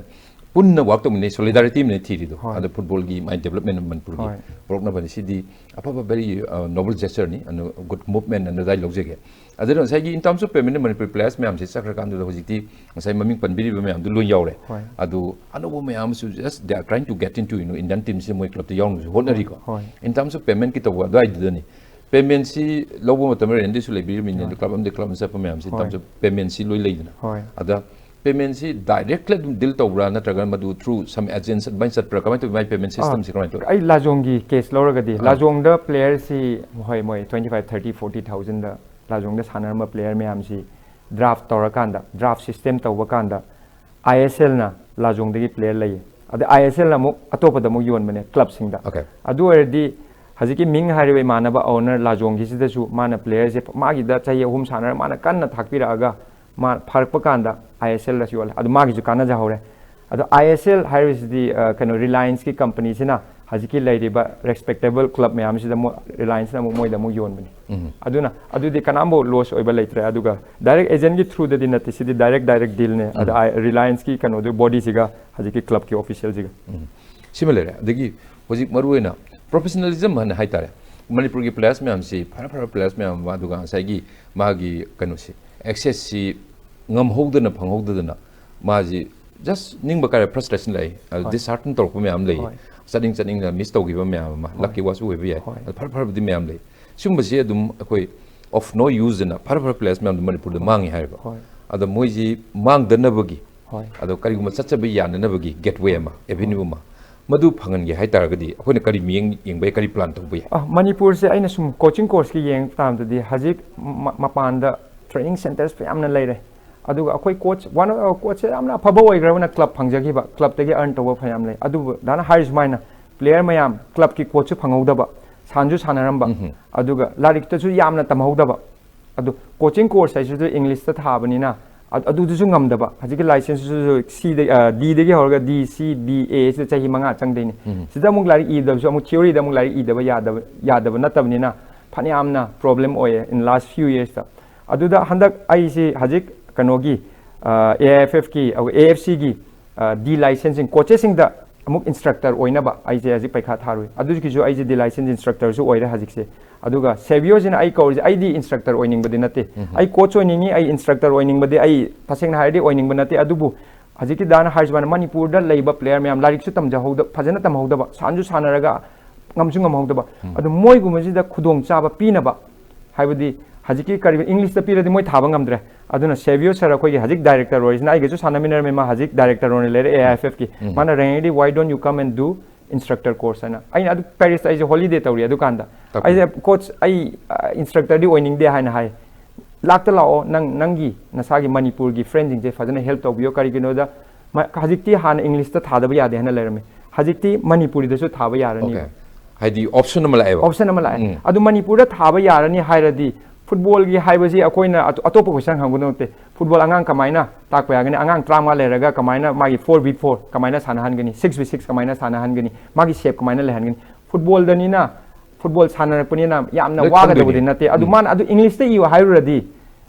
ꯄꯨꯟꯅ work ꯇꯧꯃꯤꯟꯅꯩ, solidarity ꯑꯃꯅ ꯊꯤꯔꯤꯗꯣ꯫ ꯍꯣꯏ꯫ ꯑꯗ football ꯒꯤ ꯃꯥꯏ development ꯑꯃ ꯃꯅꯤꯄꯨꯔꯒꯤ ꯍꯣꯏ꯫ ꯄꯨꯔꯛꯅꯕꯅꯤ꯫ ꯁꯤꯗꯤ ꯑꯐꯕ, very, ꯑ, noble gesture ꯅꯤ, ꯑꯗꯨ good movement ꯑꯅ ꯑꯗꯨꯃꯥꯏꯅ ꯂꯧꯖꯒꯦ꯫ ꯑꯗꯨꯅ ꯉꯁꯥꯏꯒꯤ in terms of payment Manipur players ꯃꯌꯥꯝꯁꯦ ꯆꯠꯈ꯭ꯔꯀꯥꯟꯗꯨꯗ ꯍꯧꯖꯤꯛꯇꯤ ꯉꯁꯥꯏ ꯃꯃꯤꯡ ꯄꯟꯕꯤꯔꯤꯕ ꯃꯌꯥꯝꯗꯨ ꯂꯣꯏ ꯌꯥꯎꯔꯦ꯫ ꯍꯣꯏ꯫ ꯑꯗꯨ ꯑꯅꯧꯕ ꯃꯌꯥꯝ ꯑꯃꯁꯨ just they are trying to get into, you know, Indian team ꯁꯤꯗ ꯃꯣꯏ club ꯇ ꯌꯥꯎꯅꯕꯁꯨ ꯍꯣꯠꯅꯔꯤꯀꯣ꯫ ꯍꯣꯏ꯫ In terms of payment ꯀꯤ ꯇꯧꯕ ꯑꯗꯨꯋꯥꯏꯗꯨꯗꯅꯤ꯫ Payment ꯁꯤ ꯂꯧꯕ ꯃꯇꯝꯗ ꯔꯦꯟꯗꯤꯁꯨ ꯂꯩꯕꯤꯔꯤꯕꯅꯤꯅ, ꯍꯣꯏ꯫ Club ꯑꯃꯗꯒꯤ club ꯑꯃ ꯆꯠꯄ ꯃꯌꯥꯝꯁꯤ in ꯍꯣꯏ꯫ Terms of payment ꯁꯤ ꯂꯣꯏ ꯂꯩꯗꯅ꯫ ꯍꯣꯏ꯫ ꯑꯗ payment ꯁꯤ direct ꯑꯗꯨꯝ deal ꯇꯧꯕ꯭ꯔꯥ, ꯅꯠꯇ꯭ꯔꯒ ꯃꯗꯨ through some agents ꯑꯗꯨꯃꯥꯏꯅ ꯆꯠꯄ꯭ꯔꯥ? ꯀꯃꯥꯏꯅ ꯇꯧꯋꯤ? ꯃꯥꯏ payment system ꯁꯤ ꯑꯥ, ꯀꯃꯥꯏꯅ ꯇꯧꯋꯤ? ꯑꯩ ꯂꯥꯖꯣꯡꯒꯤ case ꯂꯧꯔꯒꯗꯤ, ꯑꯥ꯫ ꯂꯥꯖꯣꯡꯗ player ꯁꯤ, ꯍꯣꯏ, ꯃꯣꯏ twenty five, thirty, forty thousand ꯗ ꯂꯥꯖꯣꯡꯗ ꯁꯥꯟꯅꯔꯝꯕ player ꯃꯌꯥꯝꯁꯤ draft ꯇꯧꯔꯀꯥꯟꯗ, draft system ꯇꯧꯕ ꯀꯥꯟꯗ, I S L ꯅ ꯂꯥꯖꯣꯡꯗꯒꯤ player ꯂꯩꯌꯦ꯫ ꯑꯗ I S L ꯅ ꯑꯃꯨꯛ ꯑꯇꯣꯞꯄꯗ ꯑꯃꯨꯛ ꯌꯣꯟꯕꯅꯦ, club ꯁꯤꯡꯗ꯫ Okay. ꯑꯗꯨ ꯑꯣꯏꯔꯗꯤ ꯍꯧꯖꯤꯛꯀꯤ ꯃꯤꯡ ꯍꯥꯏꯔꯤꯕ ꯏꯃꯥꯟꯅꯕ owner ꯂꯥꯖꯣꯡꯒꯤꯁꯤꯗꯁꯨ ꯃꯥꯅ player ꯁꯦ ꯃꯥꯒꯤꯗ ꯆꯍꯤ ꯑꯍꯨꯝ ꯁꯥꯟꯅꯔ ꯃꯥꯅ ꯀꯟꯅ ꯊꯥꯛꯄꯤꯔꯛꯑꯒ ꯃꯥ ꯐꯔꯛꯄ ꯀꯥꯟꯗ I S L ꯗꯁꯨ ꯌꯣꯜꯂꯦ꯫ ꯑꯗꯨ ꯃꯥꯒꯤꯁꯨ ꯀꯥꯟꯅꯖꯍꯧꯔꯦ꯫ ꯑꯗꯣ I S L ꯍꯥꯏꯔꯤꯁꯤꯗꯤ, ꯑ, ꯀꯩꯅꯣ, Reliance ꯀꯤ company ꯁꯤꯅ ꯍꯧꯖꯤꯛꯀꯤ ꯂꯩꯔꯤꯕ respectable club ꯃꯌꯥꯝꯁꯤꯗ ꯃꯣ-, Reliance ꯅ ꯑꯃꯨꯛ ꯃꯣꯏꯗ ꯑꯃꯨꯛ ꯌꯣꯟꯕꯅꯤ꯫ ꯎꯝ꯫ ꯑꯗꯨꯅ ꯑꯗꯨꯗꯤ ꯀꯅꯥꯝꯕꯨ loss ꯑꯣꯏꯕ ꯂꯩꯇ꯭ꯔꯦ꯫ ꯑꯗꯨꯒ direct agent ꯀꯤ through ꯗꯗꯤ ꯅꯠꯇꯦ, ꯁꯤꯗꯤ direct, direct deal ꯅꯦ꯫ ꯑꯗ ꯎꯝ꯫ I-, Reliance ꯀꯤ ꯀꯩꯅꯣꯗꯨ, body ꯁꯤꯒ ꯍꯧꯖꯤꯛꯀꯤ club ꯀꯤ official ꯁꯤꯒ꯫ ꯎꯝ꯫ ꯁꯤꯃ ꯂꯩꯔꯦ꯫ ꯑꯗꯒꯤ ꯍꯧꯖꯤꯛ ꯃꯔꯨꯑꯣꯏꯅ professionalism ꯍꯥꯏꯅ ꯍꯥꯏꯇꯥꯔꯦ, ꯃꯅꯤꯄꯨꯔꯒꯤ players ꯃꯌꯥꯝꯁꯤ, ꯐꯔ ꯐꯔꯕ players ꯃꯌꯥꯝ ꯑꯃ, ꯑꯗꯨꯒ ꯉꯁꯥꯏꯒꯤ ꯃꯥꯒꯤ ꯀꯩꯅꯣꯁꯤ, access ꯁꯤ ꯉꯝꯍꯧꯗꯅ, ꯐꯪꯍꯧꯗꯗꯅ, ꯃꯥꯁꯤ just ꯅꯤꯡꯕ ꯀꯥꯏꯔ, frustration ꯂꯥꯛꯏ, ꯑꯗ ꯍꯣꯏ꯫ Dishearten ꯇꯧꯔꯛꯄ ꯃꯌꯥꯝ ꯂꯩ꯫ ꯍꯣꯏ꯫ ꯆꯠꯅꯤꯡ ꯆꯠꯅꯤꯡꯗꯅ miss ꯇꯧꯈꯤꯕ ꯃꯌꯥꯝ ꯑꯃ, ꯍꯣꯏ꯫ Luck ꯀꯤ ꯋꯥꯁꯨ ꯑꯣꯏꯕ ꯌꯥꯏ꯫ ꯍꯣꯏ꯫ ꯑꯗ ꯐꯔ ꯐꯔꯕꯗꯤ ꯃꯌꯥꯝ ꯂꯩ꯫ ꯁꯤꯒꯨꯝꯕꯁꯤ ꯑꯗꯨꯝ ꯑꯩꯈꯣꯏ of no use ꯑꯅ ꯐꯔ ꯐꯔ players ꯃꯌꯥꯝꯗꯣ ꯃꯅꯤꯄꯨꯔꯗ ꯍꯣꯏ꯫ ꯃꯥꯡꯉꯤ ꯍꯥꯏꯔꯤꯕ꯫ ꯍꯣꯏ꯫ ꯑꯗꯣ ꯃꯣꯏꯁꯤ ꯃꯥꯡꯗꯅꯕꯒꯤ, ꯍꯣꯏ꯫ ꯑꯗꯣ ꯀꯔꯤꯒꯨꯝꯕ ꯆꯠꯆꯕ ꯌꯥꯅꯅꯕꯒꯤ gateway ꯑꯃ, avenue ꯍꯣꯏ꯫ ꯑꯃ, ꯃꯗꯨ ꯐꯪꯍꯟꯒꯦ ꯍꯥꯏ ꯇꯥꯔꯒꯗꯤ ꯑꯩꯈꯣꯏꯅ ꯀꯔꯤ ꯃꯤꯠꯌꯦꯡ ꯌꯦꯡꯕ ꯌꯥꯏ, ꯀꯔꯤ plan ꯇꯧꯕ ꯌꯥꯏ? ꯑ, ꯃꯅꯤꯄꯨꯔꯁꯦ ꯑꯩꯅ ꯁꯨꯝ coaching course ꯀꯤ ꯌꯦꯡꯕ ꯇꯥꯔꯒꯗꯤ ꯍꯧꯖꯤꯛ ꯃ-, ꯃꯄꯥꯟꯗ training centres ꯃꯌꯥꯝꯅ ꯂꯩꯔꯦ꯫ ꯑꯗꯨꯒ ꯑꯩꯈꯣꯏ coach, one coachꯁꯦ ꯌꯥꯝꯅ ꯑꯐꯕ ꯑꯣꯏꯈ꯭ꯔꯕꯅ club ꯐꯪꯖꯈꯤꯕ, clubꯇꯒꯤ earn ꯇꯧꯕ ꯐꯅꯌꯥꯝ ꯂꯩ꯫ ꯑꯗꯨꯕꯨ ꯗꯥꯅ ꯍꯥꯏꯔꯤ ꯁꯨꯃꯥꯏꯅ, player ꯃꯌꯥꯝ clubꯀꯤ coachꯁꯨ ꯐꯪꯍꯧꯗꯕ, ꯁꯥꯟꯁꯨ ꯁꯥꯟꯅꯔꯝꯕ, ꯎꯝ꯫ ꯑꯗꯨꯒ ꯂꯥꯏꯔꯤꯛꯇꯁꯨ ꯌꯥꯝꯅ ꯇꯝꯍꯧꯗꯕ꯫ ꯑꯗꯨ coaching course ꯍꯥꯏꯁꯤꯁꯨ Englishꯇ ꯊꯥꯕꯅꯤꯅ, ꯑ-, ꯑꯗꯨꯗꯨꯁꯨ ꯉꯝꯗꯕ꯫ ꯍꯧꯖꯤꯛꯀꯤ licenseꯁꯤꯁꯨ Cꯗ, ꯑ, Dꯗꯒꯤ ꯍꯧꯔꯒ D, C, B, A ꯁꯤꯗ ꯆꯍꯤ ꯃꯉꯥ ꯆꯪꯗꯣꯏꯅꯤ꯫ ꯎꯝ꯫ ꯁꯤꯗ ꯑꯃꯨꯛ ꯂꯥꯏꯔꯤꯛ ꯏꯗꯕꯁꯨ, ꯑꯃꯨꯛ theoryꯗ ꯑꯃꯨꯛ ꯂꯥꯏꯔꯤꯛ ꯏꯗꯕ ꯌꯥꯗꯕ, ꯌꯥꯗꯕ ꯅꯠꯇꯕꯅꯤꯅ ꯐꯅꯌꯥꯝꯅ problem ꯑꯣꯏꯌꯦ in last few yearsꯇ꯫ ꯑꯗꯨꯗ ꯍꯟꯗꯛ ꯑꯩꯁꯤ ꯍꯧꯖꯤꯛ ꯀꯩꯅꯣꯒꯤ, ꯑ, AIFFꯀꯤ, ꯑ, AFCꯒꯤ, ꯑ, D licenseꯁꯤꯡ coachesꯁꯤꯡꯗ ꯑꯃꯨꯛ instructor ꯑꯣꯏꯅꯕ ꯑꯩꯁꯦ ꯍꯧꯖꯤꯛ ꯄꯩꯈꯥ ꯊꯥꯔꯨꯏ꯫ ꯑꯗꯨꯒꯤꯁꯨ ꯑꯩꯁꯦ D license instructorꯁꯨ ꯑꯣꯏꯔꯦ ꯍꯧꯖꯤꯛꯁꯦ꯫ ꯑꯗꯨꯒ ꯁꯦꯕꯤꯌꯣꯁꯤꯅ ꯑꯩ ꯀꯧꯔꯤꯁꯦ, ꯑꯩꯗꯤ instructor ꯑꯣꯏꯅꯤꯡꯕꯗꯤ ꯅꯠꯇꯦ꯫ ꯎꯝ꯫ ꯑꯩ coach ꯑꯣꯏꯅꯤꯡꯉꯤ, ꯑꯩ instructor ꯑꯣꯏꯅꯤꯡꯕꯗꯤ ꯑꯩ ꯇꯁꯦꯡꯅ ꯍꯥꯏꯔꯗꯤ ꯑꯣꯏꯅꯤꯡꯕ ꯅꯠꯇꯦ꯫ ꯑꯗꯨꯕꯨ ꯍꯧꯖꯤꯛꯀꯤ ꯗꯥꯅ ꯍꯥꯏꯔꯤꯁꯨꯃꯥꯏꯅ ꯃꯅꯤꯄꯨꯔꯗ ꯂꯩꯕ player ꯃꯌꯥꯝ, ꯂꯥꯏꯔꯤꯛꯁꯨ ꯇꯝꯖꯍꯧꯗ-, ꯐꯖꯅ ꯇꯝꯍꯧꯗꯕ, ꯁꯥꯟꯁꯨ ꯁꯥꯟꯅꯔꯒ ꯉꯝꯁꯨ ꯉꯝꯍꯧꯗꯕ, ꯎꯝ꯫ ꯑꯗꯨ ꯃꯣꯏꯒꯨꯝꯕꯁꯤꯗ ꯈꯨꯗꯣꯡꯆꯥꯕ ꯄꯤꯅꯕ, ꯍꯥꯏꯕꯗꯤ ꯍꯧꯖꯤꯛꯀꯤ ꯀꯔꯤꯒꯨꯝꯕ Englishꯇ ꯄꯤꯔꯗꯤ ꯃꯣꯏ ꯊꯥꯕ ꯉꯝꯗ꯭ꯔꯦ꯫ ꯑꯗꯨꯅ ꯁꯦꯕꯤꯌꯣ sir ꯑꯩꯈꯣꯏꯒꯤ ꯍꯧꯖꯤꯛ director ꯑꯣꯏꯔꯤꯁꯤꯅ, ꯑꯩꯒꯁꯨ ꯁꯥꯟꯅꯃꯤꯟꯅꯔꯝꯃꯦ, ꯃꯥ ꯍꯧꯖꯤꯛ director ꯑꯣꯏꯅ ꯂꯩꯔꯦ AIFFꯀꯤ꯫ ꯎꯝ꯫ ꯃꯥꯅ ꯔꯦꯡꯉꯩꯗꯤ, "Why don't you come and do instructor course?" ꯍꯥꯏꯅ꯫ ꯑꯩꯅ ꯑꯗꯨ Parisꯇ ꯑꯩꯁꯦ holiday ꯇꯧꯔꯤ ꯑꯗꯨꯀꯥꯟꯗ꯫ ꯇꯥꯛꯄꯤ꯫ ꯑꯩꯁꯦ, "Coach, ꯑꯩ, ꯑ, instructorꯗꯤ ꯑꯣꯏꯅꯤꯡꯗꯦ," ꯍꯥꯏꯅ ꯍꯥꯏ꯫ "ꯂꯥꯛꯇ ꯂꯥꯛꯑꯣ, ꯅꯪ, ꯅꯪꯒꯤ ꯅꯁꯥꯒꯤ ꯃꯅꯤꯄꯨꯔꯒꯤ friendꯁꯤꯡꯁꯦ ꯐꯖꯅ help ꯇꯧꯕꯤꯌꯣ꯫ ꯀꯔꯤꯒꯤꯅꯣꯗ ꯃ-, ꯍꯧꯖꯤꯛꯇꯤ ꯍꯥꯟꯅ Englishꯇ ꯊꯥꯗꯕ ꯌꯥꯗꯦ ꯍꯥꯏꯅ ꯂꯩꯔꯝꯃꯦ꯫ ꯍꯧꯖꯤꯛꯇꯤ ꯃꯅꯤꯄꯨꯔꯤꯗꯁꯨ ꯊꯥꯕ ꯌꯥꯔꯅꯤ." Okay. ꯍꯥꯏꯗꯤ option ꯑꯃ ꯂꯥꯛꯑꯦꯕ꯫ Option ꯑꯃ ꯂꯥꯛꯑꯦ꯫ ꯎꯝ꯫ ꯑꯗꯨ ꯃꯅꯤꯄꯨꯔꯗ ꯊꯥꯕ ꯌꯥꯔꯅꯤ ꯍꯥꯏꯔꯗꯤ, footballꯒꯤ ꯍꯥꯏꯕꯁꯤ ꯑꯩꯈꯣꯏꯅ ꯑꯇꯣ-, ꯑꯇꯣꯞꯄ question ꯍꯪꯒꯗꯧ ꯅꯠꯇꯦ꯫ Football ꯑꯉꯥꯡ ꯀꯃꯥꯏꯅ ꯇꯥꯛꯄ ꯌꯥꯒꯅꯤ? ꯑꯉꯥꯡ ꯇꯔꯥꯃꯉꯥ ꯂꯩꯔꯒ ꯀꯃꯥꯏꯅ ꯃꯥꯒꯤ four v four ꯀꯃꯥꯏꯅ ꯁꯥꯟꯅꯍꯟꯒꯅꯤ? Six v six ꯀꯃꯥꯏꯅ ꯁꯥꯟꯅꯍꯟꯒꯅꯤ? ꯃꯥꯒꯤ shape ꯀꯃꯥꯏꯅ ꯂꯩꯍꯟꯒꯅꯤ? Footballꯗꯅꯤꯅ, football ꯁꯥꯟꯅꯔꯛꯄꯅꯤꯅ ꯌꯥꯝꯅ ꯂꯣꯏ ꯋꯥꯒꯗꯕꯗꯤ ꯈꯪꯗꯣꯏꯅꯤ꯫ ꯅꯠꯇꯦ꯫ ꯑꯗꯨ ꯎꯝ꯫ ꯃꯥꯅ ꯑꯗꯨ Englishꯇ ꯏꯌꯨ ꯍꯥꯏꯔꯨꯔꯗꯤ,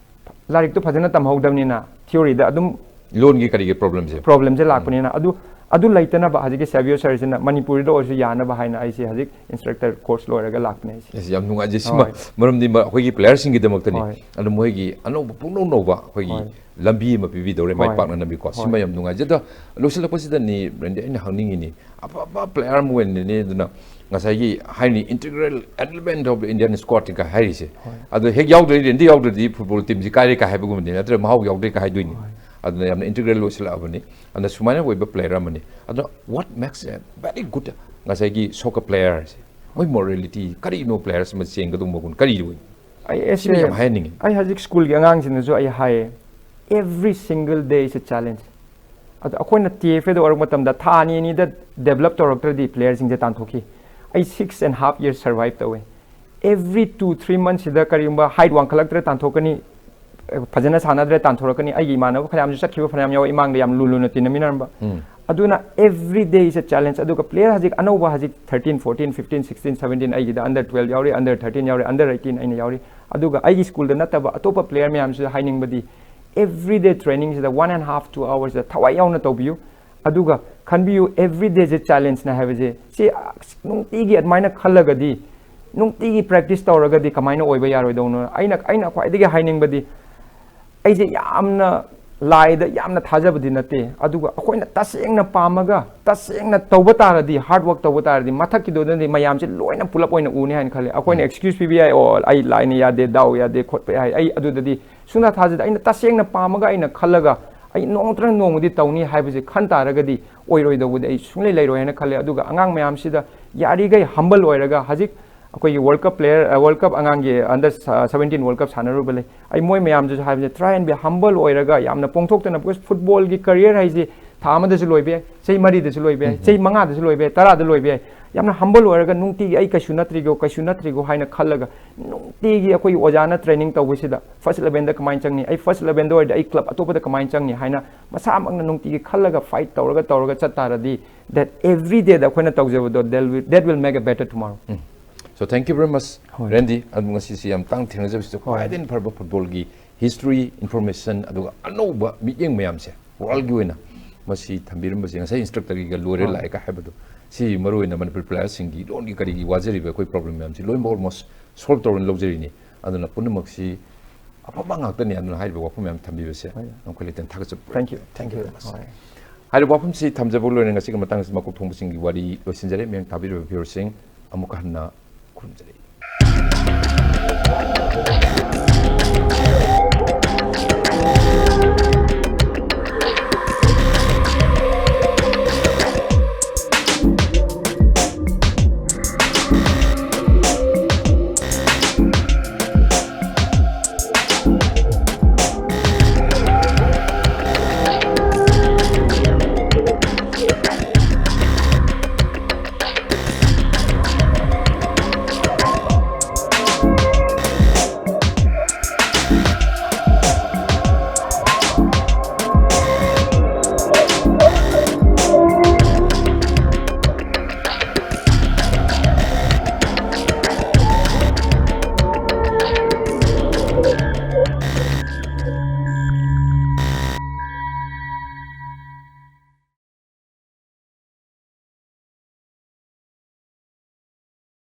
ꯂꯥꯏꯔꯤꯛꯇꯣ ꯐꯖꯅ ꯇꯝꯍꯧꯗꯕꯅꯤꯅ theoryꯗ ꯑꯗꯨꯝ ꯂꯣꯟꯒꯤ ꯀꯔꯤꯒꯤ problemꯁꯦ꯫ Problemꯁꯦ ꯎꯝ꯫ ꯂꯥꯛꯄꯅꯤꯅ, ꯑꯗꯨ, ꯑꯗꯨ ꯂꯩꯇꯅꯕ ꯍꯧꯖꯤꯛꯀꯤ ꯁꯦꯕꯤꯌꯣ sirꯁꯤꯅ ꯃꯅꯤꯄꯨꯔꯤꯗ ꯑꯣꯏꯔꯁꯨ ꯌꯥꯅꯕ ꯍꯥꯏꯅ ꯑꯩꯁꯦ ꯍꯧꯖꯤꯛ instructor course ꯂꯣꯏꯔꯒ ꯂꯥꯛꯄꯅꯦ ꯑꯩꯁꯦ꯫ ꯑꯁ, ꯌꯥꯝ ꯅꯨꯡꯉꯥꯏꯖꯩ꯫ ꯁꯤꯃ ꯍꯣꯏ꯫ ꯃꯔꯝꯗꯤ ꯃ-, ꯑꯩꯈꯣꯏꯒꯤ playerꯁꯤꯡꯒꯤꯗꯃꯛꯇꯅꯤ꯫ ꯍꯣꯏ꯫ ꯑꯗꯨ ꯃꯣꯏꯒꯤ ꯑꯅꯧꯕ, ꯄꯨꯡꯅꯧ ꯅꯧꯕ ꯑꯩꯈꯣꯏꯒꯤ ꯍꯣꯏ꯫ ꯂꯝꯕꯤ ꯑꯃ ꯄꯤꯕꯤꯗꯧꯔꯦ, ꯃꯥꯏ ꯍꯣꯏ꯫ ꯄꯥꯛꯅꯅꯕꯤꯀꯣ꯫ ꯍꯣꯏ꯫ ꯁꯤꯃ ꯌꯥꯝ ꯅꯨꯡꯉꯥꯏꯖꯩ꯫ ꯑꯗꯣ ꯂꯣꯏꯁꯤꯜꯂꯛꯄꯁꯤꯗꯅꯤ, ꯔꯦꯟꯗꯤ, ꯑꯩꯅ ꯍꯪꯅꯤꯡꯉꯤꯅꯤ, ꯑꯐꯕ player ꯑꯃ ꯑꯣꯏꯅꯅꯦ, ꯑꯗꯨꯅ ꯉꯁꯥꯏꯒꯤ ꯍꯥꯏꯅꯤ, integral element of the Indian squad ꯀ ꯍꯥꯏꯔꯤꯁꯦ꯫ ꯍꯣꯏ꯫ ꯑꯗꯣ ꯍꯦꯛ ꯌꯥꯎꯗ꯭ꯔꯗꯤ, ꯔꯦꯟꯗꯤ ꯌꯥꯎꯗ꯭ꯔꯗꯤ football teamꯁꯤ ꯀꯥꯏꯔꯦ ꯀ ꯍꯥꯏꯕꯒꯨꯝꯕꯅꯤ, ꯅꯠꯇ꯭ꯔꯒ ꯃꯍꯥꯎ ꯌꯥꯎꯗ꯭ꯔꯦ ꯀ ꯍꯥꯏꯗꯣꯏꯅꯤ꯫ ꯍꯣꯏ꯫ ꯑꯗꯨꯅ ꯌꯥꯝꯅ integral ꯑꯣꯏꯁꯤꯜꯂꯛꯑꯕꯅꯤ꯫ ꯑꯗꯨꯅ ꯁꯨꯃꯥꯏꯅ ꯑꯣꯏꯕ player ꯑꯃꯅꯤ꯫ ꯑꯗꯣ what makes a very good, ꯉꯁꯥꯏꯒꯤ soccer playerꯁꯦ? ꯃꯣꯏ morality ꯀꯔꯤꯅꯣ? Players ꯑꯃ ꯆꯦꯟꯒꯗꯧꯕ ꯃꯒꯨꯟ ꯀꯔꯤ ꯑꯣꯏ? ꯑꯩ, ꯑꯩꯁꯦ, ꯁꯤꯃ ꯌꯥꯝ ꯍꯥꯏꯍꯟꯅꯤꯡꯉꯤ꯫ ꯑꯩ ꯍꯧꯖꯤꯛ schoolꯒꯤ ꯑꯉꯥꯡꯁꯤꯡꯗꯁꯨ ꯑꯩ ꯍꯥꯏꯌꯦ, Every single day is a challenge. ꯑꯗꯣ ꯑꯩꯈꯣꯏꯅ ꯇꯤ ꯑꯦꯐ ꯑꯦꯗ ꯑꯣꯏꯔꯛꯄ ꯃꯇꯝꯗ ꯊꯥ ꯑꯅꯤ ꯑꯅꯤꯗ ꯗꯦꯕꯂꯞ ꯇꯧꯔꯛꯇ꯭ꯔꯗꯤ ꯄ꯭ꯂꯦꯌꯔꯁꯤꯡꯁꯦ ꯇꯥꯟꯊꯣꯛꯈꯤ. ꯑꯩ six and half years survive ꯇꯧꯋꯦ. Every two three monthsꯁꯤꯗ ꯀꯔꯤꯒꯨꯝꯕ ꯍꯥꯏꯠ ꯋꯥꯡꯈꯠꯂꯛꯇ꯭ꯔꯦ ꯇꯥꯟꯊꯣꯛꯀꯅꯤ, ꯐꯖꯅ ꯁꯥꯟꯅꯗ꯭ꯔꯦ ꯇꯥꯟꯊꯣꯔꯛꯀꯅꯤ. ꯑꯩꯒꯤ ꯏꯃꯥꯟꯅꯕ ꯐꯅꯌꯥꯝꯁꯨ ꯆꯠꯈꯤꯕ ꯐꯅꯌꯥꯝ ꯌꯥꯎꯋꯤ, ꯏꯃꯥꯡꯗ ꯌꯥꯝ ꯂꯨ ꯂꯨꯅ ꯇꯤꯟꯅꯃꯤꯟꯅꯔꯝꯕ. ꯑꯗꯨꯅ every day is a challenge. ꯑꯗꯨꯒ ꯄ꯭ꯂꯦꯌꯔ ꯍꯧꯖꯤꯛ ꯑꯅꯧꯕ ꯍꯧꯖꯤꯛ thirteen, fourteen, fifteen, sixteen, seventeen, ꯑꯩꯒꯤꯗ under twelve ꯌꯥꯎꯔꯤ, under thirteen ꯌꯥꯎꯔꯤ, under eighteen ꯑꯩꯅ ꯌꯥꯎꯔꯤ. ꯑꯗꯨꯒ ꯑꯩꯒꯤ ꯁ꯭ꯀꯨꯜꯗ ꯅꯠꯇꯕ ꯑꯇꯣꯞꯄ ꯄ꯭ꯂꯦꯌꯔ ꯃꯌꯥꯝꯁꯤꯗ ꯍꯥꯏꯅꯤꯡꯕꯗꯤ, every day trainingꯁꯤꯗ one and half, two hoursꯇ ꯊꯋꯥꯏ ꯌꯥꯎꯅ ꯇꯧꯕꯤꯌꯨ. ꯑꯗꯨꯒ ꯈꯟꯕꯤꯌꯨ, every dayꯁꯦ challengeꯅ ꯍꯥꯏꯕꯁꯦ ꯁꯤ, ꯑꯁ, ꯅꯨꯡꯇꯤꯒꯤ ꯑꯗꯨꯃꯥꯏꯅ ꯈꯜꯂꯒꯗꯤ, ꯅꯨꯡꯇꯤꯒꯤ practice ꯇꯧꯔꯒꯗꯤ ꯀꯃꯥꯏꯅ ꯑꯣꯏꯕ ꯌꯥꯔꯣꯏꯗꯧꯅꯣ? ꯑꯩꯅ, ꯑꯩꯅ ꯈ꯭ꯋꯥꯏꯗꯒꯤ ꯍꯥꯏꯅꯤꯡꯕꯗꯤ, ꯑꯩꯁꯦ ꯌꯥꯝꯅ ꯂꯥꯏꯗ ꯌꯥꯝꯅ ꯊꯥꯖꯕꯗꯤ ꯅꯠꯇꯦ, ꯑꯗꯨꯒ ꯑꯩꯈꯣꯏꯅ ꯇꯁꯦꯡꯅ ꯄꯥꯝꯃꯒ ꯇꯁꯦꯡꯅ ꯇꯧꯕ ꯇꯥꯔꯗꯤ, hard work ꯇꯧꯕ ꯇꯥꯔꯗꯤ, ꯃꯊꯛꯀꯤꯗꯨꯅꯗꯤ ꯃꯌꯥꯝꯁꯦ ꯂꯣꯏꯅ ꯄꯨꯂꯞ ꯑꯣꯏꯅ ꯎꯅꯤ ꯍꯥꯏꯅ ꯈꯜꯂꯦ. ꯑꯩꯈꯣꯏꯅ excuse ꯄꯤꯕ ꯌꯥꯏ, "ꯑꯣ, ꯑꯩ ꯂꯥꯏꯅ ꯌꯥꯗꯦ, ꯗꯥꯎ ꯌꯥꯗꯦ, ꯈꯣꯠꯄ ꯌꯥꯏ", ꯑꯩ ꯑꯗꯨꯗꯗꯤ ꯁꯨꯡꯊꯥ ꯊꯥꯖꯗꯦ. ꯑꯩꯅ ꯇꯁꯦꯡꯅ ꯄꯥꯝꯃꯒ ꯑꯩꯅ ꯈꯜꯂꯒ ꯑꯩ ꯅꯣꯡꯃꯇꯪ ꯅꯣꯡꯃꯗꯤ ꯇꯧꯅꯤ ꯍꯥꯏꯕꯁꯦ ꯈꯟ ꯇꯥꯔꯒꯗꯤ ꯑꯣꯏꯔꯣꯏꯗꯧꯕꯗꯤ ꯑꯩ ꯁꯨꯡꯂꯩ ꯂꯩꯔꯣꯏ ꯍꯥꯏꯅ ꯈꯜꯂꯦ. ꯑꯗꯨꯒ ꯑꯉꯥꯡ ꯃꯌꯥꯝꯁꯤꯗ ꯌꯥꯔꯤꯈꯩ humble ꯑꯣꯏꯔꯒ, ꯍꯧꯖꯤꯛ ꯑꯩꯈꯣꯏꯒꯤ World Cup player, ꯑ, World Cup ꯑꯉꯥꯡꯒꯤ under seventeen World Cup ꯁꯥꯟꯅꯔꯨꯕ ꯂꯩ. ꯑꯩ ꯃꯣꯏ ꯃꯌꯥꯝꯗꯨꯁꯨ ꯍꯥꯏꯕꯁꯦ, try and be humble ꯑꯣꯏꯔꯒ, ꯌꯥꯝꯅ ꯄꯣꯡꯊꯣꯛꯇꯅ, because footballꯒꯤ career ꯍꯥꯏꯁꯤ ꯊꯥ ꯑꯃꯗꯁꯨ ꯂꯣꯏꯕ ꯌꯥꯏ, ꯆꯍꯤ ꯃꯔꯤꯗꯁꯨ ꯂꯣꯏꯕ ꯌꯥꯏ, ꯆꯍꯤ ꯃꯉꯥꯗꯁꯨ ꯂꯣꯏꯕ ꯌꯥꯏ, ꯇꯔꯥꯗ ꯂꯣꯏꯕ ꯌꯥꯏ. ꯌꯥꯝꯅ humble ꯑꯣꯏꯔꯒ ꯅꯨꯡꯇꯤꯒꯤ ꯑꯩ ꯀꯩꯁꯨ ꯅꯠꯇ꯭ꯔꯤꯒꯣ, ꯀꯩꯁꯨ ꯅꯠꯇ꯭ꯔꯤꯒꯣ ꯍꯥꯏꯅ ꯈꯜꯂꯒ ꯅꯨꯡꯇꯤꯒꯤ ꯑꯩꯈꯣꯏꯒꯤ ꯑꯣꯖꯥꯅ training ꯇꯧꯕꯁꯤꯗ first elevenꯗ ꯀꯃꯥꯏꯅ ꯆꯪꯅꯤ, ꯑꯩ first elevenꯗ ꯑꯣꯏꯔꯗꯤ ꯑꯩ club ꯑꯇꯣꯞꯄꯗ ꯀꯃꯥꯏꯅ ꯆꯪꯅꯤ ꯍꯥꯏꯅ ꯃꯁꯥꯃꯛꯅ ꯅꯨꯡꯇꯤꯒꯤ ꯈꯜꯂꯒ fight ꯇꯧꯔꯒ, ꯇꯧꯔꯒ ꯆꯠ ꯇꯥꯔꯗꯤ, that every dayꯗ ꯑꯩꯈꯣꯏꯅ ꯇꯧꯖꯕꯗꯣ, that will, that will make a better tomorrow. So thank you very much, ꯍꯣꯏ. ꯔꯦꯟꯗꯤ꯫ ꯑꯗꯨ ꯉꯁꯤꯁꯤ ꯌꯥꯝ ꯇꯥꯡ ꯊꯦꯡꯅꯖꯕꯁꯤꯗ ꯈ꯭ꯋꯥꯏꯗꯒꯤ ꯐꯔꯕ footballꯒꯤ history, information, ꯑꯗꯨꯒ ꯑꯅꯧꯕ ꯃꯤꯠꯌꯦꯡ ꯃꯌꯥꯝꯁꯦ worldꯒꯤ ꯑꯣꯏꯅ ꯃꯁꯤ ꯊꯝꯕꯤꯔꯝꯕꯁꯦ, ꯉꯁꯥꯏ instructorꯒꯤꯒ ꯂꯣꯏꯔꯦ, ꯍꯣꯏ. ꯂꯥꯛꯑꯦꯒ ꯍꯥꯏꯕꯗꯣ, ꯁꯤ ꯃꯔꯨꯑꯣꯏꯅ ꯃꯅꯤꯄꯨꯔꯤ playerꯁꯤꯡꯒꯤ ꯂꯣꯟꯒꯤ ꯀꯔꯤꯒꯤ ꯋꯥꯖꯔꯤꯕ ꯑꯩꯈꯣꯏ problem ꯃꯌꯥꯝꯁꯤ ꯂꯣꯏꯅꯃꯛ almost solve ꯇꯧꯔꯅ ꯂꯧꯖꯔꯤꯅꯤ. ꯑꯗꯨꯅ ꯄꯨꯝꯅꯃꯛꯁꯤ ꯑꯐꯕ ꯉꯥꯛꯇꯅꯤ꯫ ꯑꯗꯨꯅ ꯍꯥꯏꯔꯤꯕ ꯋꯥꯐꯝ ꯃꯌꯥꯝ ꯊꯝꯕꯤꯕꯁꯦ ꯍꯣꯏ. ꯌꯥꯝ ꯈꯣꯏ ꯂꯩꯇꯅ ꯊꯥꯒꯠꯆꯕ. Thank you, thank you very much. ꯍꯣꯏ. ꯍꯥꯏꯔꯤꯕ ꯋꯥꯐꯝꯁꯤ ꯊꯝꯖꯕ ꯂꯣꯏꯔꯦ꯫ ꯉꯁꯤꯒꯤ ꯃꯇꯥꯡꯁꯤ ꯃꯀꯣꯛ ꯊꯣꯡꯕꯁꯤꯡꯒꯤ ꯋꯥꯔꯤ ꯂꯣꯏꯁꯤꯟꯖꯔꯦ꯫ ꯃꯌꯥꯝ ꯇꯥꯕꯤꯔꯤꯕ viewerꯁꯤꯡ ꯑꯃꯨꯛꯀ ꯍꯟꯅ ꯈꯨꯔꯨꯝꯖꯔꯤ꯫